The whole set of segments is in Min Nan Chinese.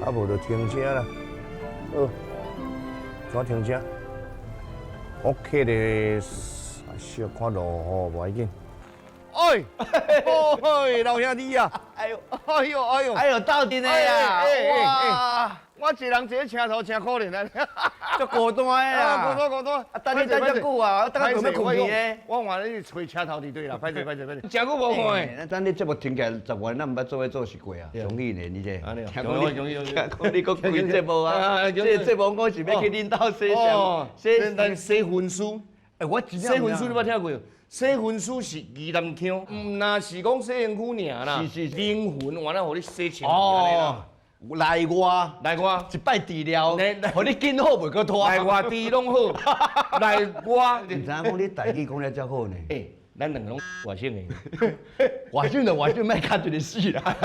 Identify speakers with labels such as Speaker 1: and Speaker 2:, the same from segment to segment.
Speaker 1: 啊，無就停車啦。好，怎停車？我客咧小看落雨，無要緊。哎，哎，老兄弟啊！哎呦，哎呦，哎呦，
Speaker 2: 哎呦，到底的啊！哇！
Speaker 1: 我一人坐車頭真可憐啊！
Speaker 2: 足孤單的啊！
Speaker 1: 孤單孤單。
Speaker 2: 啊，等你等遮久啊，我等下做欲睏去咧。
Speaker 1: 我換你揣車頭佇對啦，歹勢歹勢歹勢。誠久無看。
Speaker 2: 咱你節目停起來十月，咱毋捌做伙做事過啊。恭喜呢，你這。
Speaker 1: 聽講你，
Speaker 2: 聽講你閣開節目啊？這個節目我是欲去恁兜洗相，
Speaker 1: 洗洗分屍。
Speaker 2: 欸，我真
Speaker 1: 洗身軀你捌聽過無？洗身軀是宜蘭腔，毋若是講洗身軀爾啦，
Speaker 2: 是是
Speaker 1: 靈魂原來予你洗清
Speaker 2: 哦，內外
Speaker 1: 內外
Speaker 2: 一擺治療，予你緊好袂閣脫。
Speaker 1: 內外治攏好，內外。
Speaker 2: 毋知影講你台語講得遮好呢？
Speaker 1: 欸，咱兩個攏外省的，
Speaker 2: 外省就外省，莫卡一个死啦。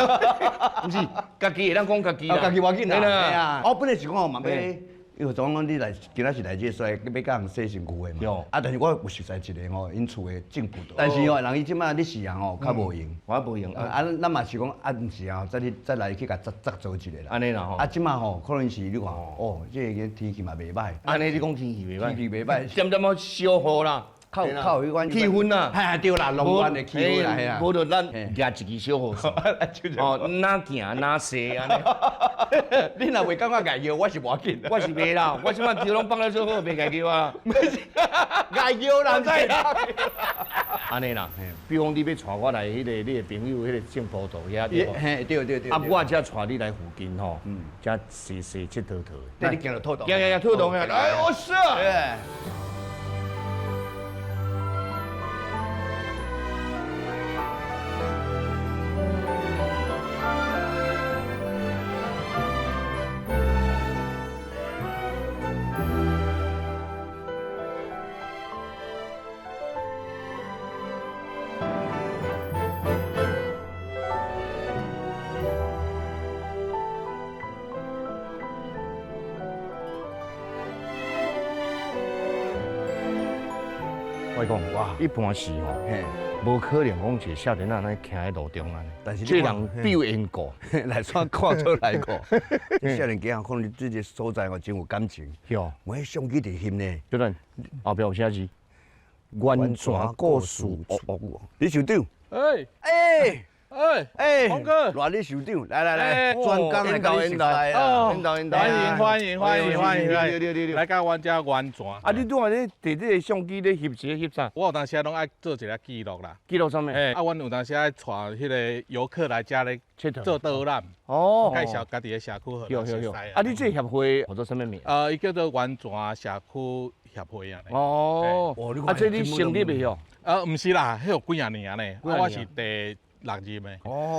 Speaker 1: 毋是，家己會當講家己啦。
Speaker 2: 家己無要緊啦。我本來是講嘛欲。因為總講你來今仔是來這所在，欲共人洗身軀的嘛。啊，但是我有熟似一個吼，𪜶厝的正葡萄。但是吼，人伊這擺咧試人吼，較無閒。
Speaker 1: 我無閒。
Speaker 2: 啊，咱嘛是講啊，毋是啊，再去再來去共鑿鑿做一個啦。
Speaker 1: 按呢啦吼。
Speaker 2: 啊，這擺吼，可能是你看哦，這個天氣嘛袂䆀。
Speaker 1: 按呢你講天氣袂䆀。
Speaker 2: 天氣袂䆀。
Speaker 1: 點點仔小雨啦。
Speaker 2: 較有較有彼款
Speaker 1: 氣氛啦，
Speaker 2: 嘿對啦，浪漫的氣氛啦，嘿啦，
Speaker 1: 無就咱舉一支小雨傘，哦，哪行哪洗按呢。
Speaker 2: 你若袂感覺礙叫，我是無要緊。
Speaker 1: 我是袂啦，我這擺橋攏放了做好，袂礙叫啊。
Speaker 2: 礙叫人知。
Speaker 1: 按呢啦，比如講你欲帶我來彼個你的朋友彼個種葡萄遐對無？
Speaker 2: 嘿，對對對。
Speaker 1: 啊，我才帶你來附近吼，才踅踅𨑨迌迌。
Speaker 2: 對，你行著妥當。
Speaker 1: 行行行，妥當啊！哎，我說。我講，一般是吼，無可能講一個少年仔按呢徛佇路中按呢。
Speaker 2: 但是
Speaker 1: 這人必有緣故，
Speaker 2: 來煞看出來過。這少年家可能對這個所在哦真有感情。
Speaker 1: 對。
Speaker 2: 我彼相機佇翕呢。
Speaker 1: 小等，後壁有寫字。源泉故事屋。
Speaker 2: 李校長。
Speaker 3: 哎。
Speaker 2: 哎。
Speaker 3: 哎
Speaker 2: 哎，
Speaker 3: 洪哥，
Speaker 2: 偌李校長，來來來，專工來共你熟似啦，
Speaker 3: 歡迎歡迎歡迎歡迎，來到阮遮源泉。
Speaker 1: 啊，你拄仔咧提這个相機咧翕一个翕啥？
Speaker 3: 我有當時攏愛做一个記錄啦。
Speaker 1: 記錄啥物？
Speaker 3: 啊，阮有當時愛帶彼个遊客來遮咧做導覽。
Speaker 1: 哦。
Speaker 3: 介紹家己的社區予人熟似。
Speaker 1: 啊，你這個協會叫做啥物名？
Speaker 3: 伊叫做源泉社區協會啊。
Speaker 1: 哦。啊，這你成立的哦？
Speaker 3: 毋是啦，彼有幾仔年呢。我是第六任的，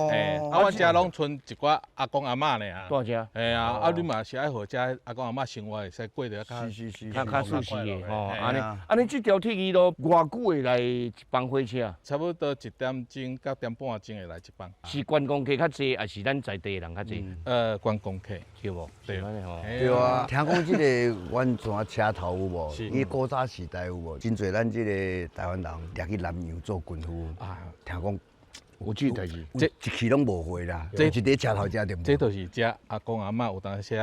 Speaker 3: 欸，啊，阮遮攏賰一寡阿公阿嬤爾。
Speaker 1: 蹛遮。
Speaker 3: 嘿啊，啊，你嘛是愛予遮阿公阿嬤生活會使過得較
Speaker 1: 較較舒適的吼。按呢，按呢，這條鐵枝路偌久會來一班火車？
Speaker 3: 差不多一點鐘到點半鐘會來一班。
Speaker 1: 是觀光客較濟，抑是咱在地的人較濟？
Speaker 3: 觀光客，
Speaker 1: 對無？
Speaker 3: 對。
Speaker 2: 對啊，聽講這個源泉車頭有無？伊古早時代有無？真濟咱這個台灣人掠去南洋做軍夫啊，聽講。
Speaker 1: 有這代誌，
Speaker 2: 這一去攏無回啦，這一佇車頭遮對無？
Speaker 3: 這就是遮阿公阿嬤有當時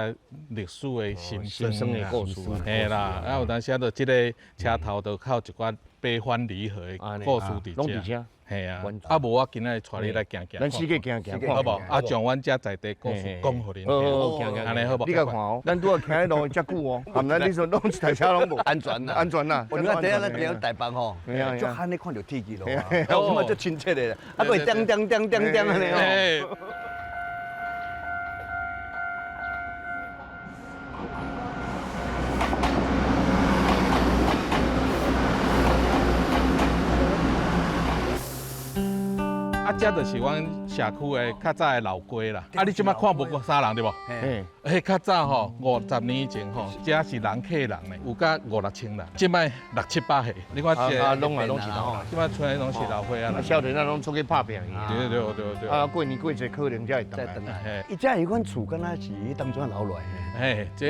Speaker 3: 歷史的心酸
Speaker 1: 的故事。
Speaker 3: 嘿啦，啊有當時就這个車頭就靠一寡悲歡離合的故事佇遮。嘿啊，啊無我今仔日帶你來行行，
Speaker 1: 咱四界行行，
Speaker 3: 好無？啊，將阮遮在地故事講予恁聽，按呢好無？
Speaker 1: 你共看哦，咱拄仔徛佇路遮久哦，含咱你說攏一台車攏無
Speaker 2: 安全啦，
Speaker 1: 安全啦。
Speaker 2: 我等下咱佇台北吼，足罕咧看著鐵枝路啊，我嘛足親切的，啊，閣會叮叮叮叮叮按呢哦。
Speaker 3: 啊，這就是阮社區的較早的老街啦。啊，你這擺看無過啥人對無？
Speaker 1: 嘿，
Speaker 3: 彼較早吼，50年以前吼，這是人客人呢，有甲五六千人。這擺六七百歲，你看這
Speaker 1: 啊，攏啊攏是老，
Speaker 3: 這擺賰的攏是老歲仔啦。
Speaker 1: 少年仔攏出去拍拚去。
Speaker 3: 對對對對。
Speaker 1: 啊，過年過節可能才會轉來。
Speaker 2: 伊這彼款厝敢若是當初留落來的。
Speaker 3: 嘿，這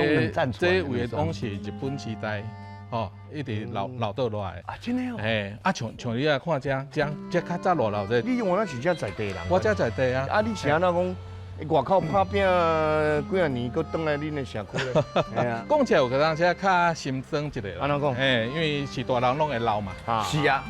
Speaker 3: 這位攏是日本時代。吼，一直留留倒落來。
Speaker 2: 啊，真的哦。
Speaker 3: 嘿，啊，像像你來看這這這較早偌老這。
Speaker 1: 你原來是遮在地人。
Speaker 3: 我遮在地啊。
Speaker 1: 啊，你是按怎講？外口拍拚幾仔年，閣轉來恁的社區咧？
Speaker 3: 講起來有個當時較心酸一下。
Speaker 1: 按怎講？
Speaker 3: 嘿，因為是大人攏會老嘛。
Speaker 2: 是啊。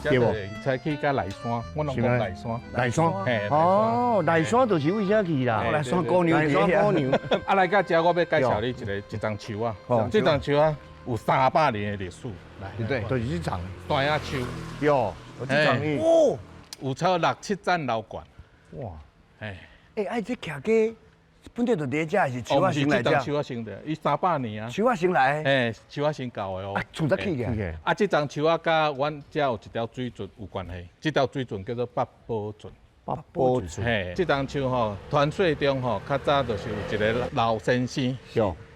Speaker 3: 對無？才去到麗山，我攏講麗山。
Speaker 1: 麗山，哦，麗山就是為遮去啦。
Speaker 2: 麗山姑娘，
Speaker 1: 麗山姑娘。
Speaker 3: 啊，來到遮，我欲介紹你一个一叢樹啊。這叢樹啊，有300年的歷史。
Speaker 1: 對，就是這叢。
Speaker 3: 大葉樹。
Speaker 1: 喲，這叢
Speaker 2: 哦，
Speaker 3: 有超六七層樓懸。
Speaker 1: 哇！
Speaker 3: 哎，
Speaker 2: 欸，啊，這徛家本底就佇遮，還是樹仔先來遮？
Speaker 3: 樹仔先的，伊300年啊。
Speaker 2: 樹仔先來。
Speaker 3: 嘿，樹仔先到的哦。
Speaker 2: 啊，厝才起的。
Speaker 3: 啊，這叢樹仔佮阮遮有一條水圳有關係，這條水圳叫做八寶圳。
Speaker 1: 八寶圳。
Speaker 3: 嘿，這叢樹吼，傳說中吼，較早就是有一个老先生。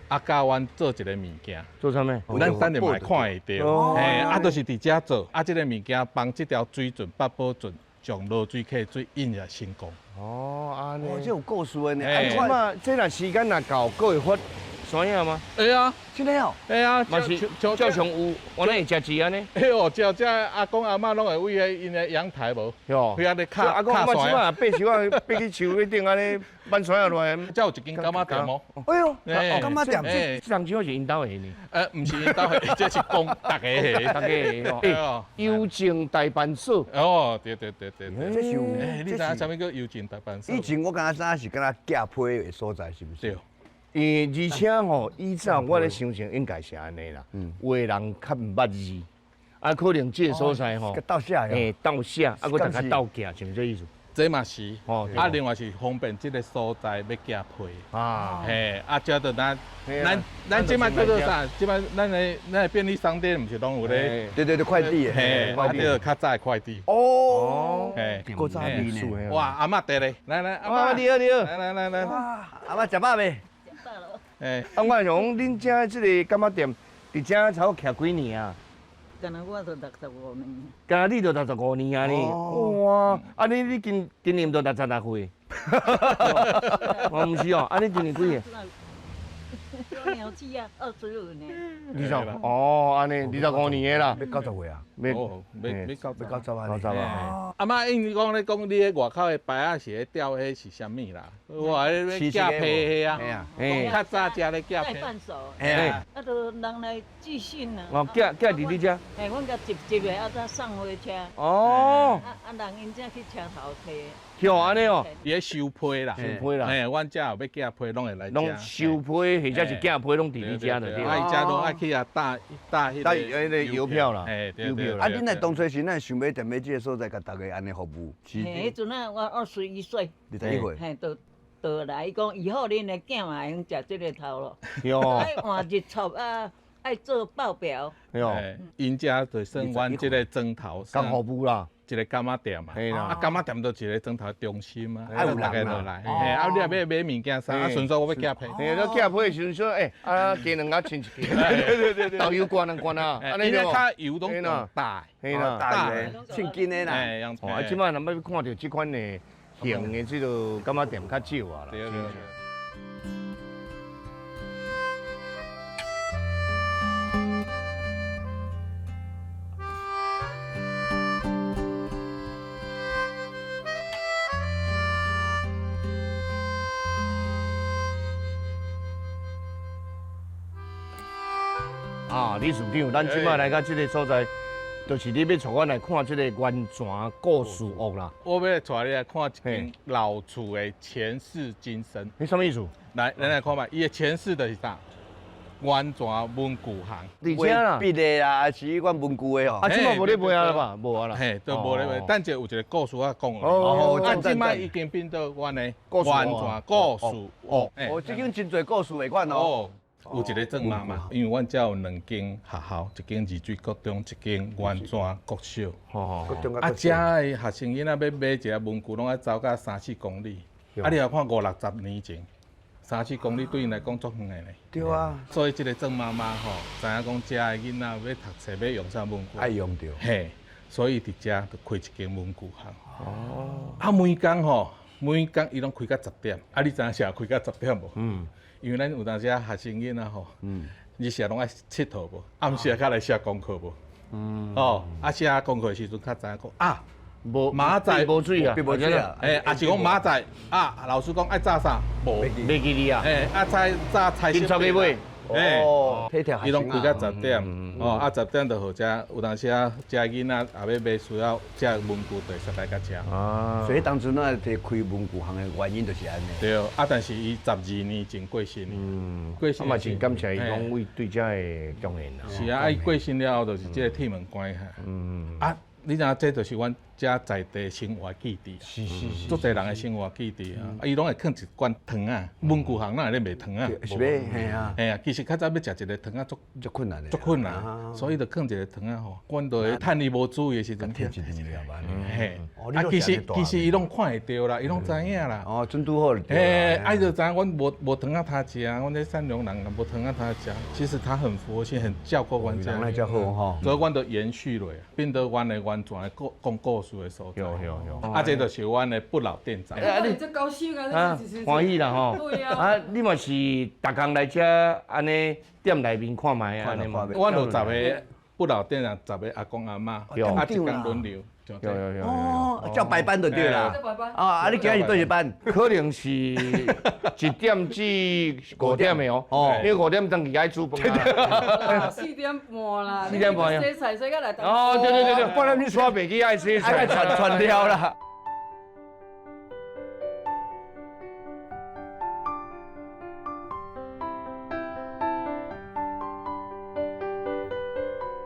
Speaker 3: 啊，教阮做一个物件。
Speaker 1: 做啥物？
Speaker 3: 咱等下嘛會看會著。嘿，啊，就是佇遮做，啊，這个物件幫這條水圳八寶圳將落水溪水引入成功。
Speaker 1: 哦，按呢，
Speaker 2: 哦，這有故事的呢。
Speaker 1: 啊，這嘛，這若時間若到，閣會發山影嗎？
Speaker 3: 會啊，
Speaker 2: 真的哦。
Speaker 3: 會啊，
Speaker 1: 嘛是照常有，我咱會食字按呢。
Speaker 3: 哎呦，照這阿公阿嬤攏會為彼𪜶的陽台無？
Speaker 1: 喲，
Speaker 3: 遐咧敲
Speaker 1: 阿公阿嬤這擺爬樹仔，爬去樹彼頂按呢，挽山仔落來。
Speaker 3: 這有一間柑仔店哦。
Speaker 2: 哎呦，柑仔店，
Speaker 1: 這叢樹是𪜶兜的呢？
Speaker 3: 毋是𪜶兜的，這是講大家的，
Speaker 1: 大家的。欸，郵政代辦所。
Speaker 3: 哦，對對對對對。
Speaker 2: 這是有，
Speaker 3: 你知影啥物叫郵政代辦所？
Speaker 2: 以前我感覺啥是敢若寄批的所在，是毋是？
Speaker 3: 對。
Speaker 1: 因為而且吼，以前我咧相信應該是按呢啦。有的人較毋捌字，啊，可能這个所在吼，
Speaker 2: 鬥寫，
Speaker 1: 欸，鬥寫，啊，閣大家鬥寄，是毋是這意思？
Speaker 3: 這嘛是，啊，另外是方便這个所在欲寄批。啊，嘿，啊，這就咱咱咱這擺叫做啥？這擺咱的便利商店毋是攏有咧？
Speaker 2: 對對對，快遞，
Speaker 3: 嘿，啊，這較早的快遞。
Speaker 2: 哦，
Speaker 3: 嘿，
Speaker 2: 古早味呢？
Speaker 3: 哇，阿嬤佇咧，來來，阿嬤
Speaker 1: 你好你好，
Speaker 3: 來來來來，
Speaker 2: 哇，阿嬤食飽未？
Speaker 3: 欸，
Speaker 1: 啊，我想講，恁遮這个柑仔店，佇遮差不多徛幾年啊？
Speaker 4: 敢若我都65年。
Speaker 1: 敢若你都65年啊？你哇，啊你你今今年都66歲？哦，毋是哦，啊你今年幾歲？
Speaker 4: 我娘子啊，25年。
Speaker 1: 二十哦，按呢25年的啦。
Speaker 2: 欲90歲啊？
Speaker 1: 欲
Speaker 3: 欲90
Speaker 2: 啊！90
Speaker 1: 啊！
Speaker 3: 阿嬤，因講咧講，你咧外口的牌仔是咧吊彼是啥物啦？我咧寄批彼啊，較早食咧寄批。
Speaker 4: 代辦所。啊，就人來寄信啊。
Speaker 1: 哦，寄寄佇你遮。
Speaker 4: 嘿，阮共接接的，啊，再送火車。
Speaker 1: 哦。
Speaker 4: 啊啊，人𪜶才去車頭提。
Speaker 1: 哦，按呢哦。
Speaker 3: 伊咧收批啦。
Speaker 1: 收批啦。
Speaker 3: 嘿，阮遮有欲寄批，攏會來遮。
Speaker 1: 攏收批，或者是寄批，攏佇你遮就對。
Speaker 3: 啊，伊遮攏愛去遐搭搭彼
Speaker 1: 個郵票啦。
Speaker 3: 郵票。
Speaker 2: 啊，恁來當初時，咱想欲踮咧這个所在，共大家按呢服務。
Speaker 4: 嘿，彼陣啊，我21歲。
Speaker 2: 21歲。
Speaker 4: 嘿，就就來，伊講以後恁的囝嘛會用食這个頭咯。愛換日出啊，愛做報表。
Speaker 1: 喲，𪜶
Speaker 3: 遮就算阮這个莊頭。
Speaker 1: 共服務啦。
Speaker 3: 一个柑仔店嘛，啊，柑仔店就一个庄头中心啊，
Speaker 2: 啊，有
Speaker 3: 逐家
Speaker 2: 人
Speaker 3: 就來，嘿，啊，你若欲買物件啥，啊，順便我欲寄批，
Speaker 1: 嘿，你寄批的時陣說，欸，啊，雞兩仔凊一个，對對對對，豆油罐兩罐啊，按呢
Speaker 3: 伊較油攏大，
Speaker 1: 嘿啦，
Speaker 2: 大的，稱斤的啦，
Speaker 1: 哦，啊，這擺若欲看著這款的型的這个柑仔店較少啊啦。啊，理事長，咱這擺來到這个所在，就是你欲帶阮來看這个源泉故事屋啦。
Speaker 3: 我欲帶你來看一間老厝的前世今生。
Speaker 1: 你啥物意思？
Speaker 3: 來，咱來看覓，伊的前世就是啥？源泉文具行。
Speaker 1: 佇遮啦。
Speaker 2: 筆的啦，還是彼款文具的哦。
Speaker 1: 啊，這擺無咧賣啊啦吧？無啊啦。
Speaker 3: 嘿，都無咧賣。等一下有一个故事我講。
Speaker 1: 哦，
Speaker 3: 啊，這擺已經變做阮的源泉故事屋。
Speaker 2: 哦，這間真濟故事的款哦。
Speaker 3: 有一个鄭媽媽，因為阮遮有兩間學校，一間二水國中，一間源泉國小。啊，遮的學生囡仔欲買一个文具，攏愛走甲三四公里。啊，你若看五六十年前，三四公里對𪜶來講足遠的呢。
Speaker 2: 對啊。
Speaker 3: 所以這个鄭媽媽吼，知影講遮的囡仔欲讀冊，欲用啥文具，
Speaker 2: 愛用著。
Speaker 3: 嘿，所以佇遮就開一間文具行。哦。啊，每工吼，每工伊攏開到十點。啊，你知影啥開到十點無？嗯。因為咱有當時啊，學生囡仔吼，日時攏愛𨑨迌無，暗時啊較來寫功課無。哦，啊寫功課的時陣較知影講啊，
Speaker 1: 無
Speaker 3: 明仔
Speaker 1: 無水啊，
Speaker 2: 無水啊，
Speaker 3: 欸，抑是講明仔啊，老師講愛紮啥，無，
Speaker 1: 袂記得啊，
Speaker 3: 欸，啊菜紮菜
Speaker 1: 色，緊買。
Speaker 3: 哦，伊攏開到十點，哦，啊十點就予遮，有當時啊，遮囡仔也欲買需要遮文具，就會使來佮遮。
Speaker 1: 啊，
Speaker 2: 所以當初咱提開文具行的原因就是按呢。
Speaker 3: 對，啊，但是伊12年前過身，過身。
Speaker 1: 啊嘛真感謝伊講為對遮的貢獻啦。
Speaker 3: 是啊，啊伊過身了後，就是這个鐵門關起來。啊。你知影，這就是阮遮在地生活基地，
Speaker 1: 是是是，
Speaker 3: 足濟人的生活基地啊！啊，伊攏會囥一罐糖仔，文具行哪會咧賣糖仔？
Speaker 2: 是欲，嘿啊，
Speaker 3: 嘿啊，其實較早欲食一个糖仔足
Speaker 2: 足困難的，
Speaker 3: 足困難，所以就囥一个糖仔吼，阮就會趁伊無注意的時陣，
Speaker 2: 摕一粒
Speaker 3: 嘿，啊，其實伊攏看會著啦，伊攏知影啦。
Speaker 2: 哦，準拄好就對。
Speaker 3: 嘿，啊，伊就知影阮無糖仔通食，阮這善良人無糖仔通食。其實他很佛心，很照顧阮遮。
Speaker 2: 人來遮好吼。
Speaker 3: 所以阮就延續落，變做阮的源泉的講故事的所在。
Speaker 1: 有有有。
Speaker 3: 啊，這就是阮的不老店長。
Speaker 5: 啊，你這高興啊！
Speaker 1: 歡喜啦吼。
Speaker 5: 對啊。
Speaker 1: 啊，你嘛是逐工來遮按呢店內面看覓啊？按呢嘛。
Speaker 3: 阮有十个不老店長，十个阿公阿嬤，啊，一工輪流。
Speaker 1: 有有有。
Speaker 2: 哦，照排班就對啦。啊啊！你今日佗一班？
Speaker 1: 可能是1點至5點的哦。哦。因為5點轉去愛煮飯啊。
Speaker 5: 四點半啦。
Speaker 1: 四點半。
Speaker 5: 洗菜洗到來。
Speaker 1: 哦，對對對對，不然你煞袂記愛洗菜，
Speaker 2: 愛傳傳了啦。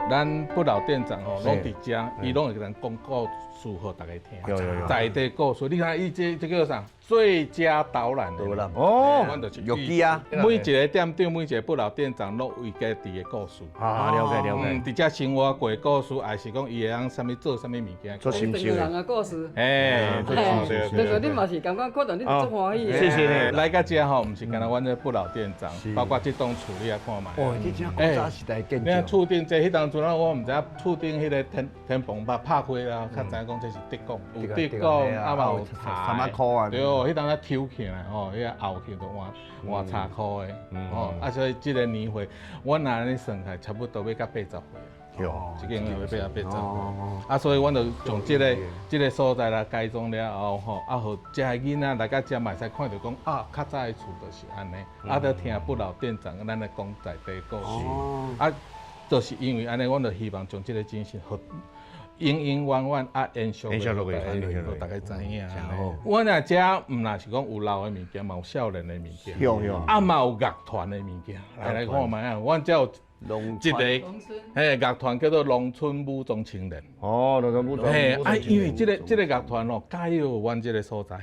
Speaker 3: 咱不老店長吼，攏佇遮，伊攏會共咱講故事予大家聽。在地故事，你看伊這這叫啥？最佳導覽。
Speaker 2: 導覽
Speaker 1: 哦，
Speaker 3: 阮就是
Speaker 2: 玉機啊。
Speaker 3: 每一个店長，每一个不老店長，攏有家己的故事。
Speaker 1: 啊，了解了解。
Speaker 3: 佇遮生活過的故事，還是講伊會曉啥物做啥物物件。
Speaker 1: 做心事。
Speaker 5: 人的故事。
Speaker 3: 哎，
Speaker 5: 對對，你嘛是感覺看到你足歡喜的。
Speaker 1: 謝謝你。
Speaker 3: 來到遮吼，毋是干焦阮這不老店長，包括這棟厝你也看覓。
Speaker 2: 哦，這真古早時代建築。
Speaker 3: 你看厝頂這彼當陣啊，我毋知影厝頂彼个天棚把拍開了，較知影講這是竹管，有竹管啊嘛有
Speaker 2: 三仔箍啊。
Speaker 3: 對，彼當陣抽起來吼，彼个後去就換換柴箍的，吼啊所以這个年歲，阮若按呢算起來，差不多欲到80歲。
Speaker 1: 對，
Speaker 3: 這間欲八十歲。啊，所以阮就從這个所在來改裝了後吼，啊，予遮的囡仔來到遮嘛會使看著講啊，較早的厝就是按呢，啊，著聽不老店長咱來講在地故事，啊，就是因為按呢，阮就希望將這个精神，予永永遠遠啊延續落去，予大家知影。阮若遮毋若是講有老的物件，嘛有少年的物件，啊嘛有樂團的物件，來來看覓啊，阮遮有一个嘿樂團叫做農村武裝青年。
Speaker 1: 哦，農村武裝。
Speaker 3: 嘿，啊，因為這个樂團哦，佮意阮這个所在，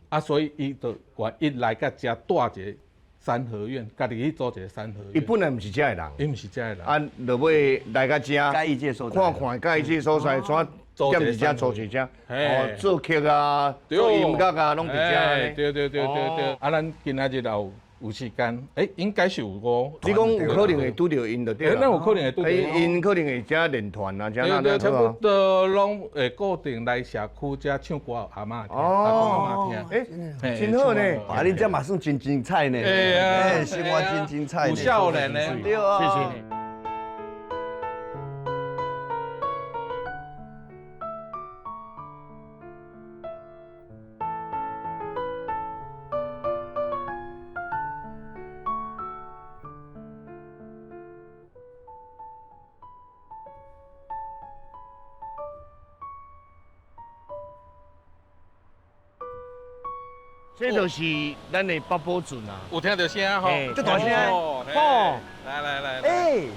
Speaker 3: 啊，所以伊就願意來佮遮帶一个三合院，家己去組一个三合院。
Speaker 1: 伊本來毋是遮的人，
Speaker 3: 伊毋是遮的人。
Speaker 1: 啊，落尾來到遮，
Speaker 2: 佮意這个所在，
Speaker 1: 看看佮意這个所在，怎踮佇遮組一遮，哦，做曲啊，做音樂啊，攏佇遮。
Speaker 3: 對對對對對。啊，咱今仔日也有時間，欸，應該是有哦。
Speaker 1: 你講有可能會拄著𪜶就對啦。
Speaker 3: 咱有可能會拄著。
Speaker 1: 𪜶可能會遮練團啊，遮那
Speaker 3: 對對，差不多攏會固定來社區遮唱歌，予阿嬤聽，阿公阿嬤聽。
Speaker 1: 欸，真好呢。
Speaker 2: 啊，恁這嘛算真精彩呢。
Speaker 3: 欸，
Speaker 2: 生活真精彩。
Speaker 3: 有少年呢。
Speaker 2: 對啊。
Speaker 1: 謝謝你。這就是咱的八寶圳啊！
Speaker 3: 有聽著聲吼，
Speaker 1: 足大聲
Speaker 3: 哦！來來來，
Speaker 2: 欸，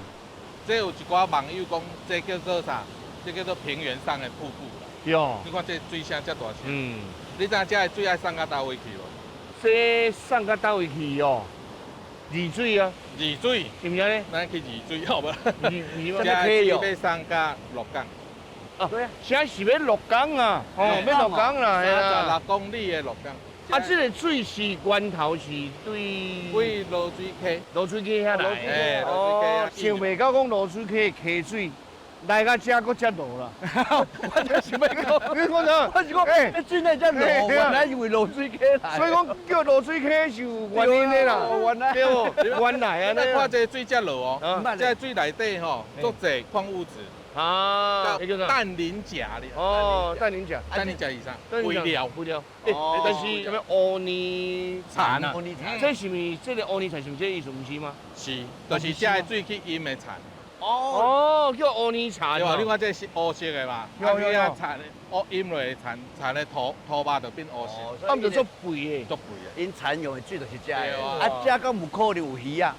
Speaker 3: 這有一寡網友講，這叫做啥？這叫做平原上的瀑布啦。
Speaker 1: 對。
Speaker 3: 你看這水聲遮大聲。
Speaker 1: 嗯。
Speaker 3: 你知影這个水愛送到佗位去無？
Speaker 1: 這送到佗位去哦？二水啊。
Speaker 3: 二水。
Speaker 1: 是毋是按呢？
Speaker 3: 咱去二水好無？
Speaker 1: 二
Speaker 3: 這个水欲送到鹿港。
Speaker 1: 啊，對啊，現在是欲鹿港啊，哦，欲鹿港啦，36
Speaker 3: 公里的鹿港。
Speaker 1: 啊，這个水是源頭是對
Speaker 3: 對濁水溪，
Speaker 1: 濁水溪遐來。
Speaker 3: 欸，濁水溪。
Speaker 1: 想袂到講濁水溪的溪水來到遮閣遮濁啦。
Speaker 2: 我就想欲講，
Speaker 1: 你講啥？
Speaker 2: 我是講，欸，水哪遮濁？原來是為濁水溪來。
Speaker 1: 所以講叫濁水溪是有原因的啦。
Speaker 2: 原來
Speaker 1: 對無？原來按呢。
Speaker 3: 你看這个水遮濁哦，這个水內底吼，足濟礦物質。
Speaker 1: 啊，
Speaker 3: 氮磷鉀咧。
Speaker 1: 哦，氮磷鉀，
Speaker 3: 氮磷鉀以上，肥料，
Speaker 1: 肥料。欸，但是啥物烏泥田啊？這是毋是這个烏泥田是毋是這个意思？毋是嗎？
Speaker 3: 是，就是這个水去淹的田。
Speaker 1: 哦，叫烏泥田。
Speaker 3: 對吧？你看這是烏色的嘛？
Speaker 1: 有有有。
Speaker 3: 田烏淹落的田，田的土土肉就變烏色。
Speaker 1: 啊，毋就足肥的，
Speaker 3: 足肥的。
Speaker 2: 𪜶田用的水就是這个。啊，這敢有可能有魚啊？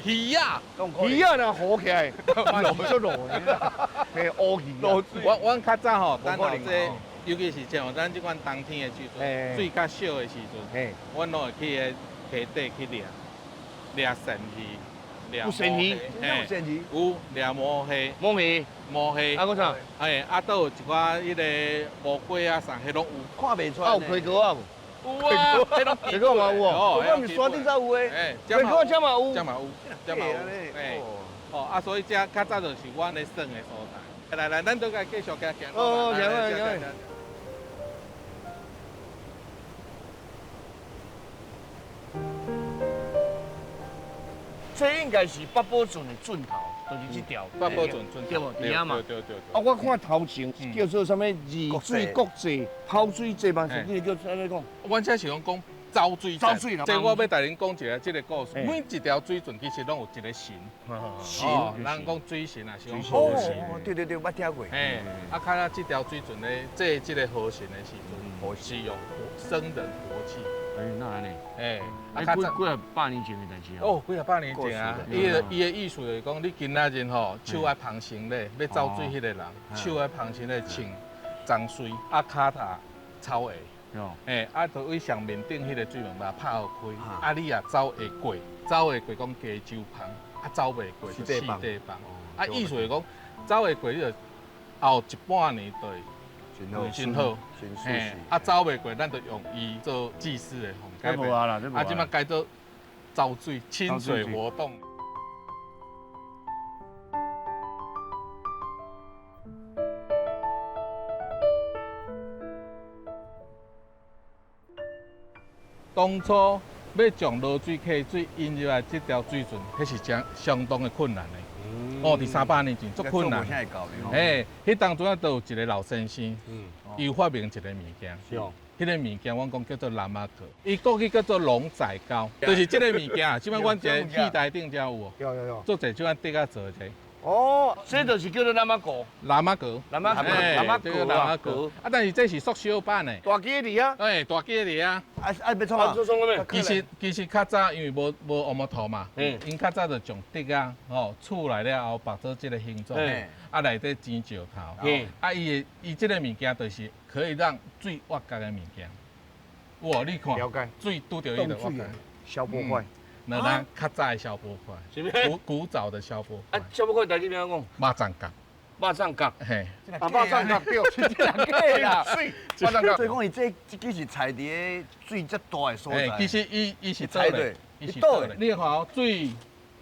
Speaker 3: 魚仔，
Speaker 1: 魚仔若糊起來，足濁的，嘿，烏魚。
Speaker 3: 阮較早吼，等到這，尤其是像咱這款冬天的時陣，水較少的時陣，阮攏會去个溪底去掠，掠鱔魚，掠
Speaker 1: 有鱔魚，
Speaker 2: 有鱔魚，
Speaker 3: 有掠魔蝦，
Speaker 1: 魔蝦，
Speaker 3: 魔蝦。
Speaker 1: 啊，閣啥？
Speaker 3: 哎，啊，閣有一寡彼个乌龜啊啥，彼攏有。
Speaker 2: 看袂出來。
Speaker 1: 啊，有溪膏仔無？
Speaker 3: 有啊，彼攏
Speaker 1: 溪膏嘛有哦，
Speaker 2: 我毋是山頂才有的。
Speaker 3: 哎，
Speaker 1: 溪膏遮嘛有，
Speaker 3: 遮嘛有，遮嘛有。哎，哦，啊，所以這較早就是阮咧耍的所在。來來，咱閣來繼續行行。
Speaker 1: 哦，行行行。這應該是八寶圳的圳頭，就是這條。
Speaker 3: 八寶圳圳
Speaker 1: 對無？佇遐嘛。
Speaker 3: 對對對。
Speaker 1: 啊，我看頭前叫做啥物二水國際拋水節嘛，是你叫按呢講？
Speaker 3: 阮這是講講走水。
Speaker 1: 走水啦。
Speaker 3: 這我欲共恁講一下這个故事。每一條水圳其實攏有一個神。
Speaker 2: 神。
Speaker 3: 人講水神啊，是講河神。
Speaker 2: 哦，對對對，捌聽過。
Speaker 3: 嘿，啊，較早這條水圳咧，祭這个河神的時陣，是用生人活祭。
Speaker 1: 哎，哪按呢？
Speaker 3: 欸，
Speaker 1: 啊，幾幾仔百年前的代誌啊！
Speaker 3: 哦，幾仔百年前啊！伊的意思就是講，你今仔日吼手愛捧行李，欲走水彼个人，手愛捧行李穿髒水，啊，跤踏草鞋，欸，啊，就對上面頂彼个水門把拍予開，啊，你若走會過，走會過講加酒芳，啊，走袂過就四塊放。啊，意思就是講，走會過你就後一半年就會。真好，嘿，啊，走袂過，咱就用伊做祭祀的方改變。啊，這擺改做走水親水活動。當初欲將濁水溪水引入來這條水圳，彼是真相當的困難的。哦，佇300年前足困難。嘿，彼當陣啊，就有一个老先生，伊發明一个物件。
Speaker 1: 是哦。
Speaker 3: 彼个物件，阮講叫做湳仔閣，伊過去叫做龍仔膠，就是這个物件。這擺阮一个戲台頂才有哦。
Speaker 1: 有有有。
Speaker 3: 做濟這款竹仔做的。
Speaker 1: 哦，這就是叫做湳仔閣。
Speaker 3: 湳仔閣。
Speaker 1: 湳仔閣。湳仔閣。
Speaker 3: 湳仔閣。啊，但是這是縮小版的。
Speaker 1: 大支的佇遐。
Speaker 3: 哎，大支的佇遐。
Speaker 2: 啊啊，欲創啥？
Speaker 1: 創啥物？
Speaker 3: 其實較早因為無烏木頭嘛，𪜶較早就將竹仔吼厝來了後，縛做這个形狀，啊內底煎石頭。啊，伊這个物件就是可以讓水挖角的物件。哇，你看，水拄著伊就挖角。
Speaker 1: 消波塊。
Speaker 3: 那咱較早的消波塊，古早的消波塊。
Speaker 1: 啊，消波塊台語欲按怎講？
Speaker 3: 肉粽角。
Speaker 1: 肉粽角。
Speaker 3: 嘿。
Speaker 1: 啊，肉粽角對，是這假啦。水，肉粽角。
Speaker 2: 所以講，伊這這支是採佇个水遮大的所在。
Speaker 3: 其實伊是倒的，伊是倒的。你看哦，水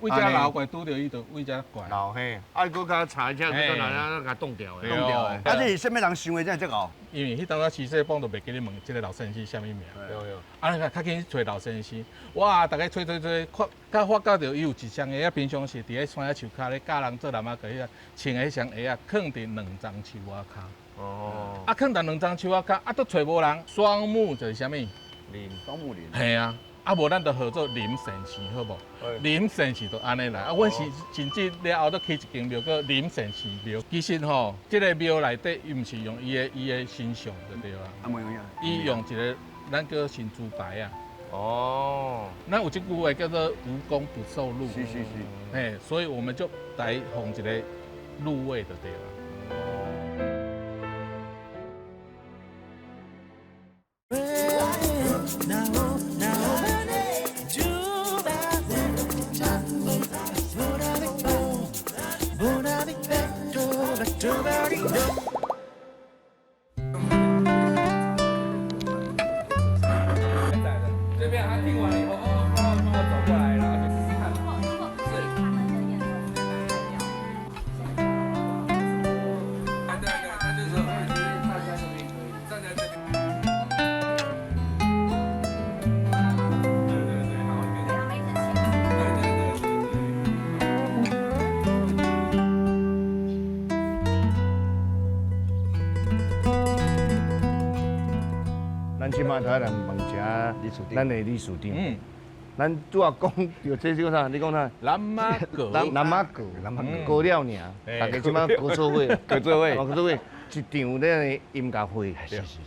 Speaker 3: 為遮流過來，拄著伊就為遮過來。
Speaker 1: 流嘿，啊，閣較查一下，閣哪哪共凍掉的。
Speaker 2: 凍掉的。啊，這是啥物人想的這遮𠢕？
Speaker 3: 因為彼當陣徐世邦就袂記得問這个老先生啥物名。
Speaker 1: 對對。
Speaker 3: 啊，你較緊去揣老先生，哇，逐家揣揣揣，發較發覺著伊有一雙鞋仔，平常時佇咧山仔樹跤咧教人做湳仔閣彼個，穿的彼雙鞋仔，囥佇兩樟樹仔跤。
Speaker 1: 哦。
Speaker 3: 啊，囥佇兩樟樹仔跤，啊，都揣無人。雙木就是啥物？
Speaker 2: 林。雙木林。
Speaker 3: 嘿啊。啊，無咱就號做林先生，好無？林先生就按呢來。啊，阮是甚至了後都起一間廟叫林先生廟。其實吼，這个廟內底伊毋是用伊的身像就對啦。
Speaker 2: 啊，無用啥？
Speaker 3: 伊用一个咱叫神主牌啊。
Speaker 1: 哦，
Speaker 3: 咱有這句話叫做無功不受祿。
Speaker 2: 是是是。
Speaker 3: 嘿，所以我們就來放一個祿位就對啦。這邊他聽完以後，哦，哦，走過來，然後就試試看。
Speaker 6: 是他們的演奏是代表。
Speaker 3: 對對，他就是站在這邊可以，站在這邊。對對對，然後一邊。
Speaker 6: 他們一直起。
Speaker 3: 對對對對對。
Speaker 1: 咱這擺頭來問一下
Speaker 2: 理事長
Speaker 1: 咱的理事長。
Speaker 3: 嗯，
Speaker 1: 咱拄仔講著這叫啥？你講啥？
Speaker 3: 南媽閣，
Speaker 1: 南媽閣，
Speaker 2: 南媽閣
Speaker 1: 閣了爾，大家這擺閣做伙，
Speaker 2: 閣做伙
Speaker 1: 閣做伙，一場咧音樂會，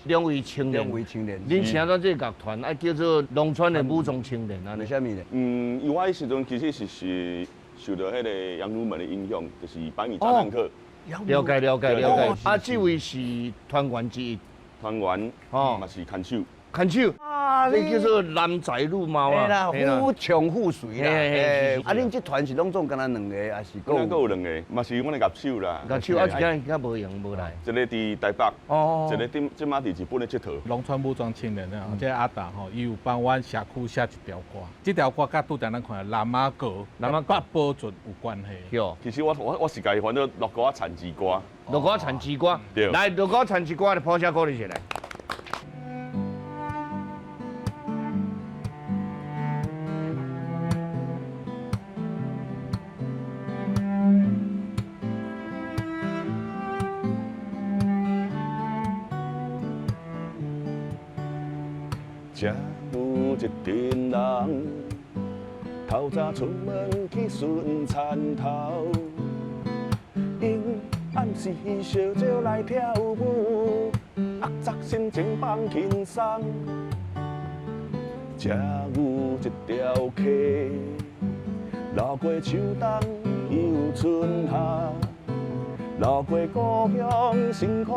Speaker 1: 兩位青年，
Speaker 2: 兩位青年，
Speaker 1: 恁是按怎這個樂團愛叫做農村的武裝青年按呢？
Speaker 2: 為啥物呢？
Speaker 7: 嗯，因為我彼時陣其實是受到彼個楊儒門的影響，就是百米炸彈客。
Speaker 1: 了解了解了解。啊，這位是團員之一，
Speaker 7: 團員
Speaker 1: 哦，
Speaker 7: 嘛是牽手。
Speaker 1: 牽手啊，你叫做男仔女貓啊，
Speaker 2: 夫唱婦隨啦。啊，恁這團是攏總敢若兩個，還是
Speaker 7: 閣有兩個？嘛是阮的樂手啦。
Speaker 1: 樂手啊，今日無閒無來。
Speaker 7: 一個佇台北，
Speaker 1: 哦，
Speaker 7: 一個佇這馬佇日本咧𨑨迌。
Speaker 3: 農村武裝青年啊，這個阿達吼，伊有幫阮社區寫一條歌，這條歌佮拄才咱看的南媽閣、南媽北寶圳有關係。
Speaker 7: 其實我是家己反正錄歌仔田之歌。
Speaker 1: 錄歌田之歌，
Speaker 7: 對。
Speaker 1: 來錄歌田之歌，來譜寫鼓勵一下。
Speaker 7: 這有一陣人，透早出門去巡田頭，𪜶暗時相招來跳舞，壓榨心情放輕鬆。這有一條溪，流過秋冬又春夏，流過故鄉辛苦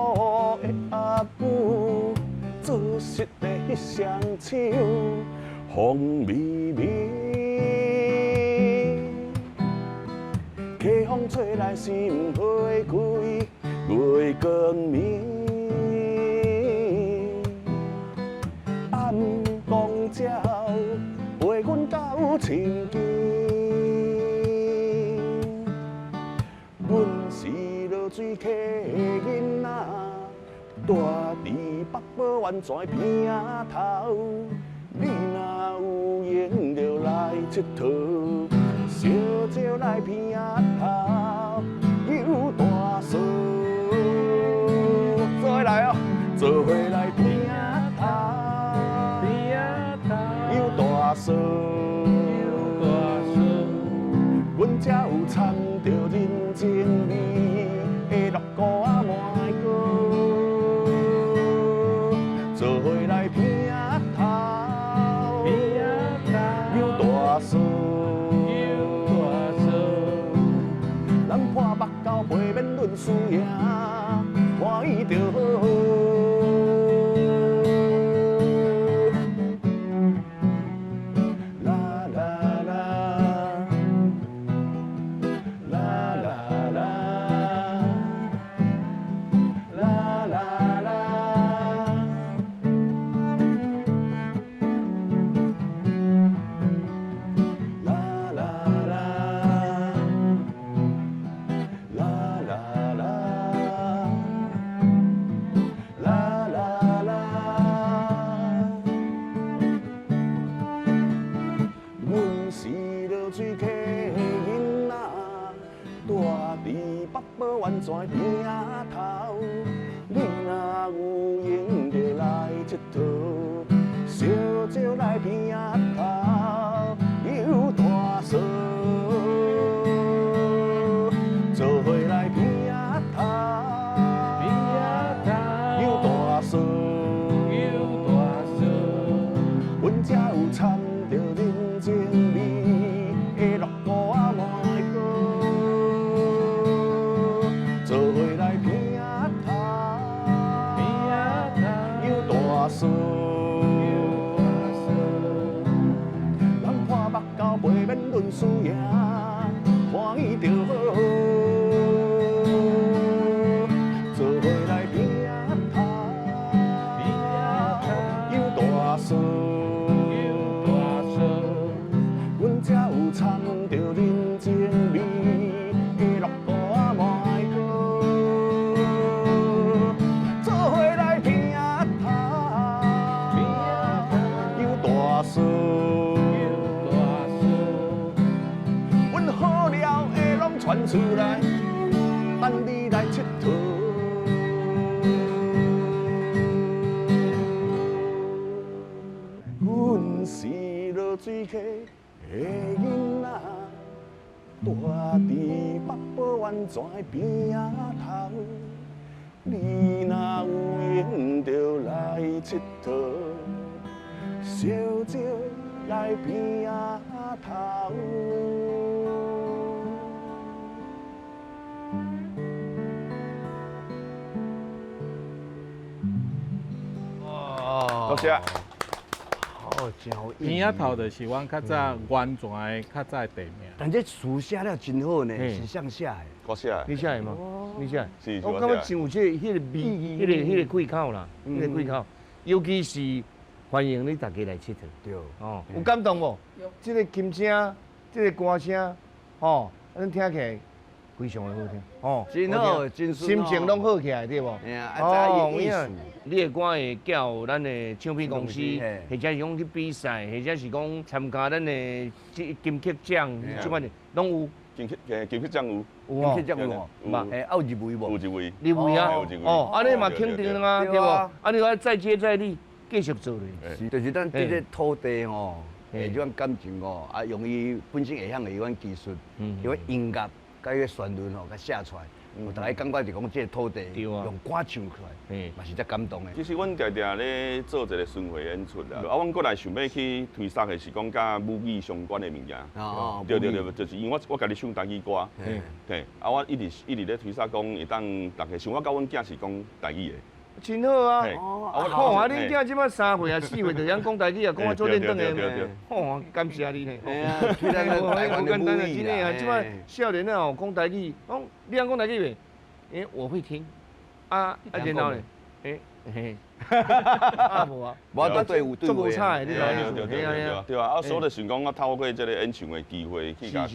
Speaker 7: 的阿母。做實的彼雙手，風微微，溪風吹來心花開，月光暝，暗光照，陪阮到深更。阮是濁水溪的囡仔。住佇北埔源泉鼻仔頭，你若有閒就來𨑨迌，相招來鼻仔頭，游大嫂，做伙來哦，做伙來鼻仔頭，
Speaker 3: 鼻仔頭，
Speaker 7: 游大嫂，
Speaker 3: 游大嫂，
Speaker 7: 阮才有參著人情味的樂歌仔慢歌。做伙來鼻仔頭，
Speaker 3: 鼻仔頭，
Speaker 7: 游大嫂，
Speaker 3: 游大嫂，
Speaker 7: 咱破目溝袂免論輸贏，歡喜就好。啦啦啦，啦啦啦，啦啦啦。啦啦啦，啦啦啦，啦啦啦。阮是濁水溪的囡仔，住佇北埔源泉鼻仔頭。你若有閒就來𨑨迌，相招來鼻仔頭，游大嫂，做伙來鼻仔頭，
Speaker 3: 鼻仔頭，
Speaker 7: 游大嫂，
Speaker 3: 游大嫂，
Speaker 7: 输赢，欢喜就好。做伙来拼头，有大事，阮才有参著人情味的乐鼓仔麦歌。做伙来拼头，有大事。阮好料的拢传出来，等你来𨑨迌。阮是濁水溪的囡仔，住佇北埔源泉边仔头。你若有闲就来𨑨迌，相招来边仔头。多谢。
Speaker 2: 哦，真有意
Speaker 3: 边仔头就是阮较早源泉的较早的地名。
Speaker 2: 但这词写了真好呢，是谁写的？
Speaker 7: 我写的。
Speaker 1: 你写的吗？你写的。
Speaker 7: 是，
Speaker 1: 我感觉真有这个彼个味，彼个气口啦，彼个气口，尤其是欢迎你大家来𨑨迌。
Speaker 2: 对。
Speaker 1: 哦，有感动无？这个琴声，这个歌声，吼，咱听起来非常的好听，哦，
Speaker 2: 真好，真顺。
Speaker 1: 心情拢好起来，对无？
Speaker 2: 啊，知伊意思。
Speaker 1: 你的歌会交咱的唱片公司，或者是讲去比赛，或者是讲参加咱的这金曲奖，这款的拢有。
Speaker 7: 金曲奖有。
Speaker 1: 有
Speaker 2: 金曲奖有哦。哎，有入围无？
Speaker 7: 有入围。
Speaker 1: 入围啊！哦，按呢嘛肯定啊，对无？按呢爱再接再厉，继续做咧。
Speaker 2: 是，就是咱这个土地吼，这种感情吼，啊，用伊本身会晓的彼款技术，彼款音乐，佮彼个旋律吼，共写出来。有逐家感觉就讲这个土地用歌唱出来，嘛是遮感动的。
Speaker 7: 其实阮定定咧做一个巡回演出啦，啊，阮过来想欲去推捒的是讲佮母语相关的物件。
Speaker 2: 哦，
Speaker 7: 对对对，就是因为我家己唱台语歌，对，啊，我一直一直咧推捒讲会当逐家，像我佮阮囝是讲台语的。
Speaker 1: 真好啊！好啊，恁囝这摆3岁啊4岁就晓讲台语啊，讲啊做认真的。好啊，感谢你呢。
Speaker 2: 无
Speaker 1: 简单啊，真的啊，这摆少年啊吼讲台语，讲你晓讲台语袂？欸，我会听。啊啊，然后呢？欸嘿，啊无啊，
Speaker 2: 无都对有
Speaker 1: 对无差的，你知
Speaker 7: 影？对对对对啊！啊，所以就想讲，我透过这个演唱的机会，去共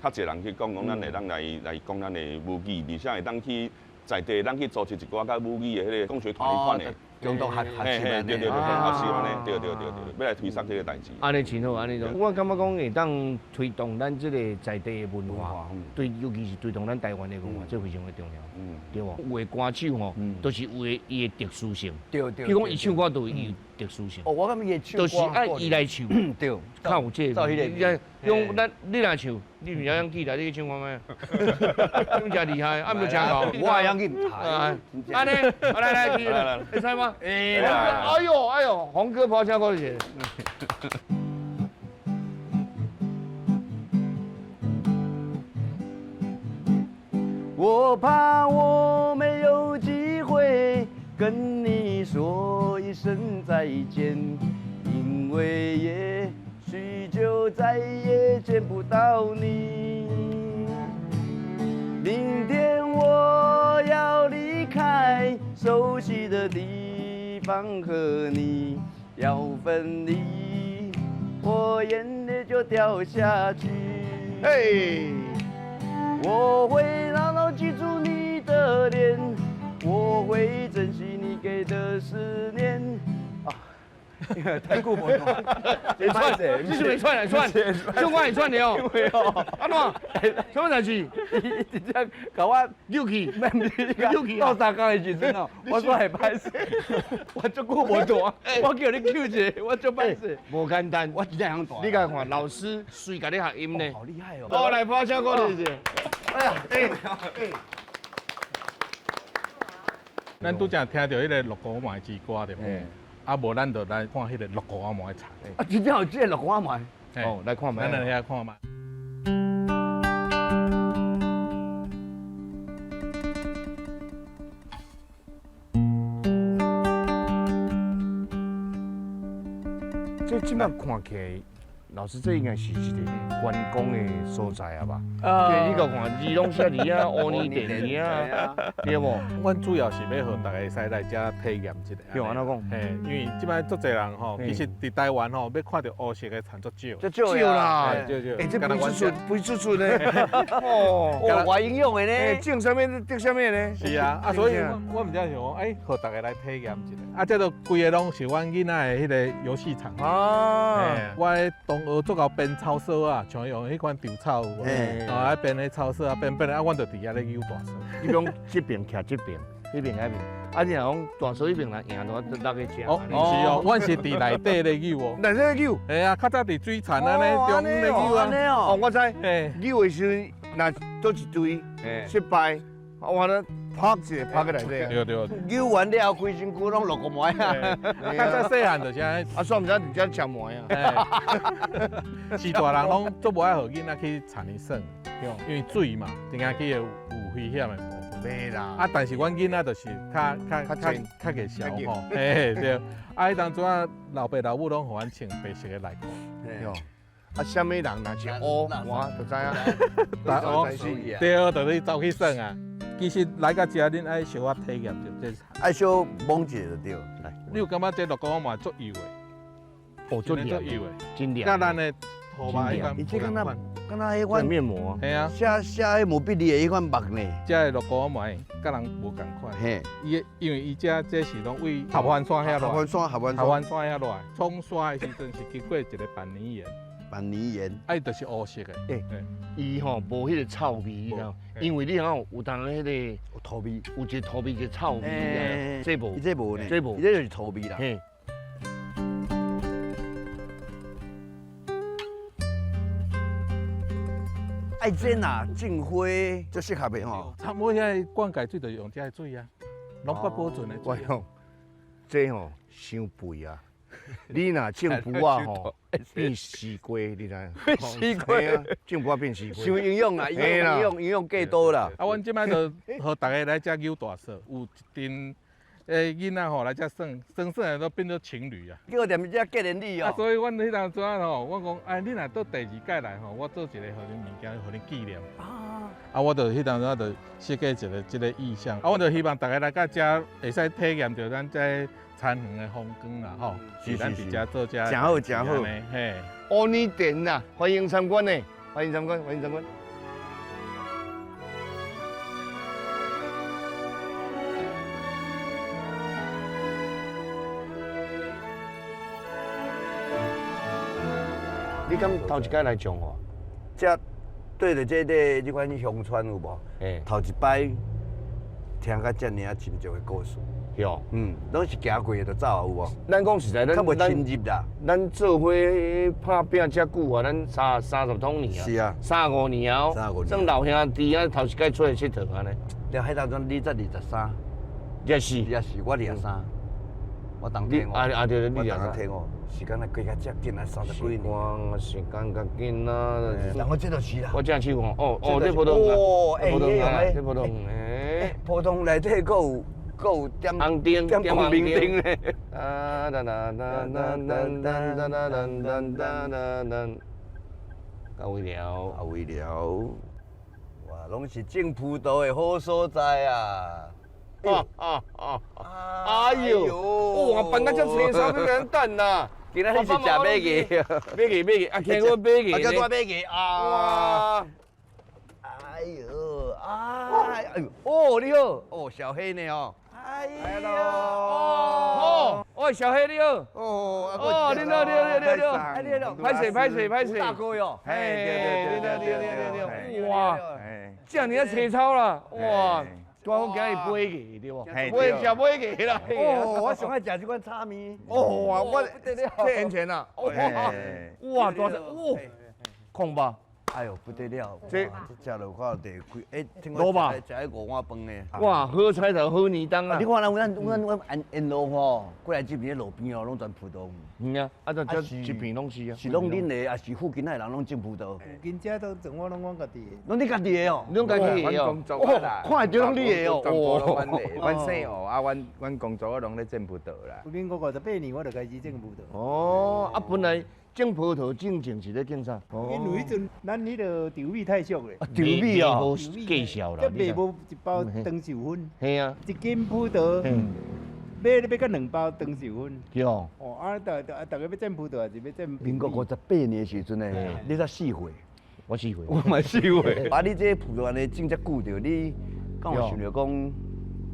Speaker 7: 较济人去讲讲，咱会当来来讲咱的母语，而且会当去在地，咱去组织一寡佮母语的彼个讲学团彼款的，
Speaker 2: 共同学学习
Speaker 7: 对对对，学习按呢，对对对对，欲来推捒这个代志。
Speaker 1: 按呢真好，按呢就，我感觉讲会当推动咱这个在地的文化，对，尤其是推动咱台湾的文化，这非常的重要，对无？有的歌手吼，都是有的伊的特殊性，
Speaker 2: 对对。
Speaker 1: 比如讲伊唱歌都有伊特殊性。
Speaker 2: 哦，我感觉伊唱歌
Speaker 1: 就是爱伊来唱，
Speaker 2: 对，
Speaker 1: 较有这个。你用咱你来唱，你毋晓记来，你去唱看觅。你真厉害，啊毋就真𠢕。
Speaker 2: 我会晓去。
Speaker 1: 按呢，来来去，会使吗？哎呦哎呦，洪哥抛车过去。
Speaker 2: 我怕我没有机会跟你说一声再见，因为也许就再也见不到你。明天我要离开熟悉的地方和你要分离，我眼泪就掉下去。
Speaker 1: 嘿，
Speaker 2: 我会牢牢记住你的脸，我会珍惜你给的思念。啊，太过分了，
Speaker 1: 会串，这是袂串来串，唱歌会串的哦。按怎？什么代志？
Speaker 2: 伊直接共我
Speaker 1: 扭去，
Speaker 2: 扭去。斗相共的时阵哦，我煞会歹势，我足久无弹，我叫你 cue 一下，我足歹势。
Speaker 1: 无简单，
Speaker 2: 我真正晓弹。
Speaker 1: 你共看，老师随共你学音呢。
Speaker 2: 好厉害哦！
Speaker 1: 我来播首歌就是。哎呀，哎哎。
Speaker 3: 咱拄才听著彼个乐鼓仔之歌对无？啊，无咱就来看彼个乐鼓仔的册。
Speaker 2: 啊，真正有这个乐鼓仔
Speaker 1: 哦，来看觅。
Speaker 3: 咱来遐看觅。
Speaker 1: 这这摆看起来，老師，這應該是一個觀光的所在啊吧？對，你共看字攏寫佇遐，烏尼店佇遐，對無？
Speaker 3: 阮主要是欲予大家會使來遮體驗一下。
Speaker 1: 對，按怎講？
Speaker 3: 嘿，因為這擺足濟人吼，其實佇台灣吼，欲看著烏色的田足少。
Speaker 1: 足少啦，
Speaker 3: 少少。
Speaker 1: 欸，這肥出出，肥出出呢？哦，
Speaker 2: 偌營養的呢？
Speaker 1: 種啥物得啥物呢？
Speaker 3: 是啊，啊，所以我我毋才想講，欸，予大家來體驗一下。啊，這都規个攏是阮囡仔的彼个遊戲場。啊。我同學足𠢕編草索仔，像用彼款稻草有無？哦，愛編彼草索仔，編編啊，阮就佇遐咧搝大索。
Speaker 1: 你講這邊徛這邊，彼邊彼邊，啊，你若講大索彼邊若贏，就落去食。
Speaker 3: 哦，毋是哦，阮是佇內底咧搝哦。
Speaker 1: 內底搝？
Speaker 3: 嘿啊，較早佇水田按呢中央咧搝啊。
Speaker 1: 哦，我知。搝的時陣，若倒一隊失敗，我咧拍一个拍去內底。
Speaker 3: 對對。
Speaker 2: 搝完了後，規身軀攏落個糜啊！
Speaker 3: 啊，較早細漢就是按呢。
Speaker 1: 啊，煞毋知佇遮食糜啊。
Speaker 3: 是大人攏足無愛予囡仔去田裡耍，因為水嘛，定下去會有危險的部分。
Speaker 1: 袂啦。
Speaker 3: 啊，但是阮囡仔就是較較較較會潲吼，嘿對。啊，彼當陣啊，老爸老母攏予阮穿白色的內褲。
Speaker 1: 對。啊，啥物人若是烏，我就知影。
Speaker 3: 烏，對，就你走去耍啊。其實來到遮，恁愛小可體驗著這。
Speaker 2: 愛小摸一下就對。
Speaker 3: 來，你有感覺這鹿谷嘛足幼的？
Speaker 1: 哦，足
Speaker 3: 足幼的，
Speaker 1: 真涼。
Speaker 3: 佮咱的土肉彼款，
Speaker 2: 伊這敢若敢若彼款
Speaker 1: 面膜。
Speaker 3: 嘿啊。
Speaker 2: 寫寫彼毛筆字的彼款墨呢？
Speaker 3: 這个鹿谷嘛，佮人無仝款。
Speaker 2: 嘿。
Speaker 3: 伊因為伊這這是攏對合歡山遐落。
Speaker 2: 合歡山，合歡山。
Speaker 3: 合歡山遐落來，沖刷的時陣是經過一个斑泥岩。
Speaker 2: 斑泥岩。
Speaker 3: 啊，伊就是烏色的。
Speaker 1: 欸，伊吼無彼个臭味，你知影？因為你吼有當彼个
Speaker 2: 土味，
Speaker 1: 有一个土味，一个臭味，這無，
Speaker 2: 這無呢，
Speaker 1: 這無，
Speaker 2: 伊這就是土味啦。
Speaker 1: 嘿。
Speaker 2: 愛這若種花足適合的吼。
Speaker 3: 差不多遐灌溉水就用這个水啊，攏較保存的水。
Speaker 1: 我講，這吼傷肥啊！你若種匏仔吼，變西瓜，你知影？
Speaker 2: 變西瓜，
Speaker 1: 種匏仔變西瓜。
Speaker 2: 傷營養啦，營養營養過多啦。
Speaker 3: 啊，阮這擺就予大家來遮搝大索，有一陣囡仔吼來遮耍，耍耍的都變做情侶啊。
Speaker 2: 叫踮遮結連理哦。
Speaker 3: 啊，所以阮彼當陣吼，我講，哎，你若倒第二屆來吼，我做一個予恁物件，予恁紀念。啊。啊，我就彼當陣就設計一個這个意象，啊，我就希望大家來到遮會使體驗著咱這田園的風光啦，吼。是咱佇遮做遮。
Speaker 2: 誠好，誠好。
Speaker 3: 嘿。
Speaker 1: 烏尼店啦，歡迎參觀呢，歡迎參觀，歡迎參觀。你敢頭一擺來彰化？
Speaker 2: 這對著這个這款鄉村有無？頭一擺聽到遮爾啊深情的故事。
Speaker 1: 對。
Speaker 2: 嗯，攏是行過的就走啊，有無？
Speaker 1: 咱講實在，咱
Speaker 2: 較無深入啦。
Speaker 1: 咱做伙拍拚遮久啊，咱三十多年啊。
Speaker 2: 是啊。
Speaker 1: 35年啊。
Speaker 2: 35年。
Speaker 1: 算老兄弟啊，頭一擺出來𨑨迌按呢。
Speaker 2: 了，彼當陣你才23。
Speaker 1: 也是。
Speaker 2: 也是，我23。我當天
Speaker 1: 啊啊對，你
Speaker 2: 我當天哦，時間來過較遮緊啊，三十幾年。
Speaker 1: 時間較緊啊。
Speaker 2: 然後這就是啦。
Speaker 1: 我正手看，哦哦，這葡萄
Speaker 2: 哦，
Speaker 1: 欸，葡萄啊，這葡萄，欸，
Speaker 2: 葡萄內底閣有閣有點
Speaker 1: 紅燈，
Speaker 2: 點光明燈咧。
Speaker 1: 啊啦啦啦啦啦啦啦啦啦啦啦，夠無聊，
Speaker 2: 夠無聊。哇，攏是種葡萄的好所在啊！
Speaker 1: 啊啊啊！哎呦，哇，辦甲遮青草，欲共咱等啦！
Speaker 2: 今仔日是食馬牙，
Speaker 1: 馬牙馬牙，啊，聽講馬牙，
Speaker 2: 啊，叫做馬牙啊！哎呦，哎呦，哦，你好，哦，小黑呢哦，哎呦，
Speaker 1: 哦，喂，小黑你好，
Speaker 2: 哦，
Speaker 1: 哦，你好，你好，你好，你好，
Speaker 2: 你好，
Speaker 1: 歹勢歹勢歹勢，
Speaker 2: 大哥喲，
Speaker 1: 嘿，對對對對對對，哇，遮爾仔青草啦，哇！拄好今日買去對無？買食買去啦。
Speaker 2: 哦，我上愛食這款炒麵。
Speaker 1: 哦，我這眼前啊，哇哇大隻，哇，空吧？
Speaker 2: 哎呦，不得了！
Speaker 1: 這
Speaker 2: 這食落看第幾？欸，聽
Speaker 1: 萝卜
Speaker 2: 食彼五碗飯的。
Speaker 1: 哇，好彩頭好年冬啊！
Speaker 2: 你看咱咱咱咱沿路吼，過來這邊的路邊哦，攏全葡萄。
Speaker 1: 嗯啊，啊，就這一片攏是啊。
Speaker 2: 是攏恁的，抑是附近的人攏種葡萄？
Speaker 8: 附近這都全我攏阮家己的。
Speaker 2: 攏你家己的哦？
Speaker 1: 攏家己的哦。
Speaker 2: 哦，看會著攏你的哦。
Speaker 9: 哦，阮姓胡啊，阮阮工作攏咧種葡萄啦。
Speaker 8: 民國58年我就開始種葡萄。
Speaker 1: 哦，啊，本來。種葡萄進前是咧種啥？
Speaker 8: 因為彼陣咱彼个稻米太俗咧，
Speaker 1: 稻米啊，無介紹啦，
Speaker 8: 這賣無一包長壽粉，
Speaker 1: 係啊，
Speaker 8: 一斤葡萄買咧買到兩包長壽粉。
Speaker 1: 對。
Speaker 8: 哦，啊，逐逐逐个欲種葡萄還是欲種？
Speaker 2: 民國58年的時陣呢，你才4歲，
Speaker 1: 我4歲，
Speaker 2: 我嘛4歲。啊，你這葡萄按呢種遮久著，你敢有想著講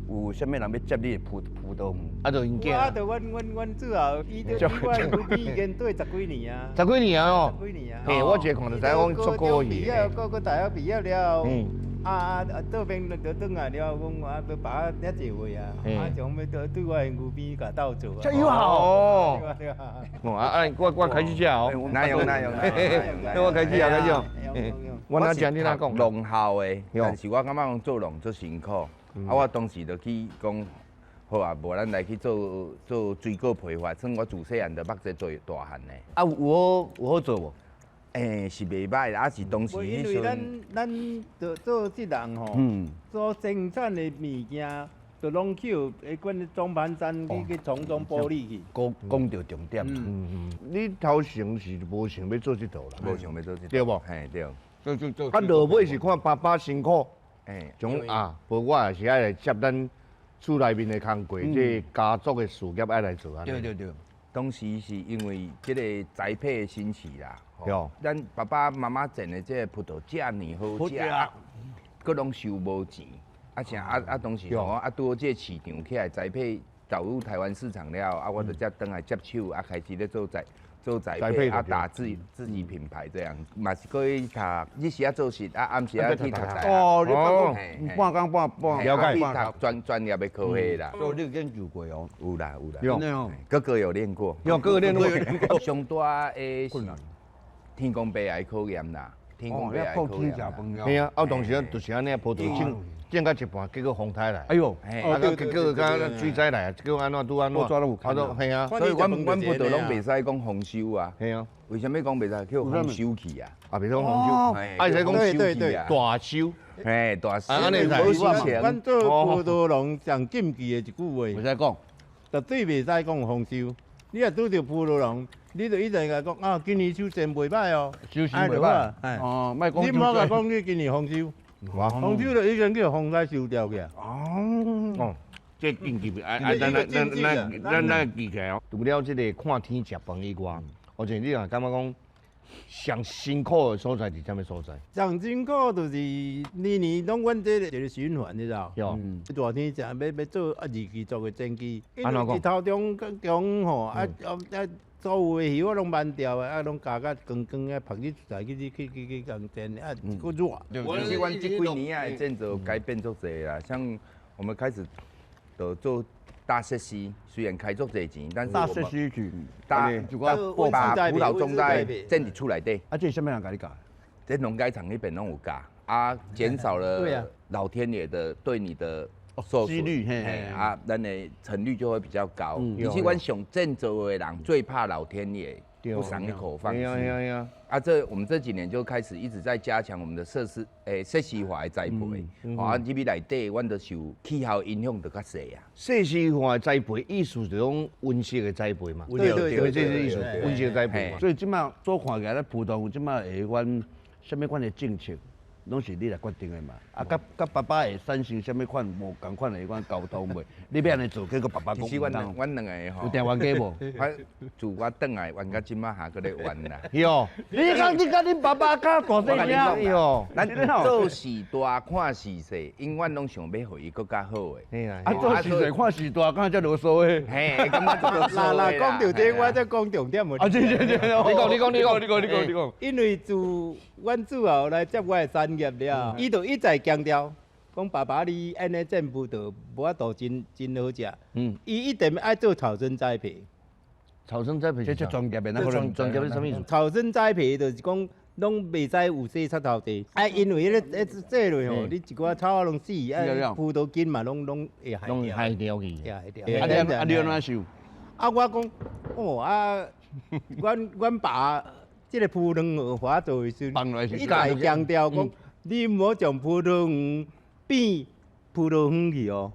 Speaker 2: 有啥物人欲接你的葡萄園？
Speaker 1: 啊，就𪜶囝。
Speaker 8: 啊，就阮祖後，伊就伊我牛逼已經對十幾年啊。
Speaker 1: 十幾年啊哦。
Speaker 8: 十幾年啊。
Speaker 1: 嘿，我一個看就知講足古
Speaker 8: 畢業，閣大學畢業了後，啊啊啊，倒邊就轉來了後，講啊，要爸遐濟歲啊，啊，就講欲對對我的牛鞭共鬥做啊。
Speaker 1: 這有效哦。
Speaker 8: 對啊對啊。
Speaker 1: 哦啊啊！我開始食哦。
Speaker 9: 哪用哪用？
Speaker 1: 我開始啊，開始哦。我哪食你哪講？
Speaker 9: 農校的，但是我感覺講做農足辛苦，啊，我當時就去講。好啊，無咱來去做做水果批發，算我自細漢就捌這做大漢的。
Speaker 2: 啊，有好做無？
Speaker 9: 欸，是袂歹啦，啊是當時
Speaker 8: 因為咱做做這人吼，所生產的物件，就攏去予彼管終盤山去從中剝利去。
Speaker 2: 講講著重點。
Speaker 1: 你頭前是無想欲做這道啦？
Speaker 9: 無想欲做這道，
Speaker 1: 對無？
Speaker 9: 嘿對。
Speaker 1: 啊，落尾是看爸爸辛苦，種啊，無我也是愛來接咱厝內面的工課，這家族的事業愛來做啊。
Speaker 2: 對對對，
Speaker 9: 當時是因為這個栽培的興起啦。咱爸爸媽媽種的這個葡萄遮爾好食，閣攏收無錢，啊啥啊啊當時吼啊拄好這個市場起來栽培導入台灣市場了後，啊我就才轉來接手，啊開始咧做栽培，啊打自己品牌這樣，嘛是過去讀，日時仔做事，啊暗時仔去讀大學。
Speaker 10: 哦，你半工半半
Speaker 9: 了解，讀專業的科系啦。
Speaker 10: 所以你有研究過哦？
Speaker 9: 有啦有啦。
Speaker 1: 有。
Speaker 9: 哥哥有練過。
Speaker 1: 有哥哥練過。
Speaker 9: 上大的是天公伯來考驗啦，天公伯來考驗。
Speaker 1: 係啊，啊當時就是按呢，葡萄種種到一半，結果風颱來。
Speaker 10: 哎呦，
Speaker 1: 啊結果敢水災來，結果按怎拄按怎，啊都係啊。
Speaker 9: 所以阮葡萄攏袂使講豐收啊。
Speaker 1: 係啊。
Speaker 9: 為啥物講袂使叫豐收去啊？
Speaker 1: 啊，袂使講豐收，啊，會使講收去啊，大收。
Speaker 9: 嘿，大收。
Speaker 1: 啊，按呢
Speaker 9: 無收錢。
Speaker 8: 阮做葡萄農上禁忌的一句話。
Speaker 10: 袂使講，
Speaker 8: 絕對袂使講豐收。你若拄著葡萄農，你就一直共講啊，今年收成袂歹哦，
Speaker 10: 收成袂歹。哦，莫講。
Speaker 8: 你莫共講你今年豐收，豐收就已經叫風災收掉去啊。
Speaker 1: 哦，這禁忌啊啊，咱咱咱咱咱記起來哦。除了這个看天食飯以外，而且你若感覺講上辛苦的所在是啥物所在？
Speaker 8: 上辛苦就是年年攏阮這一個循環，你知道？
Speaker 1: 有。
Speaker 8: 熱天食欲做啊二期做的前期，因為日頭中中吼啊啊啊，所有的葉仔攏挽掉的，啊攏加甲光光啊，曝日出來去去去去共煎啊，閣熱。
Speaker 9: 其實阮這幾年啊，建造改變足濟啦，像我們開始就做大設施，雖然開足濟錢，但是
Speaker 10: 大設施去
Speaker 9: 大把葡萄種在種佇厝內底。
Speaker 10: 啊，這是啥物人共你教？
Speaker 9: 這農改場彼邊攏有教，啊，減少了老天爺的對你的受損
Speaker 10: 幾率，
Speaker 9: 啊，咱的成率就會比較高。其實阮上建造的人最怕老天爺不賞一口飯吃。啊，這我們這幾年就開始一直在加強我們的設施，設施化的栽培。啊，入去內底，阮就受氣候影響就較細啊。
Speaker 1: 設施化的栽培意思就是講溫室的栽培嘛。
Speaker 8: 對對對，
Speaker 1: 這是意思，溫室的栽培嘛。
Speaker 10: 所以這馬所看起來，咱葡萄園這馬會阮啥物款的政策，攏是你來決定的嘛。啊，佮爸爸會產生啥物款無仝款的彼款溝通袂？你欲按呢做，結果爸爸講。
Speaker 9: 其實阮兩个吼，
Speaker 10: 有定冤家無？
Speaker 9: 我自我轉來冤到這馬還閣咧冤啦。
Speaker 1: 喲，
Speaker 10: 你講你佮恁爸爸較大細聲
Speaker 1: 喲。
Speaker 9: 咱做事大看事細，永遠攏想欲予伊閣較好的。
Speaker 10: 啊，做事細看事大，敢若遮囉嗦的。
Speaker 9: 嘿，感覺囉嗦
Speaker 8: 啦啦，講著這，我才講重點無。
Speaker 10: 啊，對對對，你講你講你講你講你講你講。
Speaker 8: 因為自阮祖後來接我的產業了，伊就一再強調，講爸爸你按呢種葡萄無法度真真好食。伊一定愛做草生栽培。
Speaker 1: 草生栽培
Speaker 10: 這專業的，那
Speaker 1: 專業是啥物意思？
Speaker 8: 草生栽培就是講，攏袂使有洗插頭地，啊，因為彼個這落吼，你一寡草仔攏死，啊，葡萄根嘛攏會害掉。
Speaker 1: 攏害掉去。
Speaker 8: 害掉。
Speaker 10: 啊你按怎想？
Speaker 8: 啊，我講，哦啊，阮爸這个葡萄園我做的時陣，一再強調講，你毋好將葡萄園變葡萄園去哦。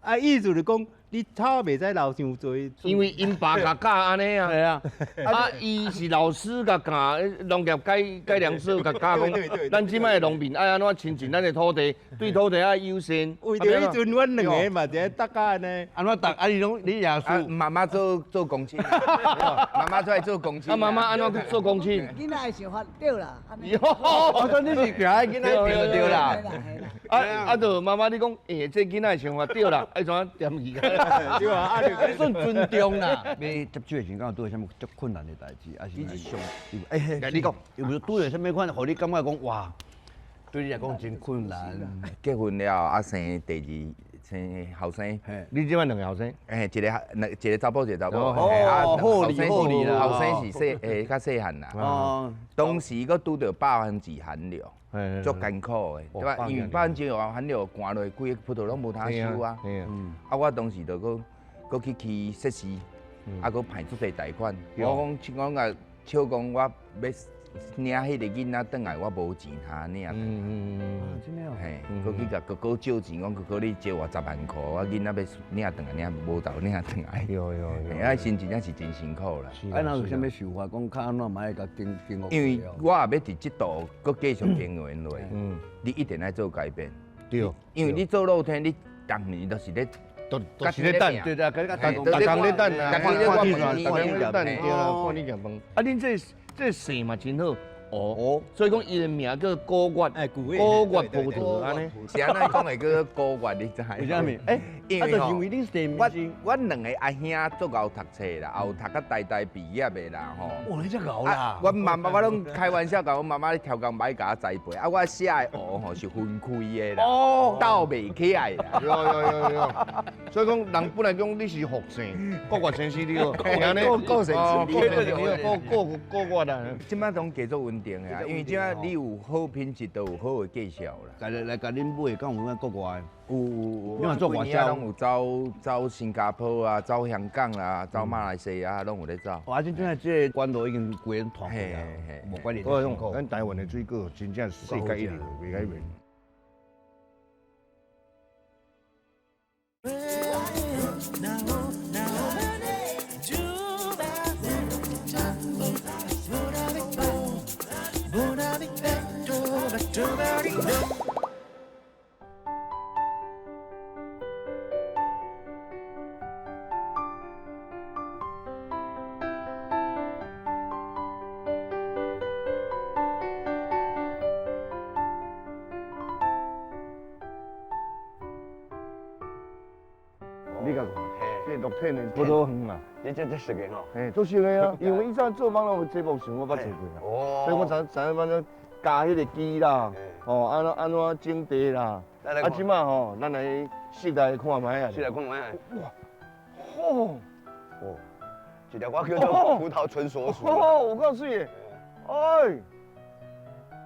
Speaker 8: 啊，意思就講，你草袂使留伤济。
Speaker 1: 因为𪜶爸共教按呢啊。
Speaker 10: 对啊。
Speaker 1: 啊，伊是老师共教，农业改改良所共教讲，咱这摆的农民爱按怎亲近咱的土地，对土地爱友善。
Speaker 8: 为著彼阵，阮两个嘛，伫咧搭甲按呢。
Speaker 10: 按怎搭？啊，你拢你也是
Speaker 9: 妈妈做做公亲，妈妈出来做公亲。
Speaker 1: 啊，妈妈按怎做公亲？
Speaker 11: 囡仔的想法对啦。
Speaker 10: 我说你是行囡仔对对啦。
Speaker 1: 啊啊！就妈妈你讲，欸，这囡仔的想法对啦，爱怎踮去？
Speaker 8: 对啊，啊，
Speaker 10: 你算尊重啦。欲接手的时阵，敢有拄著啥物足困难的代志？还是
Speaker 1: 你上，
Speaker 10: 欸，
Speaker 1: 你讲，
Speaker 10: 有无拄著啥物款，予你感觉讲哇，对你来讲真困难。
Speaker 9: 结婚了啊，生第二生后生。
Speaker 1: 你这摆两个后生？
Speaker 9: 欸，一个两一个查埔，一个查某。
Speaker 10: 哦，好哩好哩啦。
Speaker 9: 后生是细，欸，较细汉啦。哦。当时阁拄著2%寒流。足艰苦的，对吧？因为2%寒流寒落，规个葡萄拢无通收啊。啊，我当时就阁阁去起设施，啊，阁办足济贷款。我讲，我讲笑讲，我欲领彼个囡仔转来，我无钱通领。
Speaker 10: 真的哦。
Speaker 9: 嘿，阁去共哥哥借钱，讲哥哥你借我10万箍，我囡仔欲领转来，领无头领转来。
Speaker 1: 有有有。
Speaker 9: 啊，真真正是真辛苦啦。
Speaker 10: 啊，若有啥物想法，讲较按怎嘛爱共经经
Speaker 9: 因为我也欲伫这度阁继续经营落，你一定爱做改变。
Speaker 1: 对。
Speaker 9: 因为你做露天，你逐年都是咧，
Speaker 1: 都是咧等，
Speaker 10: 对对，逐
Speaker 1: 工咧等啊，
Speaker 9: 逐工
Speaker 1: 咧等，对啦，看你食饭。啊，恁这这姓嘛真好。哦，所以讲伊的名叫古月，古月葡萄按呢。
Speaker 9: 是按怎讲会叫做古月？你知？
Speaker 10: 为啥物？欸，
Speaker 9: 因为
Speaker 10: 吼，
Speaker 9: 我两个阿兄足𠢕读册啦，也有读甲台大毕业的啦吼。
Speaker 10: 哇，你遮𠢕啦！
Speaker 9: 阮妈妈我拢开玩笑，共阮妈妈咧超工歹共我栽培。啊，我写的学吼是分开的啦，斗袂起来啦。
Speaker 1: 有有有有。所以讲，人本来讲你是福姓，国月先生你好，
Speaker 9: 顾先生
Speaker 1: 你好，顾顾顾月啦。
Speaker 9: 这摆拢继续稳定的啊，因为这摆你有好品质，就有好的介绍啦。
Speaker 10: 来来共恁买，敢有咱国外？
Speaker 9: 有有有，
Speaker 10: 你嘛做外销？
Speaker 9: 拢有走走新加坡啊，走香港啦，走马来西亚，拢有咧走。
Speaker 10: 哇，这阵这个管道已经规个团开啊，无关联。
Speaker 1: 我讲，咱台湾的水果真正世界一流，袂改变。你讲，这乐天的葡萄园啊，
Speaker 2: 你这这熟的吼？
Speaker 1: 嘿，足熟的啊，因为以前做网络节目时，我捌做过啊。哦。所以我知知影按怎加彼个机啦，吼，按怎按怎种地啦。啊，这摆吼，咱来室内看觅啊。
Speaker 2: 室内看觅啊。
Speaker 1: 哇，吼，
Speaker 2: 哦，这条歌叫做葡萄成熟时。
Speaker 1: 哦，有够水的，哎，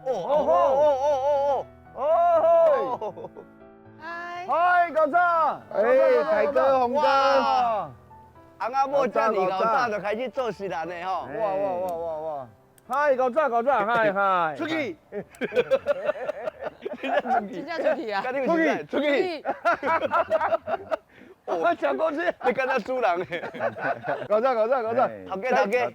Speaker 2: 哦哦哦哦哦哦，
Speaker 1: 哦。嗨，高早！
Speaker 9: 哎，大哥，洪哥，
Speaker 2: 翁仔某遮尔𠢕早就开始做事了呢吼！
Speaker 1: 哇哇哇哇哇！嗨，高早，高早，嗨嗨！
Speaker 2: 出去！
Speaker 5: 真正出去啊！
Speaker 2: 出去，出去！
Speaker 1: 我讲过去，
Speaker 2: 你敢若主人的？
Speaker 1: 高早，高早，高早！
Speaker 2: 头家，头家，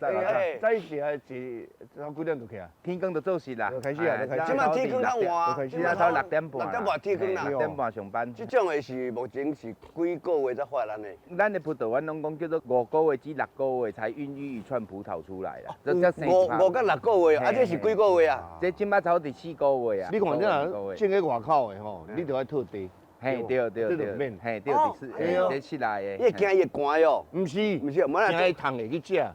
Speaker 1: 早起来是早几点就起来？
Speaker 9: 天光就做事啦，
Speaker 1: 就开始啊！
Speaker 2: 这摆天光较晚，
Speaker 9: 开始啊，头6点半。
Speaker 2: 6点半天光啦，6
Speaker 9: 点半上班。
Speaker 2: 这种的是目前是几个月才发咱的？
Speaker 9: 咱的葡萄，阮拢讲叫做5个月至6个月才孕育一串葡萄出来啦。
Speaker 2: 五到6个月，啊，这是几个月啊？
Speaker 9: 这这摆头伫4个月啊。
Speaker 1: 你看这若种喺外口的吼，你就爱套地。
Speaker 9: 嘿，对对对，嘿对，是，这室内的。
Speaker 2: 你会惊伊会寒哟？
Speaker 1: 毋是，
Speaker 2: 毋是，
Speaker 1: 惊伊虫会去食，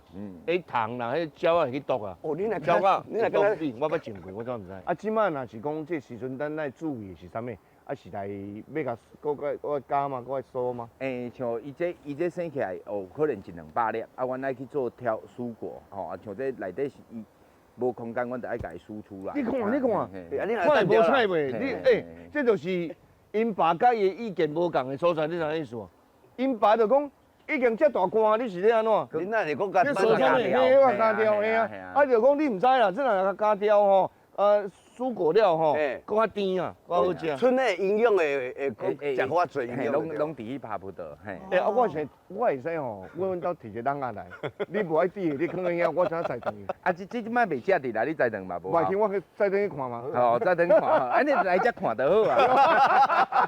Speaker 1: 彼虫啦，彼鸟仔会去毒啊。
Speaker 2: 哦，你若
Speaker 1: 鸟仔，
Speaker 2: 你若
Speaker 1: 毒死，我捌种过，我怎毋知？啊，这摆若是讲这时阵，咱爱注意的是啥物？啊，是来欲共阁阁阁加吗？阁爱收吗？
Speaker 9: 欸，像伊这伊这生起来哦，可能100-200粒，啊，阮爱去做挑蔬果，吼，啊，像这内底是伊无空间，阮就爱共伊输出来。
Speaker 1: 你看，你看，看会无彩袂？你欸，这就是。𪜶爸佮伊的意见无仝的所在，你知影意思无？𪜶爸就讲，已经遮大官，你是咧按怎？
Speaker 2: 你哪是阁共
Speaker 1: 加调？嘿，我加调，嘿啊！啊，就讲你毋知啦，这若共加调吼，蔬果了吼，閣較甜啊，閣好食。
Speaker 2: 賰的營養會會食較濟營養。
Speaker 9: 攏佇彼拍葡萄。嘿。
Speaker 1: 欸，啊，我是我會使吼，阮兜提一個籠仔來，你無愛佇的，你囥佇遐，我怎載轉去？
Speaker 9: 啊，這這擺袂食佇啦，你載轉嘛無？
Speaker 1: 袂去，我去載轉去看嘛。
Speaker 9: 哦，載轉看，啊，你來遮看就好啊。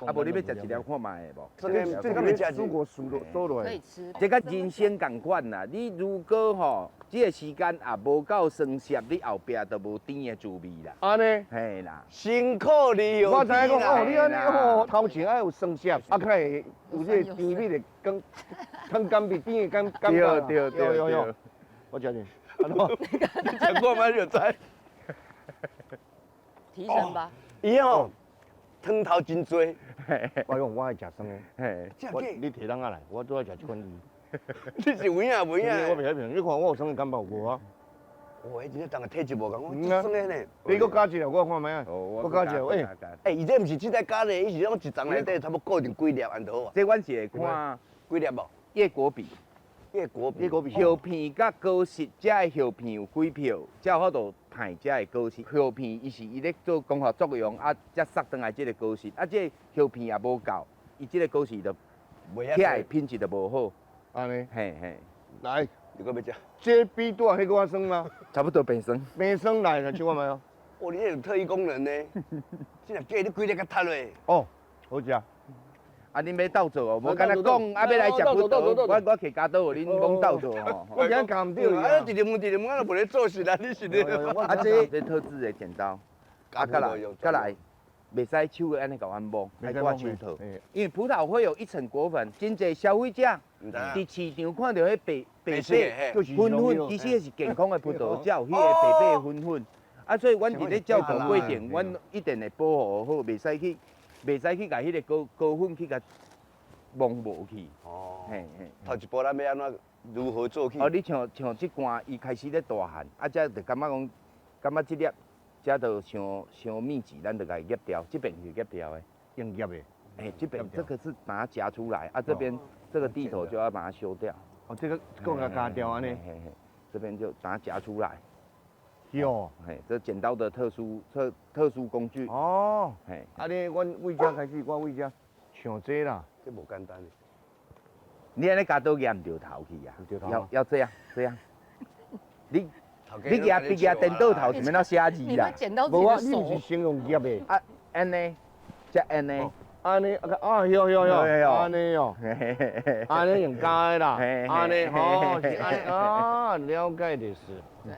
Speaker 9: 啊，無你欲食一粒看覓無？
Speaker 2: 這個這個袂食
Speaker 1: 蔬果熟落倒落。
Speaker 6: 可以吃。
Speaker 9: 這佮人生仝款啦，你如果吼，這個時間也無夠酸澀，你後壁就無甜的滋味啦。
Speaker 1: 按呢？
Speaker 9: 嘿啦。
Speaker 2: 辛苦你哦。
Speaker 1: 我知影講哦，你按呢哦，頭前愛有酸澀，啊，較會有這個甜味的感，湯甘味甜的感感覺。
Speaker 9: 對對對對。
Speaker 1: 我食者。
Speaker 2: 你食過嗎？就知。
Speaker 6: 提神吧。
Speaker 2: 伊哦，湯頭真濟。
Speaker 1: 我講我愛食酸的。嘿。你提籠仔來，我最愛食這款魚。
Speaker 2: 你是有影無影？
Speaker 1: 我袂曉評，你看我有酸的感覺有無啊？
Speaker 2: 哇，彼真正當個體質無仝，我酸的呢。
Speaker 1: 你閣加一個，我看覓啊？我加一個，欸，
Speaker 2: 欸，伊這毋是這在加咧，伊是講一層內底差不多固定幾粒按就好啊。
Speaker 9: 這阮是會看
Speaker 2: 幾粒無？
Speaker 9: 葉果比，
Speaker 2: 葉果比，
Speaker 1: 葉果比。
Speaker 9: 葉片佮果實，這个葉片有幾票，才有法度派這个果實。葉片伊是伊咧做光合作用，啊，才殺轉來這个果實。啊，這个葉片也無夠，伊這个果實就起來品質就無好。
Speaker 1: 按呢？
Speaker 9: 嘿嘿，
Speaker 1: 來，
Speaker 2: 你閣欲食？
Speaker 1: 這比拄仔彼個較酸嗎？
Speaker 9: 差不多變酸。
Speaker 1: 變酸來，來試看覓哦。
Speaker 2: 哦，你這有特異功能呢。這若假你規粒共踢落。
Speaker 1: 哦，好食。
Speaker 9: 啊，恁欲鬥做哦，無干焦講，啊，欲來食葡萄，我提鉸刀，恁罔鬥做吼。
Speaker 1: 我驚咬毋著。
Speaker 2: 啊，一直問一直問，啊，無咧做事啦，你是咧？
Speaker 9: 啊，這特製的剪刀，啊，閣來，閣來。袂使手按呢共阮摸，愛掛手套，因為葡萄會有一層果粉，真濟消費者佇市場看著彼白白白粉粉，其實彼是健康的葡萄，才有彼個白白粉粉。啊，所以阮佇咧照顧過程，阮一定會保護好，袂使去，袂使去共彼個果果粉去共摸無去。
Speaker 2: 哦，
Speaker 9: 嘿嘿。
Speaker 2: 頭一步咱欲按怎如何做起？
Speaker 9: 哦，你像像這罐，伊開始咧大漢，啊，這就感覺講，感覺這粒。這就傷傷密集，咱就共伊夾掉，這邊是夾掉的，
Speaker 1: 用夾的。
Speaker 9: 哎，這邊這個是把它夾出來，啊，這邊這個蒂頭就要把它修掉。
Speaker 1: 哦，這個閣共夾掉按呢？
Speaker 9: 嘿嘿，這邊就把它夾出來。
Speaker 1: 喲，
Speaker 9: 嘿，這剪刀的特殊特特殊工具。
Speaker 1: 哦，
Speaker 9: 嘿，
Speaker 1: 啊，你阮為遮開始，我為遮像這啦，
Speaker 2: 這無簡單。
Speaker 9: 你按呢鉸刀夾毋著頭去啊？要要這樣這樣，你。你舉筆舉電腦頭是欲按怎寫字啦？
Speaker 1: 無啊，你毋是先用夾的。
Speaker 9: 啊，按呢，才按呢，
Speaker 1: 按呢，啊，曉曉曉，按呢哦，按呢用鉸的啦，按呢吼，是按呢啊，了解就是。
Speaker 6: 對，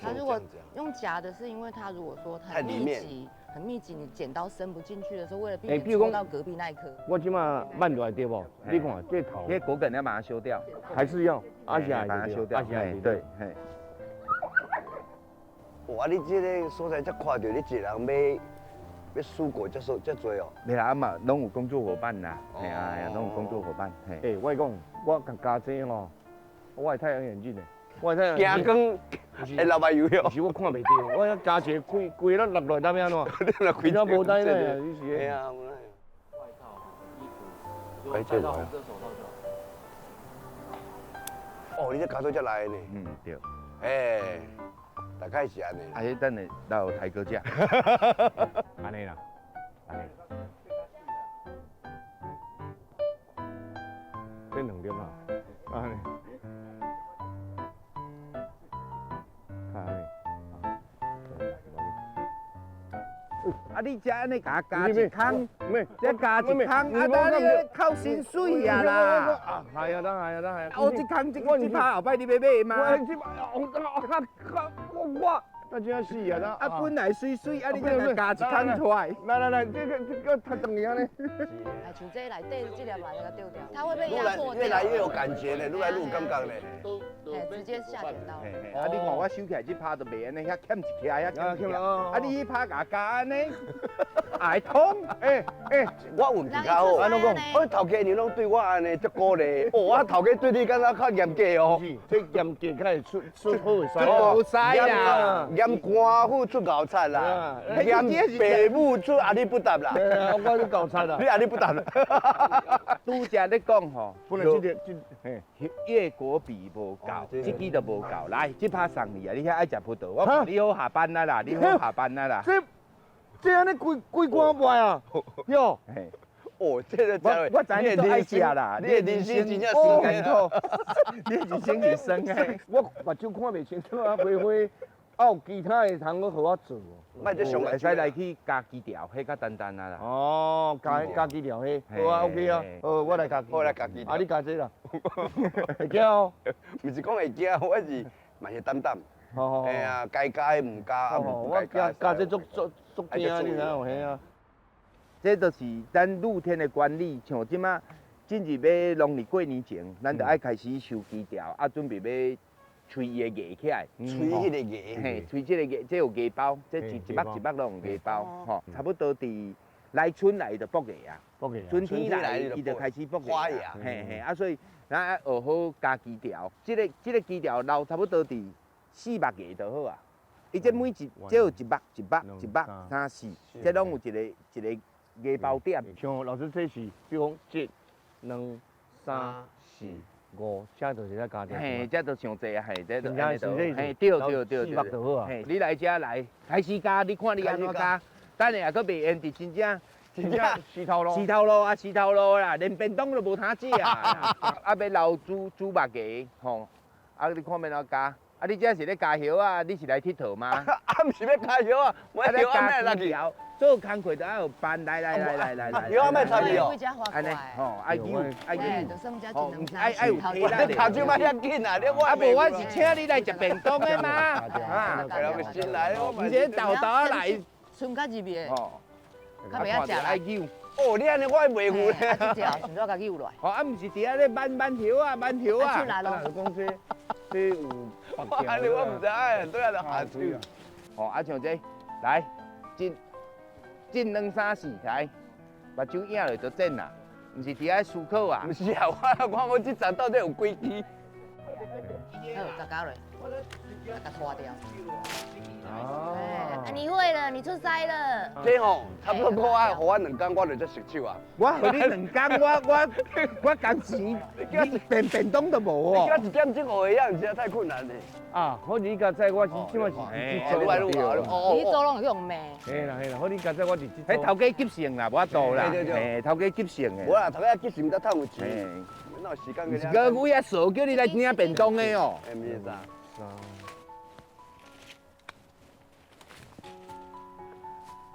Speaker 6: 他如果用夾的，是因為他如果說很密集，很密集，你剪刀伸不進去的時候，為了避免戳到隔壁那一顆。
Speaker 1: 我這馬慢落來對無？你看這頭，
Speaker 9: 這果梗要把它修掉，
Speaker 1: 還是要，阿是
Speaker 9: 把它修掉，對，嘿。
Speaker 2: 哇！你這个所在，才看著你一个人欲欲蔬果遮數遮濟哦。
Speaker 9: 袂啦，啊嘛，攏有工作夥伴啦，嘿啊，攏有工作夥伴。
Speaker 1: 欸，我講，我共加這吼，我的太陽眼鏡呢？我的太陽眼鏡。
Speaker 2: 驚光，會流目油
Speaker 1: 是我看袂著，我加一個開規咧落落來，欲按怎？
Speaker 2: 你若開
Speaker 1: 無奈咧，你是。
Speaker 2: 嘿啊，無奈。
Speaker 5: 外套、衣服，戴到紅色手套就好。
Speaker 2: 哦，你這鉸刀才來的呢？
Speaker 9: 嗯，對。
Speaker 2: 欸。大概是按呢。
Speaker 9: 啊，彼等下到台哥遮。
Speaker 1: 按呢啦，按呢。這兩粒啊，按呢。按呢。
Speaker 9: 啊，你遮按呢共加一空，遮加一空，啊，等你扣薪水啊啦。
Speaker 1: 啊，係啊，當係啊，當係啊。
Speaker 9: 哦，這空這這拍後擺你欲買嗎？
Speaker 1: 我這我我。那真死啊！
Speaker 9: 啊，本來媠媠，啊，你閣加一空出來。
Speaker 1: 來來來，這個這個踢轉去按呢。
Speaker 6: 來，像這內底這粒嘛，共丟掉，它會被壓迫掉。
Speaker 2: 越來越有感覺咧，愈來愈有感覺咧。
Speaker 6: 直接下剪刀。
Speaker 9: 啊，你看我收起來這拍就袂按呢，遐欠一徛，遐欠一徛。啊，你彼拍共加按呢，會通。
Speaker 1: 欸欸，
Speaker 2: 我運氣較好。按怎講？我頭家娘攏對我按呢足鼓勵。哦，我頭家對你敢若較嚴格哦。
Speaker 1: 這嚴格較會出出好的師。
Speaker 9: 出好師啦。
Speaker 2: 嫌官府出𠢕贼啦，嫌爸母出阿里不达啦。
Speaker 1: 我是𠢕贼啦。
Speaker 2: 你阿里不达啦。
Speaker 9: 拄才咧講吼，
Speaker 1: 本來這個這嘿，
Speaker 9: 葉果比無夠，這支都無夠。來，這拍送你啊！你遐愛食葡萄，我看你好下班啊啦，你好下班啊啦。
Speaker 1: 這
Speaker 2: 這按呢規規關賣啊？喲。
Speaker 9: 哦，這個我知你都愛食啦，你的人生真正酸艱苦，你的人生是酸的。
Speaker 2: 我目睭看袂清楚啊，花花，啊有其他的通閣予我做無？
Speaker 9: 莫這上會使來去加基調，彼較簡單啊啦。
Speaker 2: 哦，加加基調彼，好啊，OK 啊，好，我來加，
Speaker 9: 我來加基調。
Speaker 2: 啊，你加這啦，會驚哦？
Speaker 7: 毋是講會驚，我是嘛是膽膽。
Speaker 2: 哦。
Speaker 7: 嘿啊，該加的毋加，啊毋
Speaker 2: 我加加這足足足驚，你知影無？嘿啊。
Speaker 9: 這就是咱露天的管理，像這馬進入欲農曆過年前，咱就愛開始收枝條，啊，準備欲催伊的芽起來。
Speaker 7: 催彼個芽。
Speaker 9: 嘿，催這個芽，這有芽包，這一一目一目攏有芽包，吼，差不多佇來春來就剝芽啊。
Speaker 2: 剝芽。
Speaker 9: 春天來，伊就開始剝芽。嘿嘿，啊，所以咱愛學好加枝條，這個這個枝條留差不多佇四目芽就好啊。伊這每一這有一目一目一目三四，這攏有一個一個。芽包點，
Speaker 2: 像老師這是，比如講一、兩、三、四、五，這就是咧加。
Speaker 9: 嘿，這就傷濟啊，嘿，這就按呢就，嘿，對對對對。
Speaker 2: 四目就好啊。
Speaker 9: 嘿，你來這來，開始加，你看你按怎加？等下閣袂緣，佇真正
Speaker 2: 真正死頭路。
Speaker 9: 死頭路啊，死頭路啦，連便當都無通食啊！啊，欲留煮煮目芽，吼，啊，你看欲按怎加？啊，你這是咧加葉啊？你是來𨑨迌嗎？
Speaker 7: 啊，毋是欲加葉啊，我葉仔莫落去。
Speaker 9: 做工課都愛有班，來來來來來來。
Speaker 7: 葉仔莫插去哦。
Speaker 9: 按呢，吼，愛扭，愛扭，吼，愛愛有體力。
Speaker 7: 你跤手莫遐緊啊！你我
Speaker 9: 啊無，我是請你來食便當的嘛。
Speaker 7: 啊，新來，
Speaker 9: 毋是豆豆來。
Speaker 6: 剩較入去的，較袂曉食
Speaker 9: 愛扭。
Speaker 7: 哦，你按呢我會袂赴咧。
Speaker 6: 啊，這條想怎共扭落來？
Speaker 9: 吼，啊，毋是佇遐咧挽挽葉啊，挽葉啊。
Speaker 6: 出來咯。
Speaker 2: 講這這有白條。
Speaker 7: 按呢我毋知影，對啊，就下手。
Speaker 9: 吼，啊像這，來，進。進兩三四來，目睭影落就剪啦，毋是佇遐思考啊。
Speaker 7: 毋是啊，我看我這層到底有幾支？
Speaker 6: 好，再加落，共拖掉。哦。啊，你會了，你出師了。
Speaker 7: 這吼，差不多我愛予我兩工，我就才熟手啊。
Speaker 9: 我予你兩工，我我我工錢，你便便當都無哦。
Speaker 7: 你一點鐘學會曉，毋是太困難咧。
Speaker 2: 啊，好你較早我是這馬是
Speaker 7: 這組。
Speaker 6: 你組攏會用罵。
Speaker 2: 嘿啦嘿啦，好你較早我是這組。
Speaker 9: 彼頭家急性啦，無法度啦。嘿，頭家急性的。
Speaker 7: 無啦，頭家急性才趁有錢。哪有時間給你？
Speaker 9: 哥，我遐傻叫你來領便當的哦。
Speaker 7: 欸，毋是啥？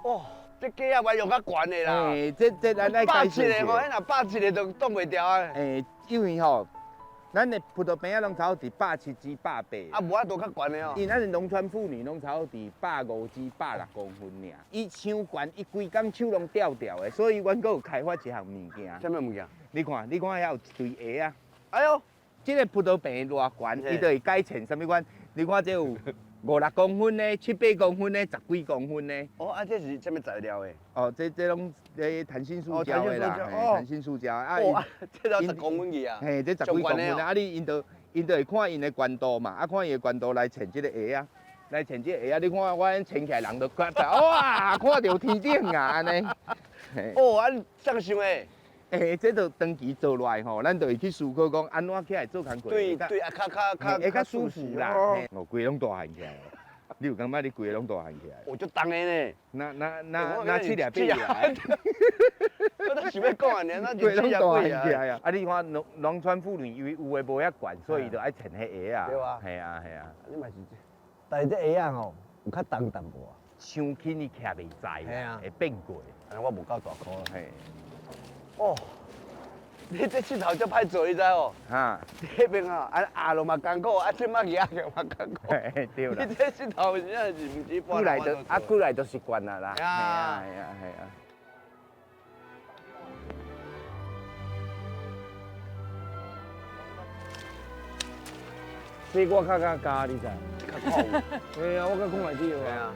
Speaker 7: 哦，這雞仔嘛用較懸的啦。
Speaker 9: 欸，這這咱愛
Speaker 7: 百七个吼，彼若百七个就擋袂牢啊。
Speaker 9: 欸，因為吼，咱的葡萄餅仔攏差不多佇170至180。
Speaker 7: 啊，無法度較懸的哦。
Speaker 9: 因為咱的農村婦女攏差不多佇150至160公分爾，伊傷懸，伊規工手攏吊吊的，所以阮閣有開發一項物件。
Speaker 7: 啥物物件？
Speaker 9: 你看，你看遐有一堆鞋仔。
Speaker 7: 哎喲，
Speaker 9: 這個葡萄餅偌懸，伊就會改穿啥物款？你看這有五六公分的、七八公分的、十幾公分的。
Speaker 7: 哦，啊，這是啥物材料的？
Speaker 9: 哦，這這攏這彈性塑膠的啦，彈性塑膠啊。
Speaker 7: 哦，這都十公分去啊。
Speaker 9: 嘿，這十幾公分啊，你𪜶就𪜶就會看𪜶的懸度嘛，啊，看𪜶的懸度來穿這個鞋仔，來穿這個鞋仔，你看我按穿起來人就覺得哇，看著天頂啊，按呢。
Speaker 7: 哦，啊，這樣想的。
Speaker 9: 欸，這就長期做落來吼，咱就會去思考講，按怎起來做工課。
Speaker 7: 對對，啊，較較較
Speaker 9: 會較舒服啦。哦，規個攏大漢起來，你有感覺你規個攏大漢起來？
Speaker 7: 我足重的呢。
Speaker 9: 那那那那七粒八粒。
Speaker 7: 我都想欲講啊，那
Speaker 9: 規攏大漢起來啊！啊，你看農農村婦女因為有的無遐懸，所以就愛穿彼鞋仔。
Speaker 7: 對啊。
Speaker 9: 嘿啊嘿啊。
Speaker 7: 你嘛是，但是這鞋仔吼有較重淡薄啊。
Speaker 9: 傷輕伊徛袂在，會變過。
Speaker 7: 按呢我無夠大箍。
Speaker 9: 嘿。
Speaker 7: 哦，你這穑頭足歹做，你知無？
Speaker 9: 哈，
Speaker 7: 這邊啊，啊壓落嘛艱苦，啊這馬壓起嘛艱苦。
Speaker 9: 對啦。
Speaker 7: 你這穑頭真正是毋是一般。
Speaker 9: 久來就啊，久來就習慣啦啦。
Speaker 7: 係啊，
Speaker 9: 係啊，係啊。
Speaker 2: 這我較較加，你知？
Speaker 7: 較看有。
Speaker 2: 嘿啊，我較看會著啊。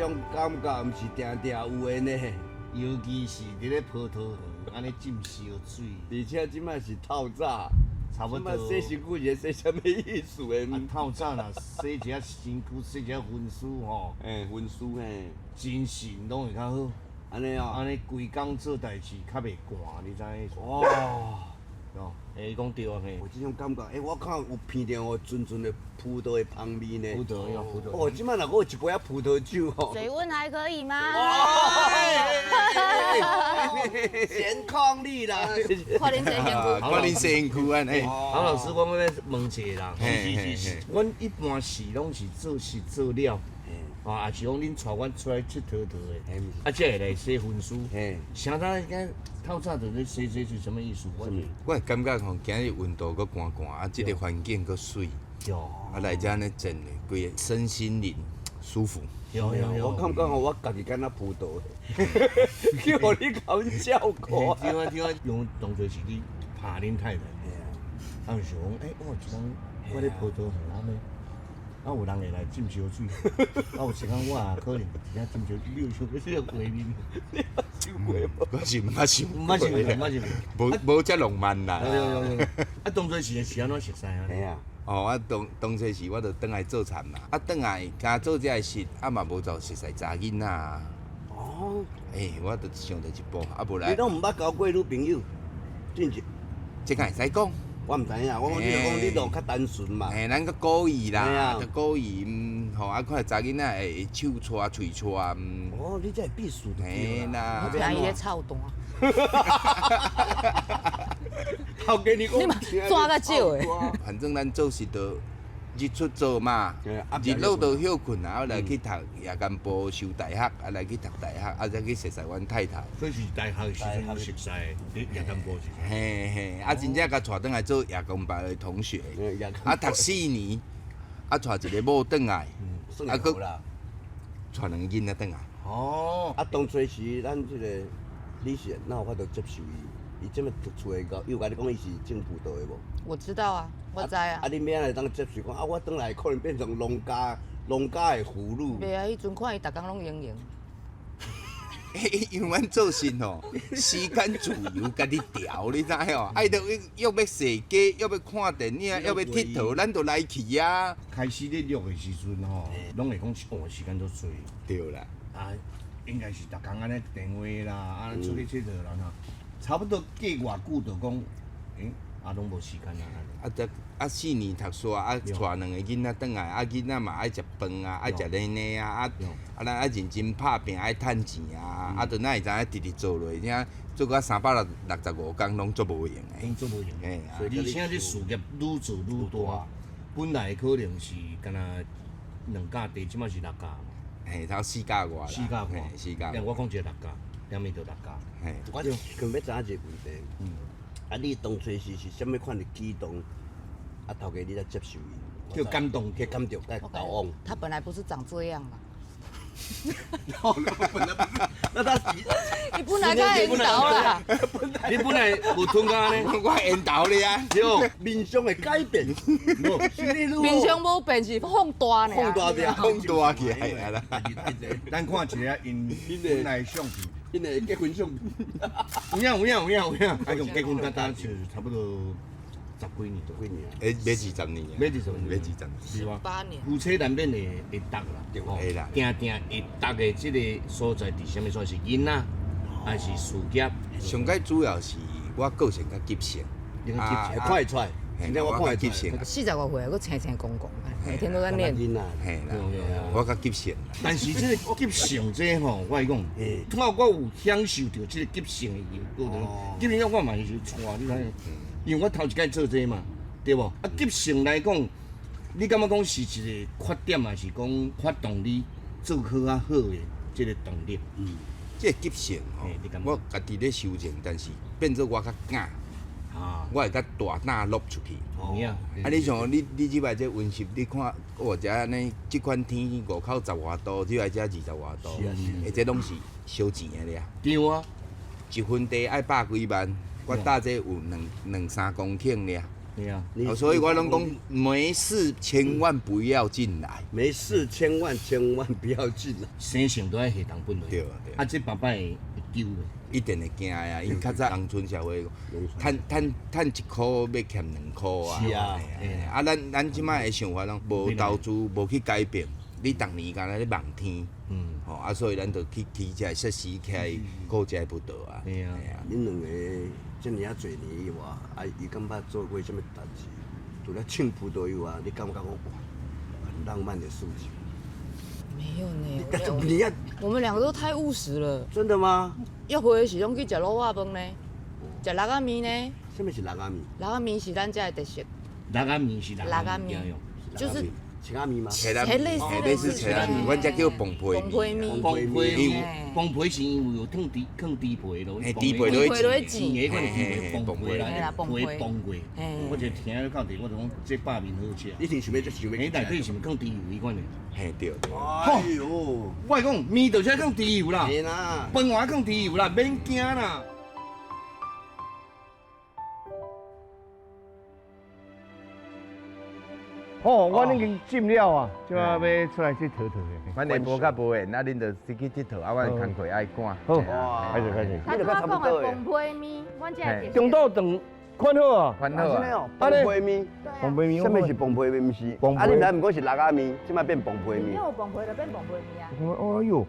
Speaker 2: 種感覺毋是定定有的呢。
Speaker 8: 尤其是佇咧葡萄園按呢浸燒水，
Speaker 2: 而且這擺是透早，
Speaker 8: 差不多。
Speaker 2: 洗身軀是洗啥物意思的？
Speaker 8: 啊，透早若洗一下身軀，洗一下薰屍吼，
Speaker 2: 嘿，薰屍嘿，
Speaker 8: 精神攏會較好。
Speaker 2: 按呢哦，
Speaker 8: 按呢規工做代誌較袂寒，你知影？
Speaker 2: 哦。
Speaker 8: 哦，欸，伊講對啊，嘿。
Speaker 2: 有這種感覺，欸，我看有鼻著哦，純純的葡萄的香味呢。
Speaker 8: 葡萄呀，葡萄。
Speaker 2: 哦，這擺若閣有一杯仔葡萄酒吼。
Speaker 6: 水溫還可以嗎？
Speaker 2: 健康你啦。
Speaker 6: 看恁洗身軀。
Speaker 9: 看恁洗身軀按呢。
Speaker 8: 郝老師，我欲問一下啦。是是是。阮一般是攏是做事做了。啊，也是講恁帶阮出來𨑨迌迌的，啊，才會來洗薰屍。啥咱今透早就咧洗洗是啥物意思？
Speaker 9: 我會感覺吼，今日溫度閣寒寒，啊，這個環境閣媠，啊，來遮按呢靜咧，規個身心靈舒服。
Speaker 8: 有有有，
Speaker 2: 我感覺吼，我家己敢若葡萄，叫予你共阮照顧。
Speaker 8: 對啊對啊，用當作是你拍恁太太，啊，就想講，欸，我有一工我咧葡萄園按呢。啊，有人會來浸燒水，啊，有一工我也可能佇遐浸燒，你有想過這個畫面？
Speaker 2: 你捌想過無？
Speaker 9: 我是毋捌想
Speaker 8: 過，毋捌想過，毋捌想
Speaker 9: 過，無無遮浪漫啦。
Speaker 8: 啊，當初是是按怎熟似啊？
Speaker 2: 嘿啊。
Speaker 9: 哦，啊，當當初時我就轉來做田嘛，啊，轉來敢做這个事，啊嘛無就熟似查囡仔。
Speaker 2: 哦。
Speaker 9: 欸，我就想著一步，啊無來。
Speaker 2: 你攏毋捌交過女朋友？進前。
Speaker 9: 這敢會使講？
Speaker 2: 我毋知影，我講你就講你就較單純嘛。
Speaker 9: 嘿，咱較古意啦，較古意，吼啊，看查囡仔會手搓、喙搓。
Speaker 2: 哦，你這會必須的。
Speaker 9: 嘿啦。
Speaker 6: 我聽伊咧臭彈。
Speaker 2: 頭家你講，
Speaker 6: 你嘛抓較少的。
Speaker 9: 反正咱做事就日出做嘛，日落就歇睏啊，來去讀夜間部修大學，啊來去讀大學，啊再去熟似阮太太。
Speaker 8: 所以是大學時陣熟似，夜間部時陣。
Speaker 9: 嘿嘿，啊真正共帶轉來做夜間部的同學，啊讀四年，啊帶一個某轉來，啊閣帶兩個囡仔轉來。
Speaker 8: 哦，
Speaker 2: 啊當初時咱這個你是哪有法度接受伊？伊這麼突出的高，伊有共你講伊是種葡萄的無？
Speaker 6: 我知道啊，我知啊。
Speaker 2: 啊，你欲按怎會當接受講啊？我轉來可能變成農家，農家的婦女。
Speaker 6: 袂啊，彼陣看伊逐工攏閒閒。
Speaker 9: 因為阮做事吼，時間自由，家己調，你知吼？愛著欲欲踅街，欲欲看電影，欲欲𨑨迌，咱就來去啊。
Speaker 8: 開始咧錄的時陣吼，攏會講哦，時間足濟。
Speaker 9: 對啦。
Speaker 8: 啊，應該是逐工按呢電話啦，啊出去𨑨迌啦，差不多過偌久就講，欸，啊，攏無時間啊。
Speaker 9: 啊，這啊四年讀書啊，帶兩個囡仔轉來，啊囡仔嘛愛食飯啊，愛食奶奶啊，啊啊咱愛認真拍拚，愛趁錢啊，啊，就哪會知影直直做落去，爾做到365工攏足無閒的。
Speaker 8: 攏足無閒。而且這事業愈做愈大，本來可能是干焦兩甲地，這擺是六甲。
Speaker 9: 嘿，頭四甲外啦。
Speaker 8: 四甲外，
Speaker 9: 四甲。
Speaker 8: 我講一個六甲，兩面就六甲。
Speaker 9: 嘿，
Speaker 2: 我想欲知影一個問題。啊，你當初時是啥物款的舉動？啊，頭家你才接受伊，
Speaker 8: 叫感動，
Speaker 2: 叫感動，佮交往。
Speaker 6: 他本來不是長這樣嘛。
Speaker 2: 那他是，
Speaker 6: 你本來較緣投啦。
Speaker 8: 你本來無吞甲呢？
Speaker 9: 我緣投咧啊。
Speaker 2: 對，面相會改變。
Speaker 6: 面相無變是放大呢。
Speaker 2: 放大掉，
Speaker 9: 放大起來啦。
Speaker 8: 咱看一下𪜶本來相片，𪜶
Speaker 2: 的結婚相。
Speaker 8: 有影有影有影有影，啊用結婚到今就差不多十幾年，
Speaker 2: 十幾年啊？
Speaker 9: 欸，欲20年啊？
Speaker 8: 欲20年，
Speaker 9: 欲20年。
Speaker 8: 是吧？
Speaker 6: 8年。
Speaker 8: 夫妻難免會會搭啦，
Speaker 9: 對會啦。
Speaker 8: 定定會搭的這個所在，佇啥物所在？是囡仔，還是事業？
Speaker 9: 上蓋主要是我個性較急性，
Speaker 8: 你較急性，
Speaker 2: 看會出來。
Speaker 9: 我較急性。
Speaker 6: 40外歲，閣青青公公，每天都在練。
Speaker 9: 嘿啦，我較急性。
Speaker 8: 但是這個急性這吼，我來講，拄好我有享受著這個急性的過程。急性我嘛是帶，你知影？因為我頭一擺做這嘛，對無？啊，急性來講，你感覺講是一個缺點，還是講發動你做較好的這個動力？
Speaker 9: 嗯，這個急性吼，我家己咧修正，但是變做我較敢。
Speaker 8: 啊！
Speaker 9: 我會較大膽落出去。
Speaker 8: 啊，
Speaker 9: 你像你這擺這溫室，你看，哇，這按呢，這款天外口10外度，這擺這20外度，欸，這攏是燒錢的咧。
Speaker 8: 對啊，
Speaker 9: 一分地愛百幾萬，我搭這有兩三公頃爾。
Speaker 5: 对啊。
Speaker 9: 所以我拢讲，没事千万不要进来，
Speaker 10: 没事千万千万不要进来。
Speaker 5: 生性都爱下重本
Speaker 9: 对对。
Speaker 5: 啊，这爸爸会丢的。
Speaker 9: 一定会惊啊！因较早农村社会，趁1箍欲欠2箍啊！
Speaker 5: 是啊，
Speaker 9: 啊，咱这摆的想法拢无投资，无去改变。你逐年敢若咧望天，吼啊，所以咱就去起这设施起来，顾这葡萄啊。
Speaker 5: 对啊，
Speaker 10: 恁两个这尔啊济年以外，啊，伊感觉做过啥物代志？除了唱葡萄以外，你感觉讲哇，很浪漫的事情？
Speaker 6: 没有呢，我们两个都太务实了。
Speaker 10: 真的吗？
Speaker 6: 约会时拢去食卤肉饭呢，食蜊仔面呢。
Speaker 10: 啥物是蜊仔面？
Speaker 6: 蜊仔面是咱遮的特色。
Speaker 5: 蜊仔面是蜊仔面，
Speaker 6: 就是
Speaker 10: 切仔面吗？
Speaker 6: 类似
Speaker 9: 类似切仔面，阮遮叫崩皮
Speaker 6: 面。
Speaker 5: 崩皮崩皮是因为有放猪放猪皮落，
Speaker 9: 猪皮落去
Speaker 5: 煎的款猪皮崩皮啦，皮崩过。我就听到底，我就讲这肉面好食。
Speaker 10: 你挺想欲想欲？
Speaker 5: 内底是毋放猪油彼款的？
Speaker 9: 嘿对。
Speaker 10: 哎呦，
Speaker 5: 我讲面就是爱放猪油啦，饭碗放猪油啦，免惊啦。
Speaker 1: 哦，我已经浸了啊，这摆欲出来去佗佗的。
Speaker 9: 反正无较无缘，啊，恁就去𨑨迌，啊，阮工课爱赶。
Speaker 1: 好，开始开始。
Speaker 6: 他拄仔讲的崩皮面，阮这个
Speaker 1: 中昼顿款好啊，
Speaker 9: 款好啊。
Speaker 10: 崩皮面，
Speaker 1: 崩皮面，
Speaker 10: 啥物是崩皮面？毋是，啊，你来毋讲是蜊仔面，这摆变崩皮面。
Speaker 6: 有崩皮就变崩皮面啊。
Speaker 1: 哎呦，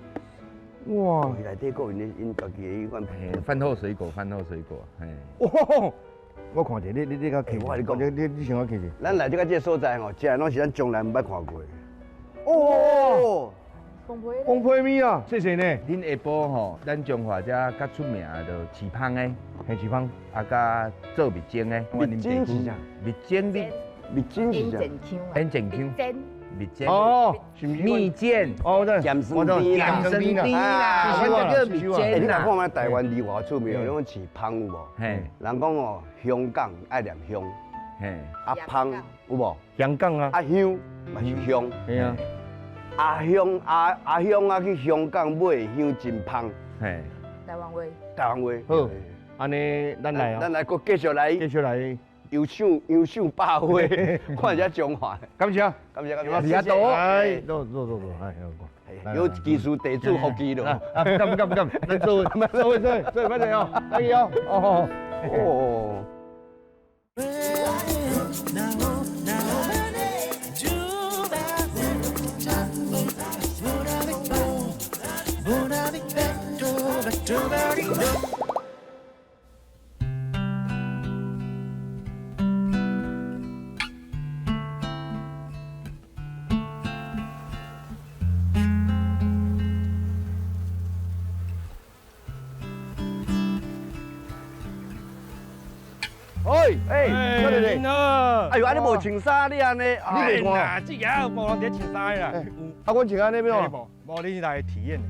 Speaker 1: 哇！
Speaker 10: 内底阁因因家己的彼款
Speaker 9: 饭后水果，饭后水果，嘿。
Speaker 1: 哇！我看者，你较客，我你讲，你先我客者。
Speaker 10: 咱来这个这个所在吼，食的拢是咱从来毋捌看过的。哦，
Speaker 1: 崩皮面啊，谢谢呢。
Speaker 9: 恁下晡吼，咱彰化遮较出名的就饲芳的，
Speaker 1: 嘿，饲芳，
Speaker 9: 啊，佮做蜜精的。
Speaker 10: 蜜精是啥？
Speaker 9: 蜜精你
Speaker 10: 蜜精是啥？
Speaker 9: 烟煎腔。蜜煎
Speaker 1: 哦，
Speaker 9: 蜜饯
Speaker 1: 哦，对，
Speaker 10: 咸酸甜
Speaker 9: 啦，咸酸甜啦，阮这叫蜜饯
Speaker 10: 啦。你若看觅台湾梨偌出名，拢饲芳有无？
Speaker 9: 嘿，
Speaker 10: 人讲哦，香港爱念香，
Speaker 9: 嘿，
Speaker 10: 啊芳有无？
Speaker 1: 香港啊，
Speaker 10: 啊香嘛是香，
Speaker 1: 嘿啊，
Speaker 10: 阿香阿阿香啊去香港买香真芳，
Speaker 9: 嘿，
Speaker 6: 台湾话，
Speaker 10: 台湾话。
Speaker 1: 好，按呢，咱来啊，
Speaker 10: 咱来阁继续来，
Speaker 1: 继续来。
Speaker 10: 游唱游唱百花，看一下彰化。
Speaker 1: 感谢，
Speaker 10: 感谢感谢。
Speaker 1: 谢谢。哎，坐坐坐坐，哎，
Speaker 10: 有技术地主福气咯。
Speaker 1: 啊，不敢不敢不敢，来坐位，坐位坐位，坐慢点哦，来哦，哦
Speaker 10: 哦。
Speaker 1: 哎哎，对对对，
Speaker 10: 哎呦，啊你无穿衫，你按呢？
Speaker 1: 你袂看？
Speaker 11: 这个无人伫穿衫啦。
Speaker 1: 啊，我穿按呢边哦。
Speaker 11: 无，你是来体验的。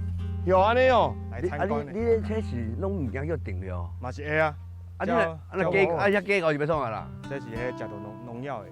Speaker 1: 有按呢哦。
Speaker 11: 来参观
Speaker 10: 的。你这是拢物件叫定了？
Speaker 11: 嘛是会啊。
Speaker 10: 啊，你啊那鸡啊，遐鸡狗是欲创啊啦？
Speaker 11: 这是彼食著农药的。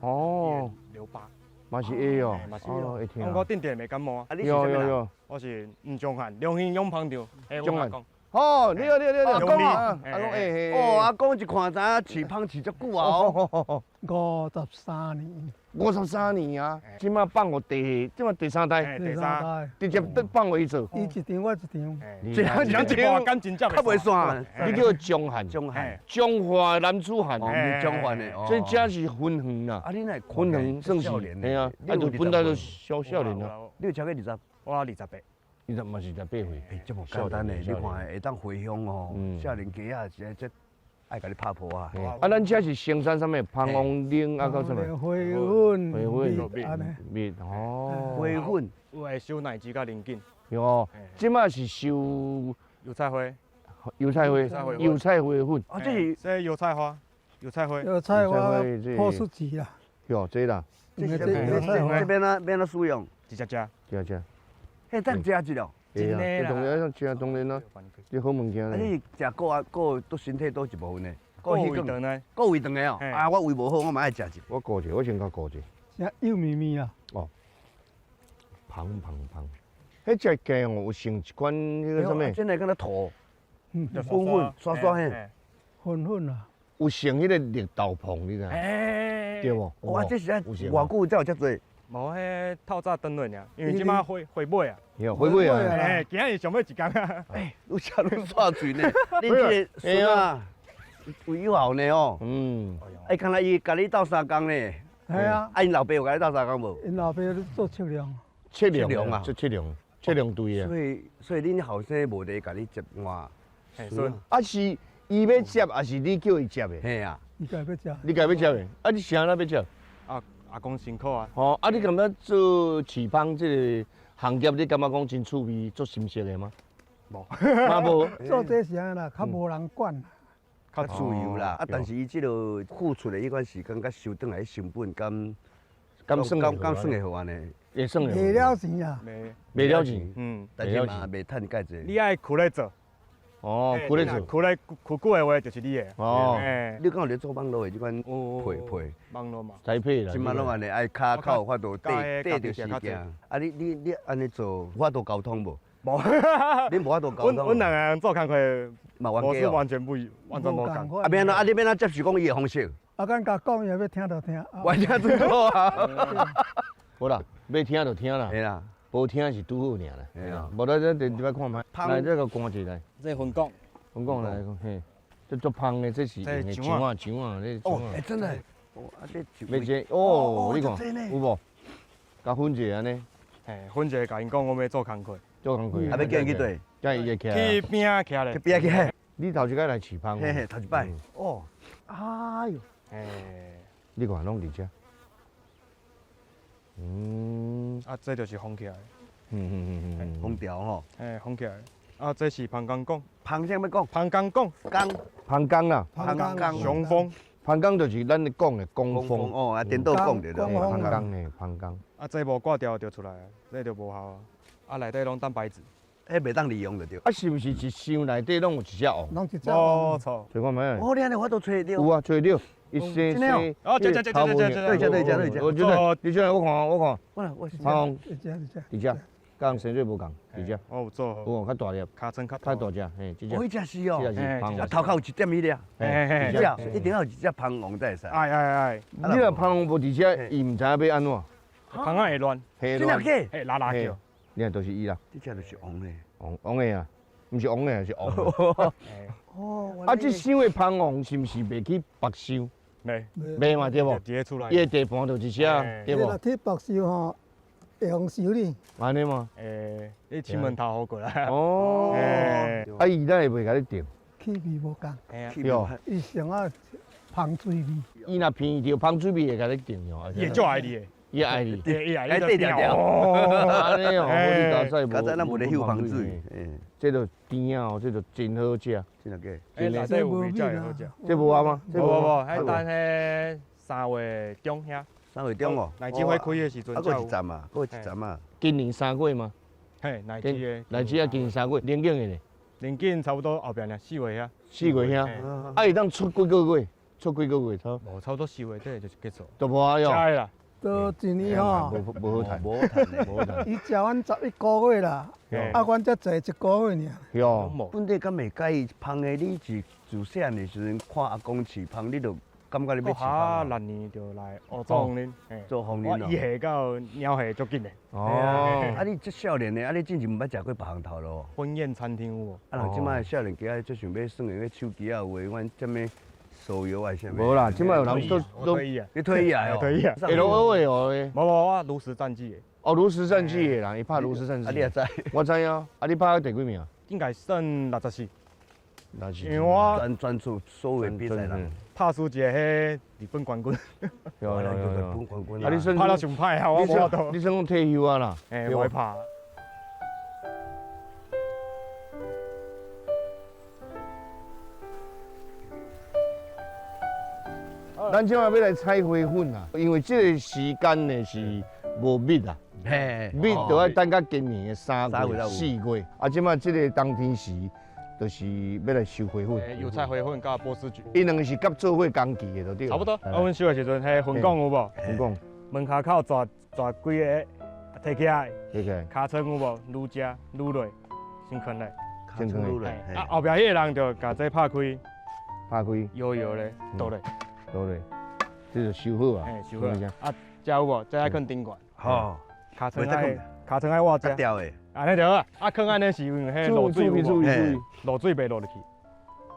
Speaker 1: 哦。
Speaker 11: 留疤。
Speaker 1: 嘛是会哦。
Speaker 11: 嘛是会。听。我定定袂感冒
Speaker 10: 啊。
Speaker 1: 有有有。
Speaker 11: 我是吴宗翰，良兴永芳长。
Speaker 1: 宗翰。哦，你好，你好，你好，
Speaker 10: 阿公
Speaker 1: 啊，阿公，哎，
Speaker 10: 哦，阿公一看知影饲芳饲足久啊，
Speaker 1: 哦，53
Speaker 12: 年
Speaker 1: ，53年啊，这马放予第，这马第三代，
Speaker 11: 第三代，
Speaker 1: 直接放予伊做，
Speaker 12: 伊一场我一场，
Speaker 1: 一人一场，
Speaker 11: 感情较
Speaker 10: 袂散。
Speaker 1: 你叫张翰，
Speaker 10: 张翰，
Speaker 1: 彰化男子汉，
Speaker 10: 彰化的，
Speaker 1: 这真是分园啦。
Speaker 10: 啊，你那
Speaker 1: 分园算是，嘿啊，啊，就本来就少少年啊。
Speaker 10: 你有超过20？
Speaker 11: 我28。
Speaker 1: 你嘛是28岁，
Speaker 10: 欸，这无简单嘞！你看会当回乡哦，少年家啊，这这爱共你拍破啊！
Speaker 1: 啊，咱这是生产啥物？芳王岭啊，到啥物？
Speaker 12: 花粉、
Speaker 1: 花粉、蜜哦，
Speaker 10: 花粉
Speaker 11: 有会收奶汁佮龙井。
Speaker 1: 哟，这马是收
Speaker 11: 油菜花，
Speaker 1: 油菜花，油菜花粉。
Speaker 10: 啊，这是
Speaker 11: 这油菜花，油菜花，
Speaker 12: 油菜花破出钱啦。
Speaker 1: 哟，这啦，
Speaker 10: 这这边哪边哪使用？
Speaker 11: 直接食，
Speaker 1: 直接食。
Speaker 10: 嘿，当食一了，
Speaker 1: 真的啦，当然食当然啦，这好物件。
Speaker 10: 啊，你食顾啊顾对身体佗一部分呢？
Speaker 11: 顾胃肠呢？
Speaker 10: 顾胃肠的哦。啊，我胃无好，我嘛爱食一。
Speaker 1: 我顾者，我先较顾者。
Speaker 12: 食幼咪咪啊。
Speaker 1: 哦。芳芳芳，彼只鸡哦，有成一款彼个啥物？
Speaker 10: 真的敢若土，粉粉刷刷嘿。
Speaker 12: 粉粉啊。
Speaker 1: 有成彼个绿豆棚，你知？对无？
Speaker 10: 哇，这是啊，偌久才有遮济？
Speaker 11: 无，彼透早转落尔，因为这马花花尾啊。
Speaker 1: 花尾啊！
Speaker 11: 哎，今日上尾一工啊。
Speaker 10: 哎，愈食愈煞喙呢。恁这个孙仔有友好呢哦。嗯。哎，敢若伊共你斗相共呢？
Speaker 12: 系啊。
Speaker 10: 啊，𪜶老爸有共你斗相共无？𪜶
Speaker 12: 老爸做测量。
Speaker 1: 测量啊，做测量，测量队啊。
Speaker 10: 所以恁后生无咧共你接换
Speaker 11: 孙。
Speaker 1: 啊是伊欲接，抑是你叫伊接的？
Speaker 10: 嘿啊。
Speaker 12: 伊家欲接。
Speaker 1: 你家欲接的？啊，你啥人欲接？
Speaker 11: 啊，阿公辛苦啊。
Speaker 1: 吼，啊，你感觉做饲芳这个行业，你感觉讲真趣味、足心适的吗？
Speaker 11: 无，
Speaker 1: 嘛无。
Speaker 12: 做这是按呢啦，较无人管，
Speaker 10: 较自由啦。啊，但是伊这个付出的彼款时间，佮收转来的成本，敢
Speaker 1: 敢算
Speaker 10: 敢算会好按呢？
Speaker 1: 会算
Speaker 12: 会。卖了钱啊！
Speaker 1: 卖了钱，
Speaker 10: 但是嘛袂趁介济。
Speaker 11: 你爱苦咧做。
Speaker 1: 哦，苦咧做，
Speaker 11: 苦咧苦久的话就是你的。
Speaker 1: 哦，
Speaker 10: 你敢有咧做网路的这款配配？
Speaker 11: 网路嘛。
Speaker 1: 栽培啦。
Speaker 10: 这马拢按呢，爱跤较有法度缀缀著时间。啊，你按呢做，有法度沟通无？
Speaker 11: 无。
Speaker 10: 你无法度沟通。
Speaker 11: 阮两个人做工课，
Speaker 10: 我
Speaker 11: 是完全不一，完全无仝。
Speaker 10: 啊，欲按怎？啊，你欲按怎接受讲伊的方式？
Speaker 12: 啊，阮共讲，伊欲听就听。
Speaker 10: 完全最好啊。
Speaker 1: 好啦，欲听就听啦。
Speaker 10: 嘿啦。
Speaker 1: 无听是拄好尔啦。嘿啦，无咱咱伫摆看觅。来，这个关一下。
Speaker 11: 这粉果。
Speaker 1: 粉果来，嘿，这足芳的，这是用的树仔树仔，这
Speaker 10: 哦，欸真的，哦，啊这
Speaker 1: 欲这哦，你看有无？共分一下按呢？
Speaker 11: 嘿，分一下，共𪜶讲我欲做工课，
Speaker 1: 做工课。
Speaker 10: 啊，欲叫𪜶去佗？
Speaker 1: 叫伊会起来。
Speaker 11: 去边仔徛咧。
Speaker 10: 去边仔徛。
Speaker 1: 你头一摆来饲芳？
Speaker 10: 嘿嘿，头一摆。哦，
Speaker 1: 哎哟，
Speaker 11: 嘿，
Speaker 1: 你看拢伫遮。嗯。
Speaker 11: 啊，这就是封起来。
Speaker 10: 封条吼。
Speaker 11: 嘿，封起来。啊，这是芳江港。
Speaker 10: 芳啥物港？
Speaker 11: 芳江港。
Speaker 10: 江。
Speaker 1: 芳江啦。
Speaker 10: 芳江。
Speaker 11: 雄风。
Speaker 1: 芳江就是咱咧讲的江风。
Speaker 10: 哦，啊，颠倒讲著对。
Speaker 1: 芳江呢，芳江。
Speaker 11: 啊，这无挂掉就出来啊，这就无效啊。啊，内底拢蛋白质。
Speaker 10: 彼袂当利用就对。
Speaker 1: 啊，是毋是一箱内底拢有一只王？
Speaker 12: 拢一只
Speaker 11: 无错。
Speaker 1: 揣看觅。
Speaker 10: 哦，你按呢法度揣著。
Speaker 1: 有啊，揣著。一生生。
Speaker 11: 哦，这这这这这这。
Speaker 10: 对这对这对这。
Speaker 1: 我这，你这我看我看。
Speaker 10: 我我是。
Speaker 1: 芳。
Speaker 12: 一只一只。
Speaker 1: 伫遮，佮生水无仝，伫遮。
Speaker 11: 我有做。
Speaker 1: 有较大粒。
Speaker 11: 尻川较
Speaker 1: 较大只，嘿，这只。
Speaker 10: 哦，彼只是哦。
Speaker 1: 这只是芳。
Speaker 10: 啊，头壳有一点彼个。
Speaker 11: 嘿嘿。
Speaker 10: 这一定要有一只芳王才会使。
Speaker 11: 爱爱爱。
Speaker 1: 你若芳王无伫遮，伊毋知影欲按怎。
Speaker 11: 芳仔会乱。
Speaker 1: 会乱。
Speaker 11: 嘿，拉拉叫。
Speaker 1: 你看都是伊啦。
Speaker 10: 这只就是王咧。
Speaker 1: 王王的啊，毋是王的，是王。
Speaker 12: 哦。
Speaker 1: 啊，这箱的芳王是毋是袂去白收？
Speaker 11: 袂。
Speaker 1: 袂嘛对无？
Speaker 11: 伫咧厝内。
Speaker 1: 伊的地盘就一只，对无？
Speaker 12: 若去白收吼，会予收你。
Speaker 1: 按呢吗？
Speaker 11: 欸，你亲门头户过来。
Speaker 1: 哦。啊，伊哪会袂共你定？
Speaker 12: 气味无仝。
Speaker 1: 对。
Speaker 12: 伊上啊芳水味。
Speaker 1: 伊若闻著芳水味会共你定哦。
Speaker 11: 伊会足爱你的。
Speaker 1: 伊爱你，
Speaker 11: 伊爱你，
Speaker 10: 对条
Speaker 1: 按呢哦，你较早
Speaker 10: 较早咱无咧嗅芳水，
Speaker 1: 这就甜啊，这就真好食。
Speaker 10: 真的假？
Speaker 11: 欸，内底有味才会好食。
Speaker 1: 这无啊吗？
Speaker 11: 无无无，彼等彼3月中遐。
Speaker 10: 3月中哦。
Speaker 11: 乃枝花开的时阵。
Speaker 10: 啊，阁一站啊，阁一站啊。
Speaker 1: 今年3月吗？
Speaker 11: 嘿，乃枝的。
Speaker 1: 乃枝啊，今年3月，龙井的呢？
Speaker 11: 龙井差不多后壁尔，4月遐。
Speaker 1: 4月遐，啊，会当出几个月？出几个月？
Speaker 11: 无，差不多4月底就是结束。
Speaker 1: 都无啊哟。
Speaker 11: 啦。
Speaker 12: 都一年吼，
Speaker 1: 无好趁，无好趁，无好趁。
Speaker 12: 伊食阮11个月啦，啊，阮才坐1个月尔。
Speaker 1: 哟，
Speaker 10: 本地敢会介意芳的？你是自细汉的时阵看阿公饲芳，你就感觉你欲饲芳。
Speaker 11: 我6年就来学做风铃，
Speaker 10: 做风铃
Speaker 11: 我一岁到鸟岁足紧的。
Speaker 10: 哦，啊，你这少年的，啊，你进前毋捌食过别项头路？
Speaker 11: 婚宴餐厅有无？
Speaker 10: 啊，人这摆少年家足想欲耍个手机啊，有的，阮啥物？手游还是啥物？
Speaker 1: 无啦，这摆有人都
Speaker 11: 都退役啊！
Speaker 10: 你退役啊？
Speaker 11: 退役啊！
Speaker 1: 会落学哦。
Speaker 11: 无无，我炉石战记的。
Speaker 1: 哦，炉石战记的人，伊拍炉石战记。
Speaker 10: 啊，你也知？
Speaker 1: 我知啊。啊，你拍到第几名？
Speaker 11: 应该算64。
Speaker 1: 64。
Speaker 11: 因为我
Speaker 10: 专注所有比赛人。
Speaker 11: 拍输一个彼日本冠军。
Speaker 1: 有有有
Speaker 10: 日本冠军。
Speaker 1: 啊，你算
Speaker 11: 拍到上歹啊！我无法度。
Speaker 1: 你算讲退休啊啦？
Speaker 11: 嘿，无拍。
Speaker 1: 咱这马欲来采花粉啊，因为这个时间呢是无蜜啊，蜜就爱等到今年的3月、4月。啊，这马这个冬天时，就是欲来收花粉。
Speaker 11: 油菜花粉佮波斯菊。
Speaker 1: 伊两个是佮做伙工期的，就对。
Speaker 11: 差不多。啊，阮收的时阵，彼粉管有无？
Speaker 1: 粉管。
Speaker 11: 门跤口抓抓几个，提起来。
Speaker 1: 提起来。
Speaker 11: 尻川有无？愈食愈落，先囥咧。
Speaker 1: 先囥
Speaker 11: 咧。啊，后壁彼个人就共这拍开。
Speaker 1: 拍开，
Speaker 11: 摇摇咧，倒咧，
Speaker 1: 倒咧，这就收好啊。
Speaker 11: 嘿，收好。啊，这有无？这爱囥顶悬。
Speaker 10: 吼，
Speaker 11: 尻川爱，尻川爱挖这。
Speaker 10: 掉的。
Speaker 11: 按呢就好。啊，囥按呢是因为彼落水有无？落水袂落入去。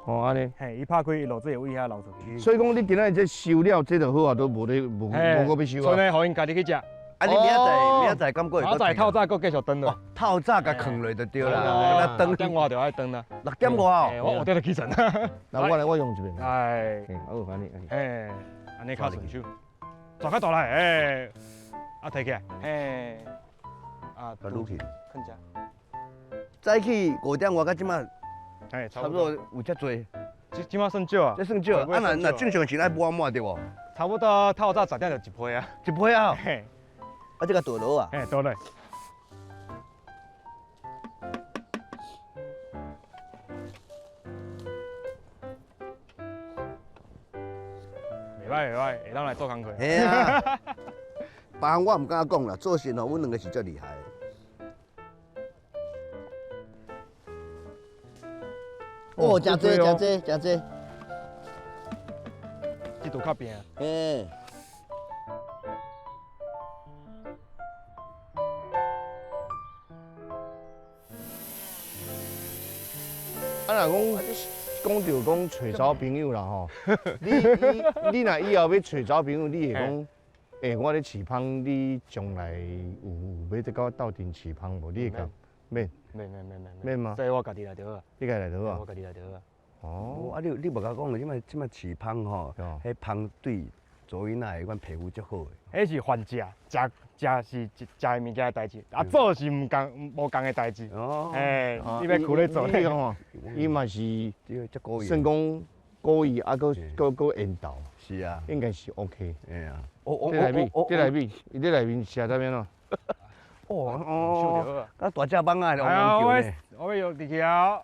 Speaker 1: 哦，按呢。
Speaker 11: 嘿，伊拍开，伊落水会位遐流出去。
Speaker 1: 所以讲，你今仔这收了，这就好啊，都无咧无无阁欲收啊。
Speaker 11: 賰予𪜶家己去食。
Speaker 10: 啊，你明仔载明仔载敢阁会？
Speaker 11: 明仔载透早阁继续炖落。
Speaker 10: 透早共囥落就对啦。
Speaker 11: 六点外就爱炖啦。
Speaker 10: 6点外哦。
Speaker 11: 我5点就起床。
Speaker 1: 那我来，我用一遍。
Speaker 11: 哎。
Speaker 1: 好，按呢。
Speaker 11: 嘿，按呢较顺手。抓较大来，哎，啊，提起来，嘿，啊，
Speaker 10: 撸去。
Speaker 11: 囥遮。
Speaker 10: 早起5点外到这马，
Speaker 11: 哎，
Speaker 10: 差不多有遮济。
Speaker 11: 这这马算少啊。
Speaker 10: 这算少。啊，若正常时爱满满对无？
Speaker 11: 差不多透早10点就一批啊。
Speaker 10: 一批啊。
Speaker 11: 嘿。
Speaker 10: 啊，这个倒落啊。
Speaker 11: 嘿，倒落。袂歹袂歹，会当来做工课。
Speaker 10: 嘿啊。别项我毋敢讲啦，做事吼，阮两个是足厉害的。哦，真济真济真济。
Speaker 11: 这度较平。
Speaker 10: 嘿。
Speaker 1: 啊，若讲讲著讲揣查某朋友啦吼，你若以后欲揣查某朋友，你会讲，欸，我咧饲芳，你将来有欲再佮我斗阵饲芳无？你会讲免？
Speaker 11: 免免免免
Speaker 1: 免吗？
Speaker 11: 这我家己来就好。
Speaker 1: 你家己来就好。
Speaker 11: 我家己来就好。
Speaker 10: 哦，啊，你无共我讲，这摆饲芳吼，彼芳对查某囡仔的款皮肤足好的。
Speaker 11: 彼是反食，食食是食的物件的代志，啊做是毋仝无仝的代志。哦，哎，你欲苦咧做。
Speaker 1: 你讲伊嘛是算讲故意啊，阁阁阁缘投。
Speaker 10: 是啊，
Speaker 1: 应该是 OK。
Speaker 10: 哎呀，
Speaker 1: 这内面，这内面，伊这内面写啥物喏？
Speaker 10: 哦哦，啊大只蠓仔咧，
Speaker 11: 黄球呢？我要用入去啊！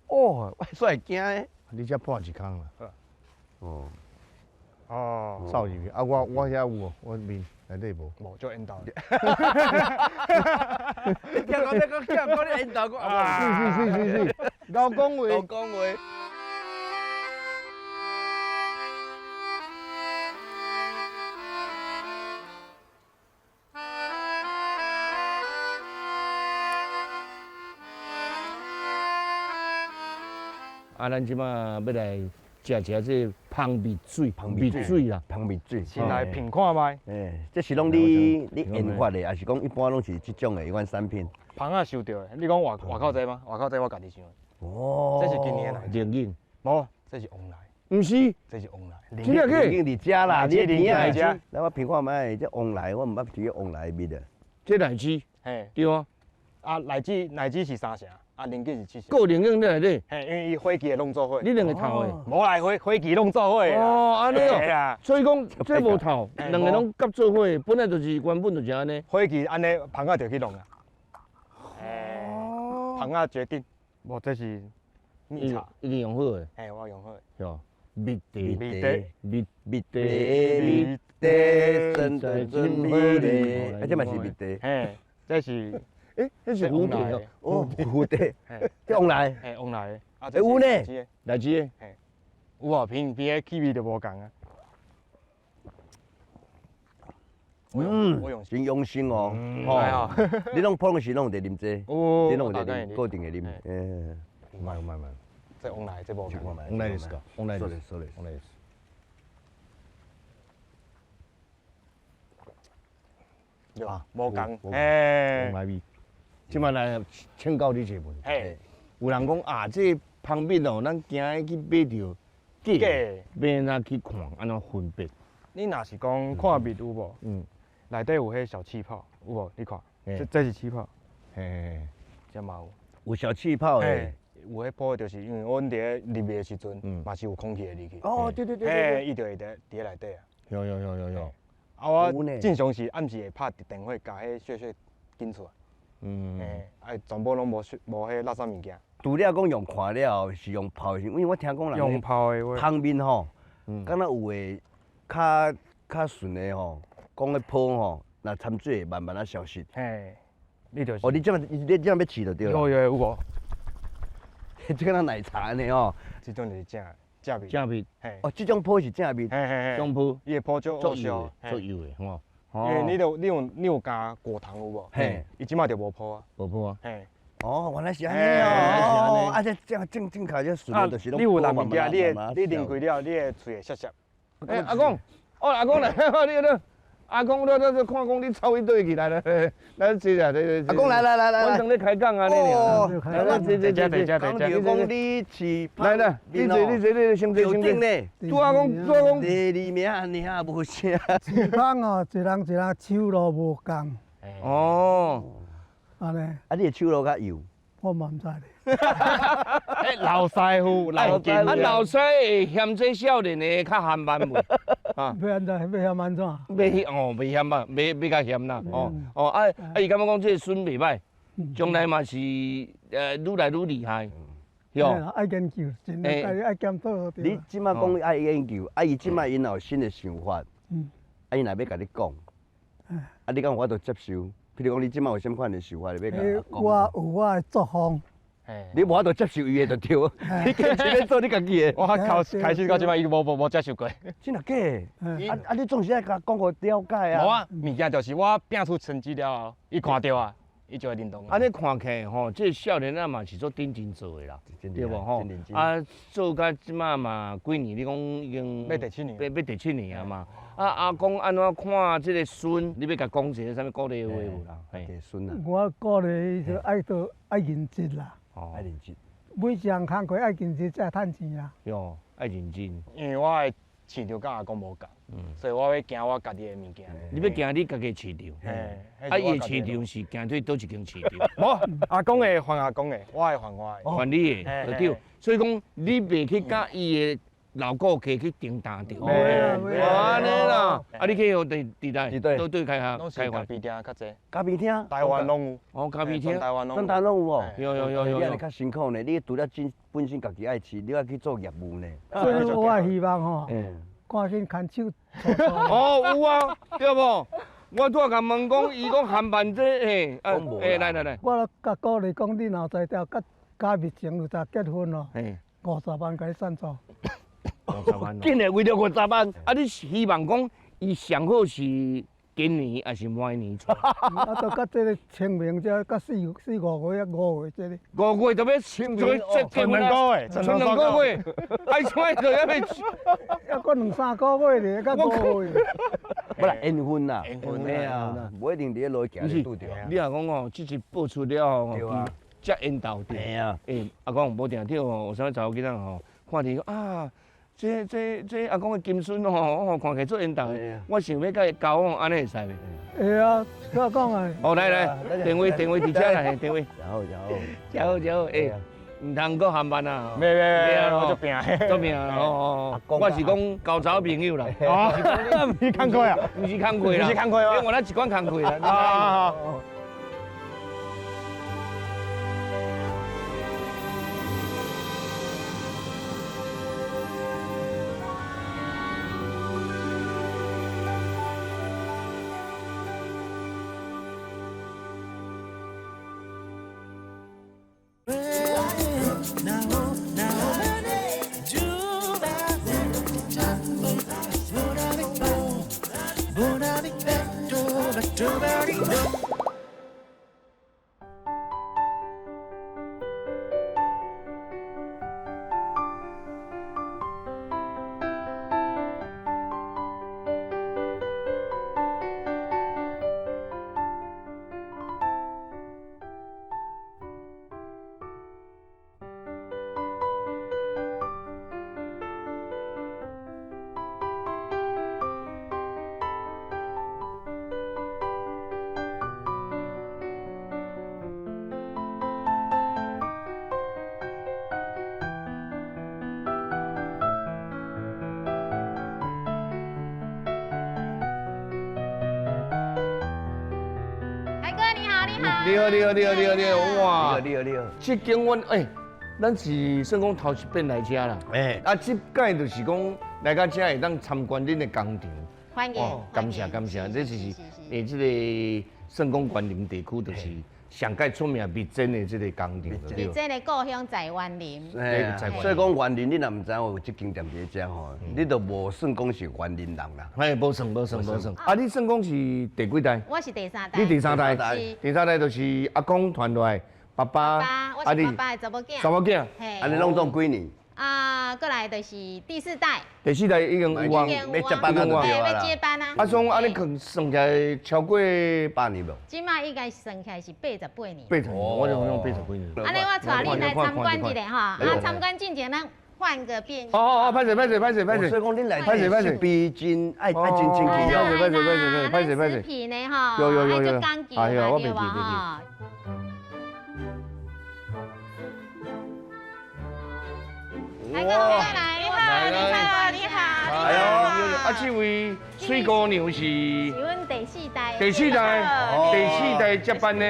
Speaker 10: 哦，我煞会惊的。
Speaker 1: 你才破一空啦。
Speaker 10: 哦。
Speaker 11: 哦。
Speaker 1: 扫入去啊！我遐有哦，我面内底无。
Speaker 11: 无，足缘投。
Speaker 10: 你听讲，你讲，听讲你缘投讲。
Speaker 1: 是是是是是，老讲话。
Speaker 10: 老讲话。
Speaker 1: 啊，咱这马欲来食食这芳蜜水，蜜水啦，
Speaker 10: 芳蜜水。
Speaker 11: 先来品看觅。
Speaker 10: 哎，这是拢你研发的，还是讲一般拢是这种的一款产品？
Speaker 11: 芳仔收著的，你讲外外口这吗？外口这我家己想的。
Speaker 10: 哦。
Speaker 11: 这是今年的。
Speaker 1: 龙眼。
Speaker 11: 无，这是旺来。
Speaker 1: 毋是。
Speaker 11: 这是旺来。
Speaker 1: 真的
Speaker 10: 龙眼伫遮啦，
Speaker 11: 你甜
Speaker 10: 仔遮。来，我品看觅，这旺来，我毋捌提旺来的蜜啊。
Speaker 1: 这荔枝。
Speaker 11: 嘿。
Speaker 1: 对啊。
Speaker 11: 啊，荔枝荔枝是3成。啊，龙眼是7成。
Speaker 1: 够龙眼在内底。
Speaker 11: 嘿，因为伊火鸡会拢做伙。
Speaker 1: 你两个头的。
Speaker 11: 无啦，火鸡拢做伙。
Speaker 1: 哦，按呢哦。所以讲这无头，两个拢夹做伙，本来就是原本就是按呢。
Speaker 11: 火鸡按呢，芳仔就去弄啊。哦。芳仔决定，无这是蜜茶，
Speaker 1: 已经用好的。
Speaker 11: 嘿，我用好的。
Speaker 1: 哟，蜜茶，
Speaker 10: 蜜茶，
Speaker 1: 蜜
Speaker 10: 蜜茶，蜜茶，真的真美丽。啊，这嘛是蜜茶。
Speaker 11: 嘿，这是。
Speaker 1: 欸，彼是蝴蝶哦，
Speaker 10: 哦，蝴蝶，这旺来，
Speaker 11: 嘿，旺来，啊，
Speaker 10: 有呢，
Speaker 1: 荔枝，
Speaker 11: 嘿，有啊，偏偏彼气味就无仝啊。
Speaker 10: 嗯，真用心哦，哦，你拢普通时拢有伫啉这，你拢有伫啉，固定的啉，嗯，
Speaker 1: 有买有买买，
Speaker 11: 这旺来，这无仝，
Speaker 1: 旺来就是个，旺来就是，旺来就是。
Speaker 11: 啊，无仝，嘿，
Speaker 1: 旺来味。这摆来请教你一个问题。有人讲啊，这蜂蜜哦，咱惊去买著假，欲按怎去看，按怎分辨？
Speaker 11: 你若是讲看蜜有无？嗯，内底有彼小气泡，有无？你看，这是气泡。
Speaker 1: 嘿，
Speaker 11: 这嘛有。
Speaker 10: 有小气泡的。
Speaker 11: 有彼泡，就是因为阮伫咧入的时阵，嘛是有空气会入去。
Speaker 10: 哦，对对对对。
Speaker 11: 嘿，伊就会伫咧内底啊。
Speaker 1: 有有有有有。
Speaker 11: 啊，我正常是暗时会拍电火，共彼血血紧出来。嗯，哎，全部拢无无彼垃圾物件。
Speaker 10: 除了讲用看了，是用泡的，因为我听讲人
Speaker 11: 用泡的话，
Speaker 10: 芳蜜吼，敢若有的较较顺的吼，讲彼泡吼，若掺水会慢慢仔消失。
Speaker 11: 嘿，你就是。
Speaker 10: 哦，你这摆你这摆欲试就对了。
Speaker 11: 有有有无？
Speaker 10: 這敢若奶茶呢吼。
Speaker 11: 這種就是正正味。
Speaker 1: 正味。
Speaker 10: 哦，這種泡是正味。
Speaker 11: 這
Speaker 1: 種泡。
Speaker 11: 伊的泡足
Speaker 1: 足油的，足油的吼。
Speaker 11: 因為你有你有你有加果糖有無？嘿。伊這馬就無泡啊。
Speaker 1: 無泡啊。
Speaker 11: 嘿。
Speaker 10: 哦，原來是按呢哦。啊，這正正正確這順就是攏。
Speaker 11: 你有淋物件，你會你啉開了，你的喙會澀澀。
Speaker 1: 欸，阿公，哦，阿公來，你你。阿公，你你看講你走去佗去來來，來坐下，坐坐。
Speaker 10: 阿公來來來來，
Speaker 1: 阮正咧開講啊，你爾。來來坐坐坐坐。
Speaker 10: 講著講你是，
Speaker 1: 來來，你坐你坐你先坐先坐。拄仔講拄仔講。
Speaker 10: 第二名按呢啊無聲。
Speaker 12: 一芳哦，一人一人手路無仝。
Speaker 1: 哦。
Speaker 12: 按呢。
Speaker 10: 啊，你的手路較幼。
Speaker 12: 我嘛毋知咧。
Speaker 13: 欸，老師傅，老
Speaker 1: 啊，老師會嫌這少年的較含慢無？
Speaker 12: 啊，欲按怎？欲嫌按怎？
Speaker 1: 欲哦，袂嫌啊，欲欲較嫌啦，哦哦啊啊！伊感覺講這個孫袂歹，將來嘛是愈來愈厲害，
Speaker 12: 喲。愛研究，真的愛愛檢討。
Speaker 10: 你這馬講愛研究，啊，伊這馬𪜶有新的想法，啊，伊若欲共你講，啊，你敢有法度接受？譬如講，你這馬有啥物款的想法，你欲共伊講？
Speaker 12: 我有我的作風。
Speaker 10: 你無法度接受伊的就對，你堅持欲做你家己的。
Speaker 11: 我開始到這擺，伊無接受過。
Speaker 10: 真的假的？啊啊！你總是愛共講予了解啊。
Speaker 11: 無啊，物件就是我拼出成績了後，伊看著啊，伊就會認同。
Speaker 1: 按呢看起來吼，這個少年仔嘛是足認真做的啦，對無吼？啊，做到這擺嘛幾年？你講已經
Speaker 11: 欲第七年，
Speaker 1: 欲第七年啊嘛。啊，阿公按怎看這個孫？你欲共講一個啥物鼓勵話無啦？
Speaker 10: 嘿，孫啊。
Speaker 12: 我鼓勵伊就愛做愛認真啦。
Speaker 10: 愛認真，
Speaker 12: 每項工課愛認真才會趁錢啦。
Speaker 1: 喲，愛認真。
Speaker 11: 因為我的市場佮阿公無仝，所以我欲行我家己的物件。
Speaker 1: 你欲行你家己的市場，啊，伊的市場是行對佗一間市場。
Speaker 11: 無，阿公的還阿公的，我的還我的。
Speaker 1: 還你的，對。所以講，你袂去佮伊的老顧客去爭擔著。按呢啦，啊，你去予佇佇佗？佗對開發？
Speaker 11: 攏是咖啡廳較濟。
Speaker 10: 咖啡廳？
Speaker 11: 台灣攏有。
Speaker 1: 哦，咖啡廳。
Speaker 11: 台灣攏有。
Speaker 10: 全台攏有哦。
Speaker 1: 有有有有。
Speaker 10: 你按呢較辛苦呢，你除了真本身家己愛飼，你愛去做業務呢。
Speaker 12: 所以我希望吼，趕緊牽手。
Speaker 1: 哦，有啊，對無？我拄仔共問講，伊講韓辦這嘿，欸，來來來。
Speaker 12: 我共鼓勵講，你若有才調，佮加密前有才結婚哦，50萬共你贊助。
Speaker 1: 50萬，
Speaker 10: 竟然為著50萬，
Speaker 1: 啊！你是希望講伊上好是今年抑是明年娶？
Speaker 12: 啊，都佮這個清明這佮四四五月啊，5月這個。
Speaker 1: 5月就欲清明，
Speaker 11: 賰兩個月，
Speaker 1: 賰兩個月，哎，怎會就猶欲？
Speaker 12: 猶閣兩三個月咧，佮5月。
Speaker 10: 無啦，緣分啦，
Speaker 11: 緣分
Speaker 10: 啊，無一定佇咧路行就拄著。
Speaker 1: 你若講哦，這次播出了後，才緣投著。欸，阿公無定著吼，有啥物查某囡仔吼，看著啊。這阿公的金孫吼，我看起來足緣投的，我想欲佮伊交往，按呢會使袂？
Speaker 12: 會啊，我講啊。
Speaker 1: 哦，來來，電話電話佇這啦，電話。
Speaker 10: 真好真好，
Speaker 1: 真好真好，欸，毋通閣含慢啊！
Speaker 11: 袂袂袂，我足拼，
Speaker 1: 足拼哦哦。我是講交查某朋友啦。
Speaker 11: 哦，毋是工課啊？
Speaker 1: 毋是工課啦。
Speaker 11: 毋是工課啊？
Speaker 1: 我咱一款工課啦。啊。你好，你好，你好，你好，你好，哇！
Speaker 10: 你好，你好，
Speaker 1: 這間阮欸，咱是算講頭一遍來遮啦。欸，啊，這擺就是講來到遮會當參觀恁的工廠。
Speaker 6: 歡迎，
Speaker 1: 感謝感謝，這是欸，這個算講員林地區就是上蓋出名蜜煎的這個工廠。
Speaker 14: 蜜煎的故鄉在員林。
Speaker 10: 所以講員林，你若毋知影有這間店佇遮吼，你就無算講是員林人啦。
Speaker 1: 嘿，無算，無算，無算。啊，你算講是第幾代？
Speaker 14: 我是第三代。
Speaker 1: 你第三代？第三代就是阿公傳落來，爸爸。
Speaker 14: 爸，我是爸爸的查某囝。
Speaker 1: 查某囝。
Speaker 10: 按呢攏總幾年？
Speaker 14: 啊，過來就是第四代。
Speaker 1: 第四代已經有啊，
Speaker 10: 欲接班啊，
Speaker 14: 對，欲接班啊。
Speaker 1: 啊，所以按呢可算起來超過
Speaker 10: 百年無？
Speaker 14: 這馬應該算起來是88年。
Speaker 1: 80年，我就講88年。
Speaker 14: 按呢，我帶恁來參觀一下吼，啊，參觀進前咱換個便。
Speaker 1: 哦哦哦，歹勢歹勢歹勢歹勢。
Speaker 10: 所以講恁來
Speaker 1: 歹勢歹勢，
Speaker 10: 畢竟愛愛真清氣哦。
Speaker 1: 歹勢歹勢歹勢歹勢。
Speaker 14: 食品的吼，
Speaker 1: 有有有有。
Speaker 14: 哎呀，我袂記袂記。來，來，
Speaker 15: 你好，你好，你好。
Speaker 1: 哎呦，啊，這位水姑娘是？
Speaker 14: 是阮第四代。
Speaker 1: 第四代，第四代接班呢？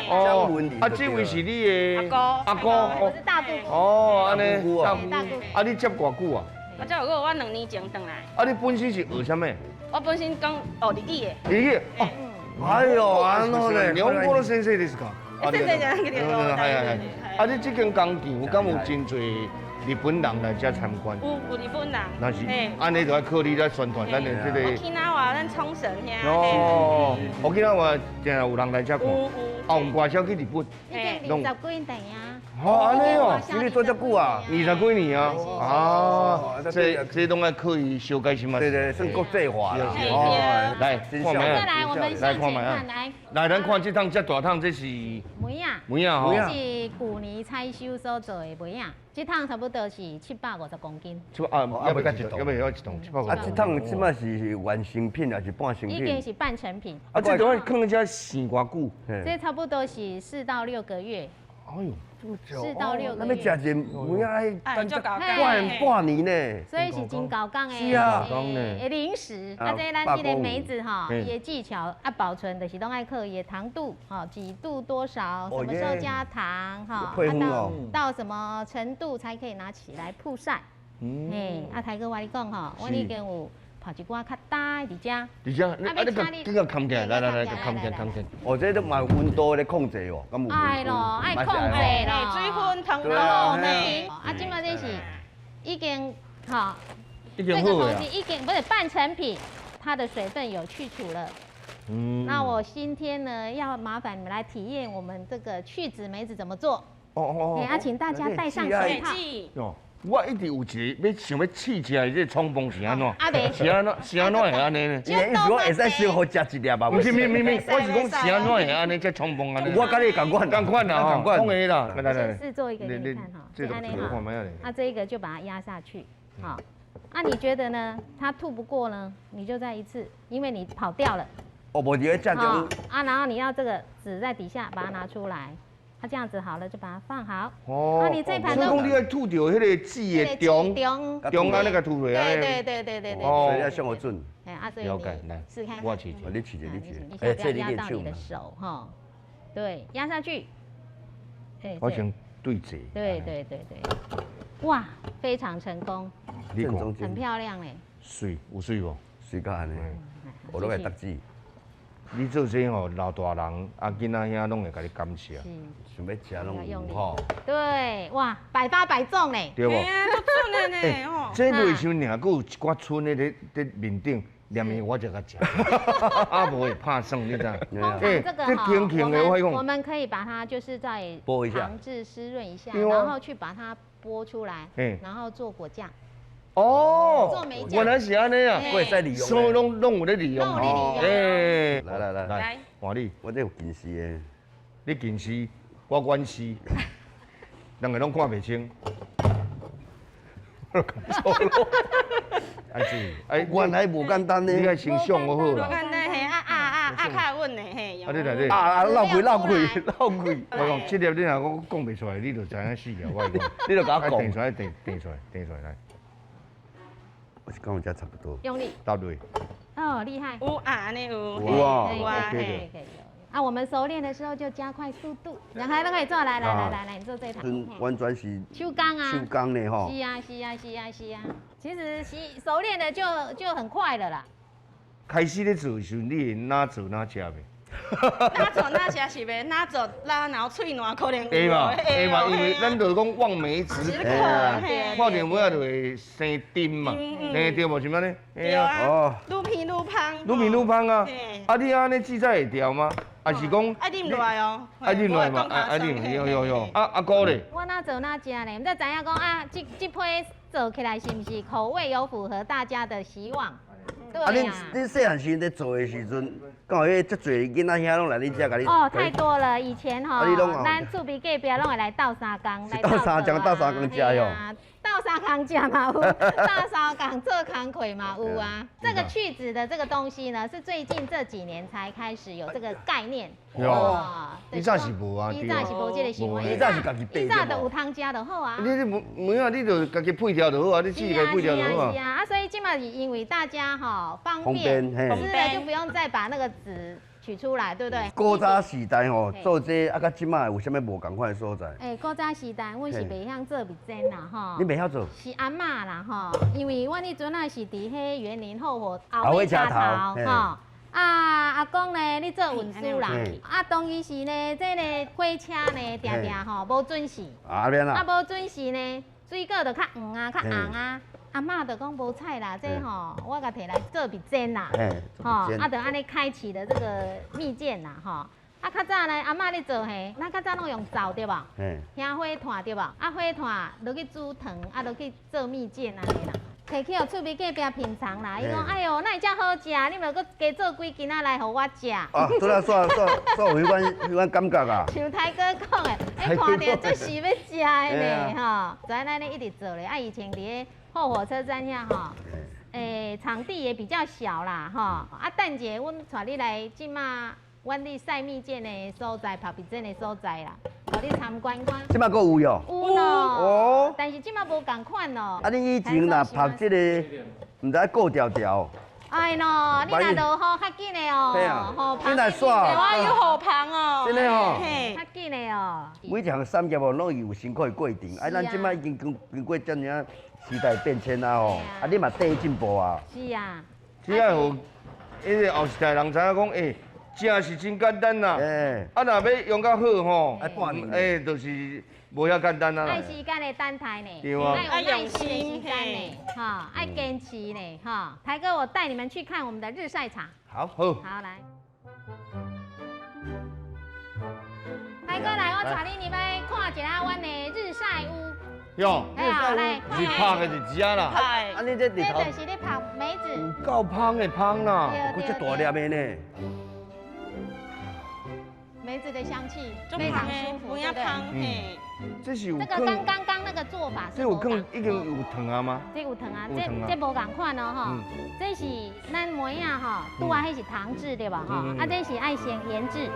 Speaker 1: 哦，啊，這位是你的
Speaker 15: 阿哥。
Speaker 1: 阿哥，
Speaker 14: 我是大姑姑。
Speaker 1: 哦，按呢，
Speaker 14: 大姑姑。
Speaker 1: 啊，你接偌久啊？
Speaker 15: 我接我2年前轉來。
Speaker 1: 啊，你本身是學啥物？
Speaker 15: 我本身講學日語的。
Speaker 1: 日語。哦。哎呦，按呢咧，日本語の先生ですか？
Speaker 15: 先生，
Speaker 1: 係係係。啊，你這間工廠有敢有真濟日本人來遮參觀？
Speaker 15: 有日本人。
Speaker 1: 那是，按呢就愛靠你來宣傳咱的這個。
Speaker 15: 沖繩咱沖繩遐。
Speaker 1: 哦，沖繩定有人來遮看。
Speaker 15: 有有。
Speaker 1: 啊，有外銷去日本。
Speaker 14: 已經20幾年啊。
Speaker 1: 哦，按呢哦，
Speaker 10: 你做遮久啊？20
Speaker 1: 幾年啊，啊，這攏愛靠伊小解釋嘛。
Speaker 10: 對對，算國際化啦。
Speaker 1: 哦，來，看覓
Speaker 14: 啊？來，我們向前看，來。
Speaker 1: 來，咱看這桶遮大桶，這是
Speaker 14: 梅仔。
Speaker 1: 梅仔吼。
Speaker 14: 這是舊年採收所做的梅仔，這桶差不多是750公斤。
Speaker 1: 700啊，猶未一桶，猶未一桶，750。
Speaker 10: 啊，這桶這擺是完成品還是半成品？
Speaker 14: 已經是半成品。
Speaker 1: 啊，這種放佇遮生偌久？
Speaker 14: 這差不多是4到6個月。
Speaker 1: 哎呦，這麼久
Speaker 14: ！4到6個月。
Speaker 10: 那欲食一梅仔，等半年呢。
Speaker 14: 所以是真厚工的。
Speaker 10: 是啊。
Speaker 14: 零食啊，這咱這個梅子吼，伊的技巧啊，保存就是攏愛靠伊的糖度，吼，幾度多少，什麼時候加糖，哈，到什麼程度才可以拿起來曝曬。嗯。啊，台哥，我跟你講吼，我已經有泡一寡較焦的佇遮。
Speaker 1: 佇遮，啊，你共扛起來，來來來，扛起來，扛起來。
Speaker 10: 哦，這都嘛有溫度咧控制哦，敢有？
Speaker 14: 愛咯，愛控制咯。
Speaker 15: 水分、糖度。
Speaker 14: 啊，這馬這是已經吼，
Speaker 1: 這個
Speaker 14: 東西已經不是半成品，它的水分有去除了。嗯。那我今天呢，要麻煩你們來體驗我們這個去籽梅子怎麼做。
Speaker 1: 哦哦哦。
Speaker 14: 啊，請大家戴上手套。
Speaker 1: 我一直有一個欲想欲試食的這個創風是按怎？
Speaker 14: 是
Speaker 1: 按怎？是按怎會按呢？
Speaker 10: 伊意思講會使小予食一粒吧？
Speaker 1: 毋是，毋是，毋是，我是講是按怎會按呢？這創風按呢？
Speaker 10: 我佮你仝款，
Speaker 1: 仝款啦，仝款。講的啦，來來來。
Speaker 14: 試做一個給你看哈，這按呢哈。啊，這個就把它壓下去，好。啊，你覺得呢？它吐不過呢，你就再一次，因為你跑掉了。
Speaker 10: 哦，無佇咧正中。
Speaker 14: 啊，然後你要這個紙在底下把它拿出來。它這樣子好了，就把它放好。
Speaker 1: 哦，
Speaker 14: 那你這盤
Speaker 1: 都。所以講你愛吐著彼個籽的中，中按呢共吐落來。
Speaker 14: 對對對對對對。
Speaker 10: 哦，所以要上好準。
Speaker 14: 哎，啊，所以你試看看。
Speaker 1: 我試一下，
Speaker 10: 你試一下，你試。
Speaker 14: 你先不要壓到你的手哈。對，壓下去。
Speaker 1: 我先對折。
Speaker 14: 對對對對。哇，非常成功。很漂亮嘞。
Speaker 1: 媠，有媠無？
Speaker 10: 媠到按呢，我攏會得籽。
Speaker 1: 你做這吼，老大人啊，囡仔兄攏會共你感謝。
Speaker 10: 想欲食攏有
Speaker 1: 吼。
Speaker 14: 對，哇，百發百中嘞。
Speaker 1: 對無？
Speaker 15: 足準的呢，吼。
Speaker 1: 這落傷爾，閣有一寡賰的咧佇面頂，連麵我才共食。啊，無會拍算，你知？
Speaker 14: 通常這個哈，我們可以把它就是再糖漬濕潤一下，然後去把它剝出來，然後做果醬。
Speaker 1: 哦，原來是按呢啊，
Speaker 10: 會使利用，
Speaker 1: 所以攏有咧利用。哎，
Speaker 10: 來來來，
Speaker 1: 來，換你，
Speaker 10: 我這有近視的，
Speaker 1: 你近視，我遠視，兩个攏看袂清。愛注意，哎，
Speaker 10: 原來無簡單呢，
Speaker 1: 你愛先想好啦。
Speaker 15: 無簡單嘿，啊啊啊啊，較穩的嘿。
Speaker 1: 啊，你來你。
Speaker 10: 啊啊，漏氣漏氣漏氣。
Speaker 1: 我講，這粒你若講講袂出來，你就知影死啊！我講，
Speaker 10: 你就共我講。
Speaker 1: 定出來，定定出來，定出來來。
Speaker 10: 我是感覺差不多。
Speaker 14: 用力。
Speaker 1: 搭落。
Speaker 14: 哦，厲害。
Speaker 15: 有啊，按呢有。
Speaker 1: 有啊，
Speaker 14: 有啊，可以可以。啊，我們熟練的時候就加快速度。兩個都可以做，來來來來來，你做這一台。
Speaker 10: 完全是
Speaker 14: 手工啊。
Speaker 10: 手工的吼。
Speaker 14: 是啊是啊是啊是啊，其實熟練的就很快了啦。
Speaker 1: 開始咧做的時陣，你會哪做哪食袂？
Speaker 15: 哪做哪食是袂，哪做拉然后喙烂可能
Speaker 1: 会嘛会嘛，因为咱就是讲望梅止渴，看到尾仔就会生钉嘛，嘿对无是按呢？
Speaker 15: 对啊，愈偏愈芳，
Speaker 1: 愈偏愈芳啊！啊，你按呢记载会牢吗？还是讲
Speaker 15: 爱啉落来哦，
Speaker 1: 爱啉落来嘛，爱啉，有有有。啊阿哥咧，
Speaker 14: 我哪做哪食咧，毋知知影讲啊，这这批做起来是毋是口味有符合大家的希望？
Speaker 10: 啊，恁恁细汉时咧做的时阵，敢有彼遮济囡仔兄拢来恁遮共你？
Speaker 14: 哦，太多了，以前吼，咱厝边隔壁拢会来斗相共，
Speaker 10: 来斗相共，斗相共食哟。
Speaker 14: 斗相共食嘛有，斗相共做工课嘛有啊。这个去籽的这个东西呢，是最近这几年才开始有这个概念。
Speaker 1: 有，以前是无啊，
Speaker 14: 以前是无这个习惯。
Speaker 10: 以前是家己掰。
Speaker 14: 以前就有通食就好啊。
Speaker 1: 你你梅仔，你就家己配调就好啊，你自己配调就好啊。
Speaker 14: 是啊，啊，所以这嘛是因为大家哈方便，吃了就不用再把那个籽取出来，对不对？
Speaker 10: 古早时代吼，做这啊，佮这马有啥物无仝款的所在？
Speaker 14: 欸，古早时代，阮是袂晓做蜜煎啦，吼。
Speaker 10: 你袂晓做？
Speaker 14: 是阿嬷啦，吼，因为阮彼阵啊是伫彼员林后火
Speaker 10: 后尾车头，
Speaker 14: 吼。啊，阿公呢，咧做运输啦。啊，当其时呢，这个火车呢，定定吼无准时。
Speaker 10: 啊，免啦。
Speaker 14: 啊，无准时呢，水果就较黄啊，较红啊。阿嬷就讲无彩啦，这吼我共提来做蜜煎啦，吼，啊，就按呢开启了这个蜜饯啦，吼。啊，较早呢，阿嬷咧做嘿，咱较早拢用灶对无？兄火炭对无？啊，火炭落去煮糖，啊，落去做蜜饯按呢啦。提去予厝边隔壁品尝啦，伊讲哎哟，哪会遮好食？你毋阁加做几斤仔来予我食。
Speaker 10: 啊，拄仔煞煞煞有彼款彼款感觉啊。
Speaker 14: 像台哥讲的，欸，看著足想欲食的呢，吼。就按呢一直做咧，啊，以前伫咧后火车站遐吼，欸，场地也比较小啦，吼。啊，等一下，阮带你来这马，阮咧晒蜜饯的所在，曝蜜饯的所在啦。予你参观看。
Speaker 10: 这马阁有哟。
Speaker 14: 有咯。哦。但是这马无仝款咯。
Speaker 10: 啊，你以前若曝这个，毋知顾条条。
Speaker 14: 哎喏，你若落雨较紧的哦。
Speaker 10: 对啊。你若煞。
Speaker 15: 我有雨棚哦。
Speaker 10: 真的哦。
Speaker 14: 较紧的哦。
Speaker 10: 每一项产业哦，拢有辛苦的过程。啊，咱这马已经经过遮尔仔时代变迁啊吼。啊，你嘛缀进步啊。
Speaker 14: 是啊。
Speaker 1: 只爱予彼个后一代人知影讲，欸。食是真简单啦，啊，若欲用较好吼，欸，就是无遐简单啊。
Speaker 14: 爱时间的等待呢，
Speaker 1: 对啊，
Speaker 14: 爱有耐心的时间呢，哈，爱坚持呢，哈。台哥，我带你们去看我们的日晒场。
Speaker 1: 好，好。
Speaker 14: 好，来。台哥来，我带你入来看一下阮的日晒屋。
Speaker 1: 哟，日晒屋是曝的是遮啦。
Speaker 10: 啊，你这
Speaker 14: 这就是咧曝梅子。
Speaker 1: 有够芳的芳啦，
Speaker 10: 阁遮大粒的呢。
Speaker 14: 梅子的香气非常舒服，对不对？
Speaker 1: 这是有
Speaker 14: 这个刚刚刚那个做法是。
Speaker 1: 这有放已经有糖啊吗？
Speaker 14: 这有糖啊，这无仝款哦吼。这是咱梅仔吼，拄仔彼是糖渍对吧？吼，啊这是爱先腌制，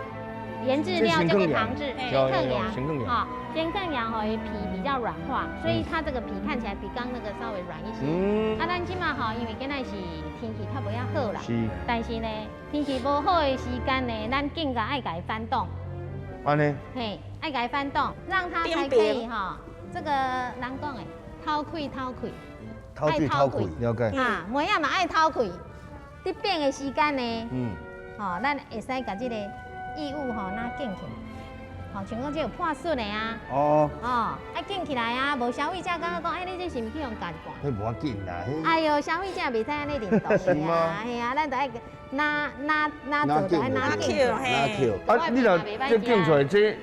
Speaker 14: 腌制料这个糖渍，先放盐，哈，先放盐，予伊皮比较软化，所以它这个皮看起来比刚那个稍微软一些。啊，咱这马吼，因为今仔是天气较无遐好啦，但是呢，天气无好的时间呢，咱更加爱共伊翻动。
Speaker 1: 按呢？
Speaker 14: 嘿，爱共伊翻动，让它才可以哈，这个人讲的，透气透气，
Speaker 10: 透气透气，
Speaker 1: 了解。
Speaker 14: 啊，梅仔嘛爱透气，伫变的时间呢，吼，咱会使共这个异物吼，拿卷起来，吼，像讲这有破损的啊，哦，哦，爱卷起来啊，无消费者感觉讲，哎，你这是毋是去予夹一半？
Speaker 1: 彼无要紧啦。
Speaker 14: 哎哟，消费者袂使按呢认同
Speaker 1: 是吗？
Speaker 14: 嘿啊，咱就爱拿拿拿做，就爱拿卷。
Speaker 1: 拿捡。啊，你若这卷出来，这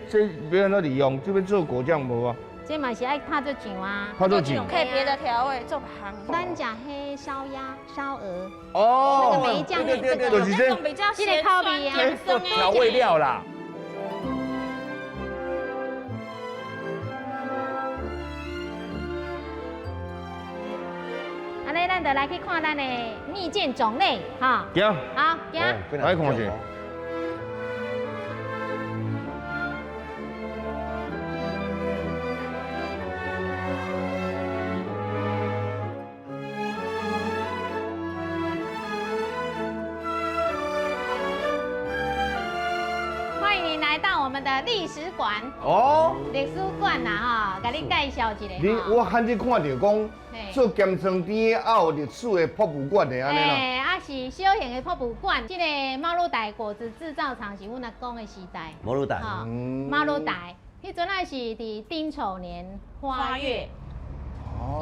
Speaker 1: 欲按怎利用？这欲做果酱无啊？
Speaker 14: 这嘛是爱拍做酱啊，
Speaker 1: 拍做酱，
Speaker 15: 可以别的调味做旁。
Speaker 14: 咱食彼烧鸭、烧鹅，
Speaker 1: 哦，
Speaker 14: 那个梅酱，
Speaker 1: 这个就是
Speaker 15: 这种比较
Speaker 14: 这个口味啊，
Speaker 9: 做调味料啦。
Speaker 14: 按呢，咱就来去看咱的蜜饯种类，哈。
Speaker 1: 行。
Speaker 14: 好，行。
Speaker 1: 来看一下。
Speaker 14: 欢迎您来到我们的历史馆
Speaker 1: 哦，
Speaker 14: 历史馆啦哈，共你介绍一下。
Speaker 1: 你我罕见看著讲做咸酸甜，也有历史的博物馆的按呢啦。
Speaker 14: 欸，啊，是小型的博物馆。這个马鲁代果子制造厂是阮阿公的时代。
Speaker 10: 马鲁代。
Speaker 14: 马鲁代，彼阵仔是伫丁丑年花月。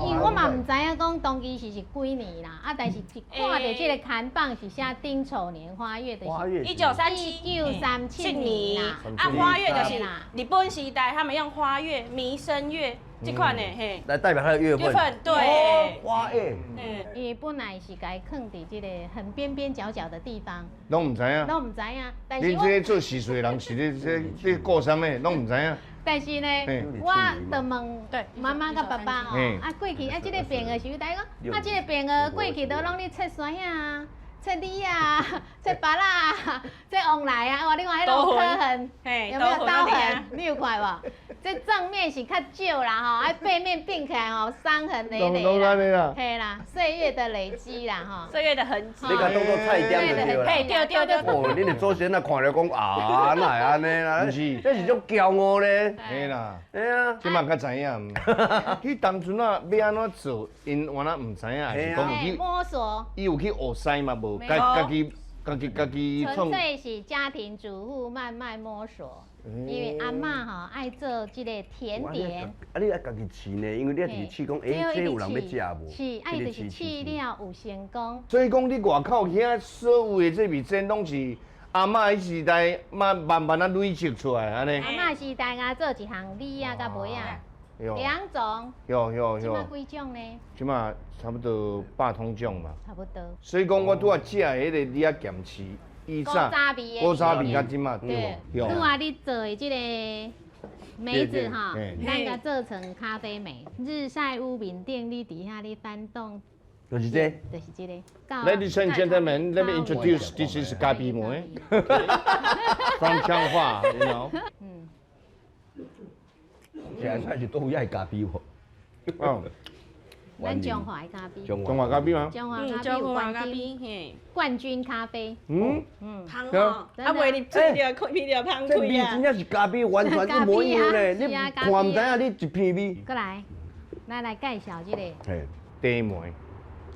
Speaker 14: 因为我嘛毋知影讲当其时是几年啦，啊，但是一看到这个看板是写丁丑年花月，就是
Speaker 15: 1937
Speaker 14: 年啦。
Speaker 15: 啊，花月就是日本时代，他们用花月、弥生月这款的嘿，
Speaker 10: 来代表它的月份。
Speaker 15: 对，
Speaker 10: 花月。
Speaker 14: 嗯，因为本来是共伊囥伫这个很边边角角的地方，
Speaker 1: 拢毋知影，
Speaker 14: 拢毋知影。但是
Speaker 1: 恁这做时事的人是咧这这顾啥物，拢毋知影。
Speaker 14: 但是呢，我就问妈妈佮爸爸吼，啊过去啊这个变的时候，大家讲啊这个变的过去都拢咧切酸啊、切李啊、切芭乐啊、切旺来啊，哇你看彼种刻痕，有没有刀痕？你有看无？这正面是较少啦吼，啊背面变起来吼，伤痕累累啦，嘿啦，岁月的累积啦吼，
Speaker 15: 岁月的痕迹。
Speaker 10: 你共当做菜点就对啦。
Speaker 15: 嘿，对对对。
Speaker 10: 哦，恁的祖先若看著讲啊，哪会按呢啦？毋
Speaker 1: 是，
Speaker 10: 这是足骄傲咧。
Speaker 1: 嘿啦，
Speaker 10: 嘿啊，
Speaker 1: 这嘛较知影。彼当阵啊，欲按怎做，𪜶原来毋知影，还是讲有去
Speaker 14: 摸索。
Speaker 1: 伊有去学师嘛？无，家己家己家己
Speaker 14: 纯粹是家庭主妇慢慢摸索。因为阿嬷吼爱做这个甜点，
Speaker 10: 啊，你爱家己试呢，因为你爱直试讲，欸，这有人欲食无？
Speaker 14: 是，爱就是试了有成功。
Speaker 1: 所以讲，你外口遐所有的这味精，拢是阿嬷彼时代慢慢慢仔累积出来按呢。
Speaker 14: 阿嬷时代啊，做一项李仔佮梅仔，两种。
Speaker 1: 有有有。
Speaker 14: 这马几种呢？
Speaker 1: 这马差不多百通种嘛。
Speaker 14: 差不多。
Speaker 1: 所以讲，我拄仔食的彼个李仔咸翅。
Speaker 14: 古
Speaker 1: 早味，古早味较这马
Speaker 14: 对。拄仔你做的这个梅子哈，咱共做成咖啡梅，日晒屋面顶，你伫遐咧翻动，
Speaker 10: 就是这，
Speaker 14: 就是这个。
Speaker 1: Ladies and gentlemen, let me introduce this is 咖啡梅，from 彰化，you know。
Speaker 14: 嗯。
Speaker 10: 现在是都有爱咖啡无？
Speaker 1: 嗯。
Speaker 14: 咱彰化的咖啡，
Speaker 1: 彰化咖啡吗？
Speaker 14: 彰化咖啡有冠军，冠军咖啡。
Speaker 1: 嗯
Speaker 15: 嗯，芳哦，啊袂入嘴就开味就芳
Speaker 10: 这味真正是咖啡，完全一模一样咧。你看毋知影，你一片味。
Speaker 14: 过来，咱来介绍这个。
Speaker 1: 嘿，茶梅。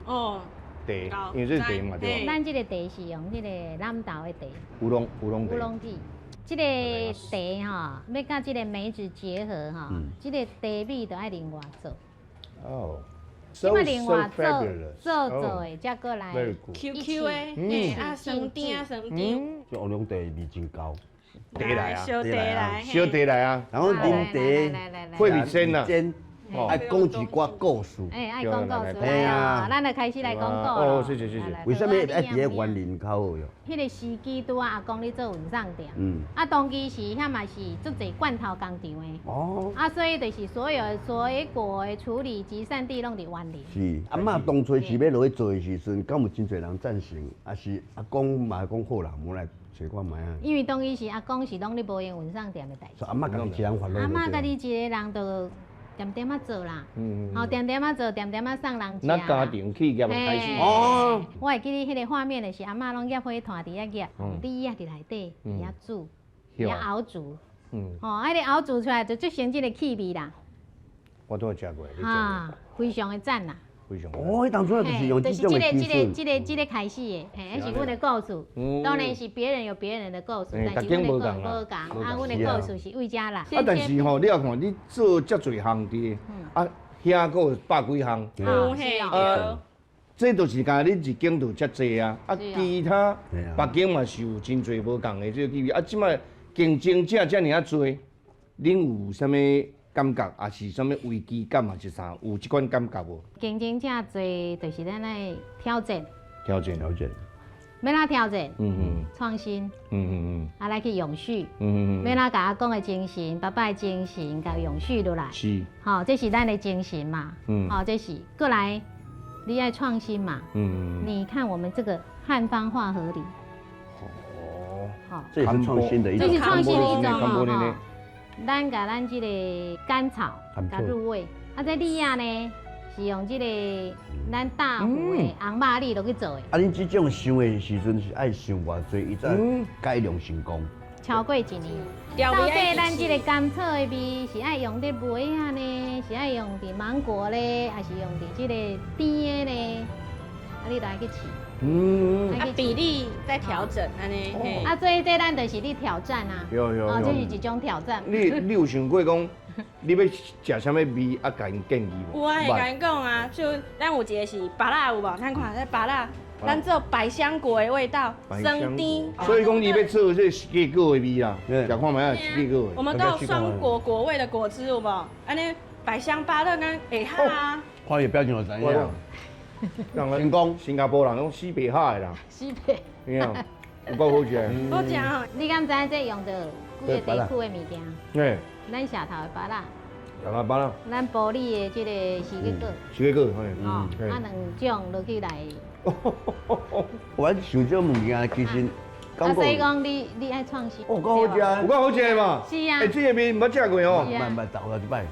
Speaker 15: 哦。
Speaker 1: 茶，因为这是茶嘛，对
Speaker 14: 咱这个茶是用这个南投的茶。
Speaker 1: 乌龙乌龙
Speaker 14: 乌龙茶。这个茶吼，欲佮这个梅子结合吼，这个茶米就爱另外做。
Speaker 1: 哦。
Speaker 14: 这马另外做做做的，才过来
Speaker 15: Q Q 的，啊酸甜啊酸甜。
Speaker 10: 这乌龙茶味真高。
Speaker 1: 茶来啊，
Speaker 15: 小茶来，
Speaker 1: 小茶来啊，
Speaker 10: 然后啉茶，
Speaker 1: 会味鲜啊。
Speaker 10: 爱讲一寡故事。
Speaker 14: 哎，爱讲故事，哎呀，咱就开始来讲故事。
Speaker 1: 哦，谢谢谢谢。
Speaker 10: 为啥物爱伫咧员林较好哟？
Speaker 14: 彼个时机拄仔阿公咧做运送店，啊，当其时遐嘛是足济罐头工厂的，哦，啊，所以就是所有水果的处理集散地拢伫员林。
Speaker 10: 是，阿嬷当初是欲落去做的时阵，敢有真济人赞成？抑是阿公嘛讲好啦，无来揣看觅啊。
Speaker 14: 因为当其时阿公是拢咧无闲运送店的代志。
Speaker 10: 阿嬷家己一人烦恼。
Speaker 14: 阿嬷家己一个人就。点点仔做啦，好点点仔做，点点仔送人食。
Speaker 1: 咱家庭企业开始。
Speaker 10: 哦。
Speaker 14: 我会记得彼个画面就是阿嬷拢捏火炭伫遐捏，李仔伫内底伫遐煮，伫遐熬煮。吼，啊，彼个熬煮出来就做成这个气味啦。
Speaker 1: 我都有食过，
Speaker 14: 啊，非常的赞啦。
Speaker 1: 非常。
Speaker 10: 哦，彼当初就是用这种的
Speaker 14: 技术。这个开始的，嘿，彼是阮的故事。当然是别人有别人的故事，但是阮的故事无仝。啊，阮的故事是为遮来。
Speaker 1: 啊，但是吼，你也看，你做遮济项伫，啊，遐阁有百几项。
Speaker 15: 啊，
Speaker 1: 这就是干你一间就遮济啊，啊，其他别间嘛是有真济无仝的这个机会。啊，这摆竞争者遮尔啊济，恁有啥物感觉，抑是啥物危机感，抑是啥？有这款感觉无？
Speaker 14: 竞争者济，就是咱爱挑战。
Speaker 1: 挑战，挑战。
Speaker 14: 欲按怎挑战？创新。啊，来去永续。欲按怎共阿公的精神、爸爸的精神，共永续落来。
Speaker 1: 是。
Speaker 14: 吼，这是咱的精神嘛。吼，这是过来，你爱创新嘛。你看我们这个汉方化合礼。
Speaker 1: 哦。
Speaker 14: 好。
Speaker 10: 这也是创新的一种。
Speaker 14: 这是创新的一种哦。咱共咱这个甘草共入味，啊，这李仔呢是用这个咱大湖的红肉李落去做的。
Speaker 10: 啊，恁这种想的时阵是爱想偌济，伊才改良成功？
Speaker 14: 超过一年。到底咱这个甘草的味是爱用伫梅仔呢，是爱用伫芒果咧，还是用伫这个甜的呢？啊，你来去试。
Speaker 1: 嗯。
Speaker 15: 啊，比例再调整，按呢。
Speaker 14: 啊，所以这咱就是咧挑战啊。
Speaker 1: 有。
Speaker 14: 哦，这是一种挑战。
Speaker 1: 你有想过讲，你欲食啥物味啊？共𪜶建议无？
Speaker 15: 有啊，会共𪜶讲啊，就咱有一个是芭乐有无？咱看这芭乐，咱做百香果的味道，酸甜。
Speaker 1: 所以讲，伊欲做这四季果的味啦，食看觅啊，四季果的。
Speaker 15: 我们都有双果果味的果汁有无？按呢百香芭乐敢会合啊？
Speaker 10: 看伊表情就知影。
Speaker 1: 成功，新加坡人讲死白虾的啦。
Speaker 14: 死白。
Speaker 1: 对啊，有够好食。
Speaker 15: 好食吼！
Speaker 14: 你敢知影这用著几个地区的物件？
Speaker 1: 嘿。
Speaker 14: 咱社头的芭乐。
Speaker 1: 社头芭乐。
Speaker 14: 咱埔里的这个四季果。
Speaker 1: 四季果，嘿。
Speaker 14: 哦，啊两种落去来。
Speaker 10: 我想这物件其实。
Speaker 14: 啊，所以讲你爱创新。
Speaker 1: 哦，够好食，有够好食的嘛。
Speaker 14: 是啊。
Speaker 1: 欸，这个面毋捌食过哦。
Speaker 10: 毋捌，走了一摆。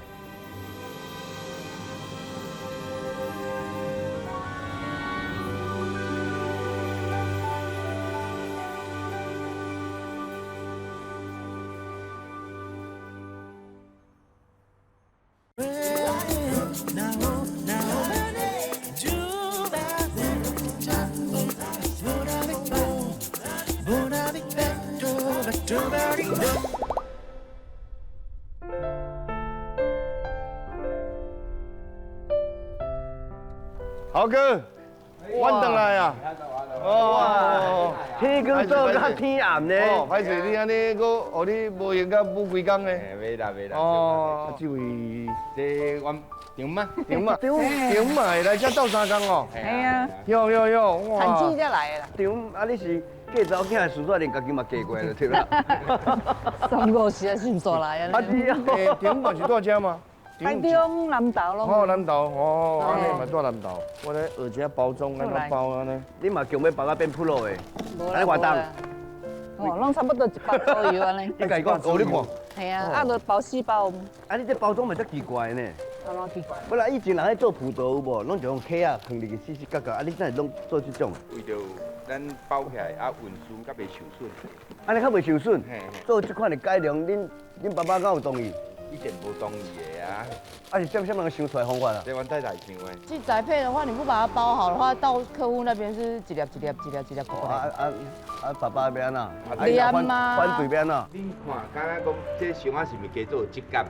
Speaker 1: 豪哥，阮转来啊！哦，
Speaker 2: 天光做到天暗呢。
Speaker 1: 哦，歹势你按呢，阁予你无闲甲舞规工呢。
Speaker 9: 袂啦袂啦。
Speaker 1: 哦，这位，
Speaker 9: 这阮丈妈，
Speaker 1: 丈妈，丈妈会来遮斗相共哦。
Speaker 16: 系啊。
Speaker 1: 哟哟哟，哇！
Speaker 16: 产季才来的啦。
Speaker 2: 丈啊，你是嫁查某囝的事煞连家己嘛嫁过来对啦。
Speaker 16: 三五时啊，顺煞来啊。
Speaker 1: 啊，丈妈是住遮吗？
Speaker 16: 台中南投咯。
Speaker 1: 哦，南投，哦，按呢嘛住南投。我咧学一下包装，按怎包按呢？
Speaker 2: 你嘛强欲包甲变普罗的？按呢偌重？
Speaker 16: 哦，拢差不多100左右按呢。
Speaker 2: 你家己讲，哦，你看。
Speaker 16: 系啊，啊，就包四包。
Speaker 2: 啊，你这包装嘛足奇怪呢？
Speaker 16: 按怎奇怪？
Speaker 2: 本来以前人咧做葡萄有无，拢就用壳仔放入去，四四角角。啊，你怎会拢做这种？
Speaker 9: 为著咱包起来啊，运输较袂受损。
Speaker 2: 按呢较袂受损。做这款的改良，恁爸爸敢有同意？
Speaker 9: 以前无同意的啊。
Speaker 2: 啊是啥人想出来方法啊？
Speaker 9: 这阮太太想的。
Speaker 6: 这宅配的话，你不把它包好的话，到客户那边是一粒一粒一粒一粒过来。
Speaker 2: 啊，爸爸欲按怎？
Speaker 6: 黏啊！
Speaker 2: 反对欲按怎？
Speaker 9: 恁看，敢若讲这箱仔是毋是加做有质感？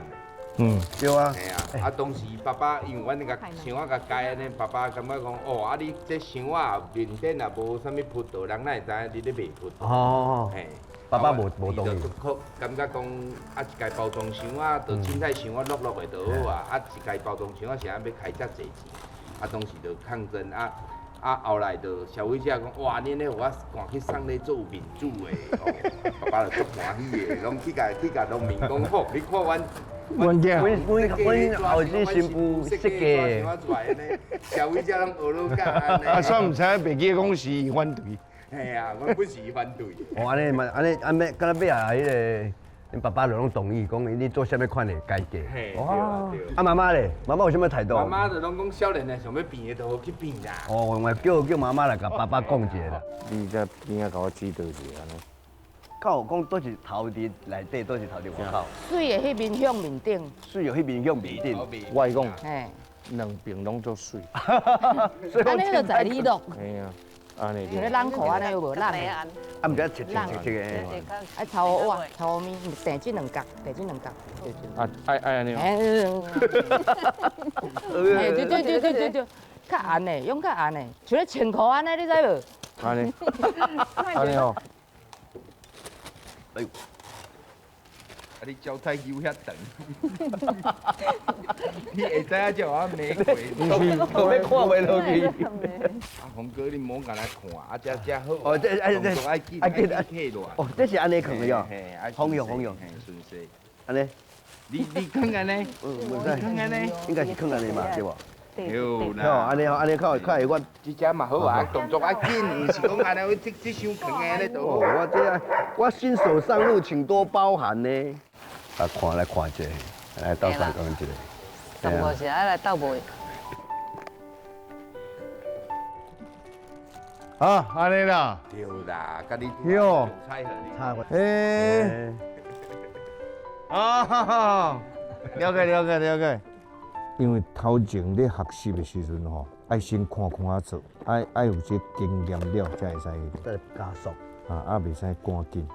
Speaker 1: 嗯，对啊。
Speaker 9: 嘿啊，啊当时爸爸因为阮那个箱仔共改按呢，爸爸感觉讲，哦，啊你这箱仔面顶也无啥物葡萄，人哪会知影你咧卖葡萄？
Speaker 2: 哦。
Speaker 9: 嘿。
Speaker 2: 爸爸无同意。
Speaker 9: 感觉讲啊，一家包装箱仔，就凊彩箱仔落落的就好啊。啊，一家包装箱仔是按欲开遮济钱，啊，当时就抗争啊啊，后来就消费者讲，哇，恁咧予我赶去送咧做有面子的，哦，爸爸就足欢喜的，拢去共农民讲，好，你看阮。
Speaker 1: 阮囝，
Speaker 2: 阮后生新妇设计的，
Speaker 9: 消费者拢学落甲按呢。
Speaker 1: 啊，煞毋知影袂记讲是伊反对。
Speaker 9: 嘿啊，我不是伊反对。
Speaker 2: 哦，按呢嘛，按呢按呢，敢若尾仔彼个，恁爸爸就拢同意，讲你做啥物款的改革。
Speaker 9: 嘿，对啊对。
Speaker 2: 啊，妈妈咧，妈妈有啥物态度？
Speaker 9: 妈妈就拢讲少年的想欲变的，就予去变啦。
Speaker 2: 哦，我叫妈妈来共爸爸讲一下啦。
Speaker 1: 你在边仔共我指导一下按呢。
Speaker 2: 敢有讲佗是头伫内底，佗是头伫外口。
Speaker 6: 水的彼面向面顶。
Speaker 2: 水的彼面向面顶。
Speaker 1: 我讲，
Speaker 6: 嘿，
Speaker 1: 两边拢足媠。
Speaker 6: 按呢就在你落。
Speaker 1: 嘿啊，按呢。
Speaker 6: 像咧冷裤按呢无冷的。
Speaker 2: 啊，毋知切切切切的。
Speaker 6: 爱头碗，头面订这两角，订这两角。
Speaker 1: 啊，爱按呢。
Speaker 6: 哎，对对对对对对，较按的，用较按的，像咧穿裤按呢，你知无？
Speaker 1: 按呢，按呢哦。
Speaker 9: 哎呦！啊，你脚太幼遐长，你会知影叫我玫瑰？
Speaker 2: 我欲看袂落去。
Speaker 9: 啊，洪哥，你莫共来看，啊，这这好。
Speaker 2: 哦，这哎这
Speaker 9: 爱紧爱紧爱起落。
Speaker 2: 哦，这是按呢囥的哟。方向方向。
Speaker 9: 嘿，顺势。
Speaker 2: 按呢？
Speaker 9: 你囥按呢？
Speaker 2: 嗯，囥
Speaker 9: 按呢？
Speaker 2: 应该是囥按呢嘛，对无？
Speaker 9: 对啦。
Speaker 2: 按呢吼，按呢较会我。
Speaker 9: 这只嘛好啊，动作爱紧，毋是讲按呢，这伤长的咧就好。
Speaker 2: 我这我新手上路，请多包涵呢。啊，看来看一下，来斗相共一下。
Speaker 16: 三五时爱来斗卖。
Speaker 1: 啊，按呢啦。
Speaker 9: 对啦，佮你。
Speaker 1: 哟。欸。啊哈哈，了解了解了解。因为头前咧学习的时阵吼，爱先看看啊做，爱有这经验了，才会使
Speaker 10: 加速。
Speaker 1: 啊，袂使赶紧。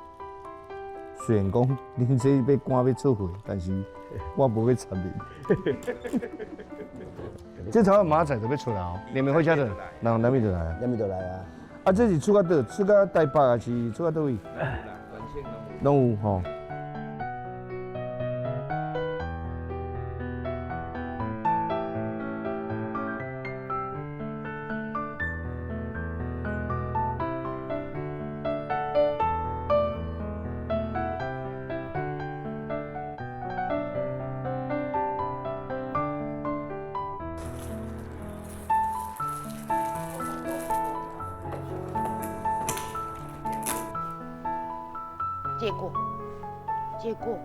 Speaker 1: 虽然讲恁这欲赶欲出货，但是我无欲插恁。这头马仔就欲出来哦，连绵火车就，人南面就来啊，
Speaker 10: 南面就来啊。
Speaker 1: 啊，这是出到佗？出到台北还是出到佗位？拢有吼。
Speaker 6: 借过，借过。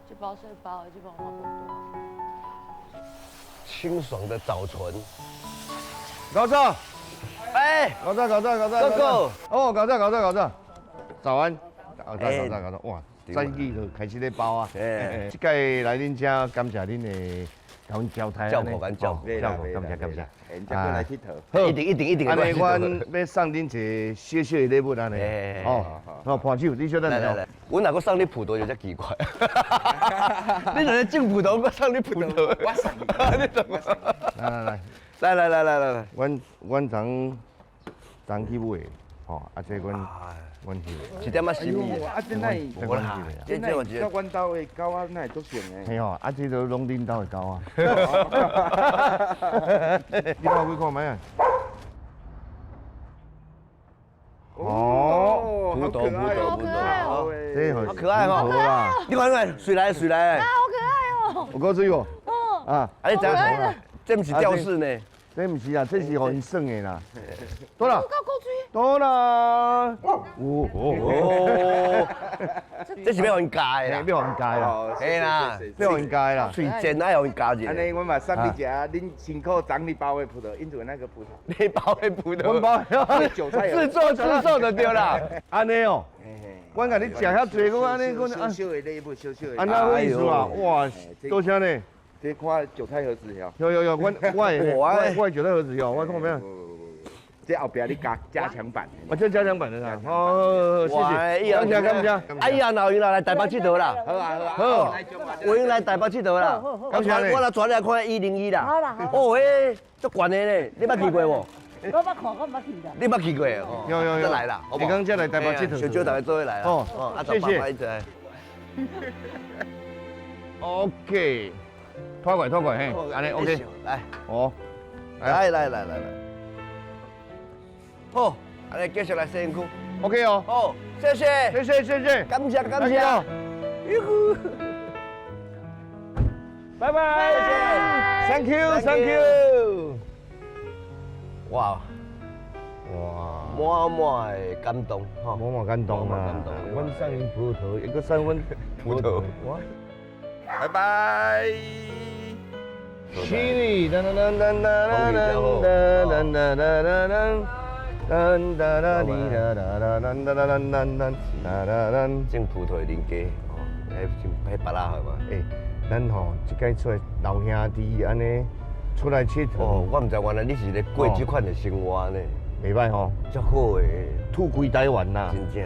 Speaker 6: 这包细包，这包我无多。
Speaker 2: 清爽的早晨。
Speaker 1: 老赵，
Speaker 2: 哎，
Speaker 1: 老赵，老赵，老赵，
Speaker 2: 哥哥，
Speaker 1: 哦，老赵，老赵，老赵，早安，老赵，老赵，老赵，哇，早起就开始咧包啊。这届来恁遮，感谢恁的。共阮招待，
Speaker 2: 照顾咱照顾，
Speaker 1: 照顾，感谢感谢。
Speaker 9: 再过来𨑨迌。
Speaker 2: 好，一定一定一定。
Speaker 1: 按呢，阮欲送恁一个小小的礼物按呢。哦，好，伴手，你稍等下。
Speaker 2: 来来，阮若阁送你葡萄就遮奇怪。你若咧种葡萄，我送你葡萄。
Speaker 9: 我送你。
Speaker 2: 你送我。
Speaker 1: 来来来，
Speaker 2: 来来来来来来，
Speaker 1: 阮昨昨去买，吼，啊这阮。阮翕的，
Speaker 2: 一点仔心意。
Speaker 9: 啊，这哪会？
Speaker 2: 无啦，
Speaker 9: 这这我阮兜的狗仔哪会足像的？
Speaker 1: 嘿吼，啊这都拢恁兜的狗啊。你看几看觅啊？哦，
Speaker 2: 葡萄葡萄葡萄，
Speaker 1: 这
Speaker 2: 好可爱哦！你看看，水来水来。
Speaker 6: 啊，好可爱哦！
Speaker 1: 有够水无？
Speaker 6: 哦。
Speaker 1: 啊，
Speaker 2: 啊你知影？这毋是吊饰呢？
Speaker 1: 这毋是啊，这是予𪜶耍的啦。多啦，
Speaker 6: 多
Speaker 1: 啦，哦
Speaker 2: 哦，这是欲予𪜶教的啦，
Speaker 1: 欲予𪜶教啦，
Speaker 2: 嘿啦，
Speaker 1: 欲予𪜶教啦，
Speaker 2: 喙尖爱予𪜶教者。
Speaker 9: 按呢，阮嘛送你一下，恁辛苦长你包的葡萄，因为那个葡萄。
Speaker 2: 你包的葡萄，
Speaker 1: 阮包
Speaker 9: 的，韭菜
Speaker 2: 自作自受就对啦。
Speaker 1: 按呢哦，阮共你食遐济，阁按呢，阁
Speaker 9: 小小的礼物，小小的。
Speaker 1: 按呢好意思啊？哇，多谢呢。
Speaker 9: 这看韭菜盒子哟。
Speaker 1: 有有有，我我我韭菜盒子哟，我看没有。
Speaker 9: 这后壁你加加强版。
Speaker 1: 我这加强版的啦。好，谢谢。感谢感谢。
Speaker 2: 哎呀，老杨来台北𨑨迌啦。
Speaker 9: 好啊好啊。
Speaker 2: 好，我用来台北𨑨迌啦。
Speaker 1: 感谢。
Speaker 2: 我来带你来看101啦。
Speaker 16: 好啦好。
Speaker 2: 哦，彼足悬的呢，你捌去过无？
Speaker 16: 我捌看，我捌去啦。
Speaker 2: 你捌去过？
Speaker 1: 有有有。
Speaker 2: 再来啦，
Speaker 1: 你刚才来台北𨑨迌。
Speaker 2: 小招大家做伙来啦。
Speaker 1: 哦，谢谢。OK。拖过来，拖过来，嘿，按呢 OK，
Speaker 2: 来，
Speaker 1: 哦，
Speaker 2: 来来来来来，好，按呢继续来洗身躯
Speaker 1: ，OK 哦，
Speaker 2: 好，谢谢，
Speaker 1: 谢谢谢谢，
Speaker 2: 感谢感谢，哟呼，
Speaker 1: 拜拜，谢谢，Thank you，Thank you，
Speaker 2: 哇
Speaker 1: 哇，
Speaker 2: 满满的感动，
Speaker 1: 满满感动啊，阮送𪜶葡萄，伊阁送阮
Speaker 2: 葡萄，
Speaker 9: 拜拜。
Speaker 1: 七里哒哒哒哒哒哒哒哒哒哒哒，哒哒哒哩哒哒哒哒哒哒哒哒哒哒。
Speaker 2: 种葡萄的邻家，哦，彼彼芭乐好嘛？
Speaker 1: 欸，咱吼这届出来老兄弟按呢出来𨑨迌。
Speaker 2: 哦，我毋知原来你是咧过这款的生活呢。
Speaker 1: 袂歹吼，
Speaker 2: 足好的，
Speaker 1: 土归台湾啦。
Speaker 2: 真正，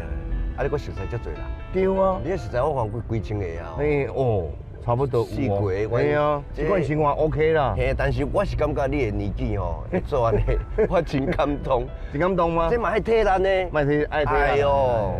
Speaker 2: 啊，你阁熟似遮济人？
Speaker 1: 对啊。
Speaker 2: 你熟似我看几千个啊。
Speaker 1: 嘿哦。差不多
Speaker 2: 四个，
Speaker 1: 对啊，这款生活 OK 啦。
Speaker 2: 嘿，但是我是感觉你的年纪吼，会做按呢，我真感动。
Speaker 1: 真感动吗？
Speaker 2: 这嘛爱体力呢，
Speaker 1: 嘛是爱体力。
Speaker 2: 哎哟，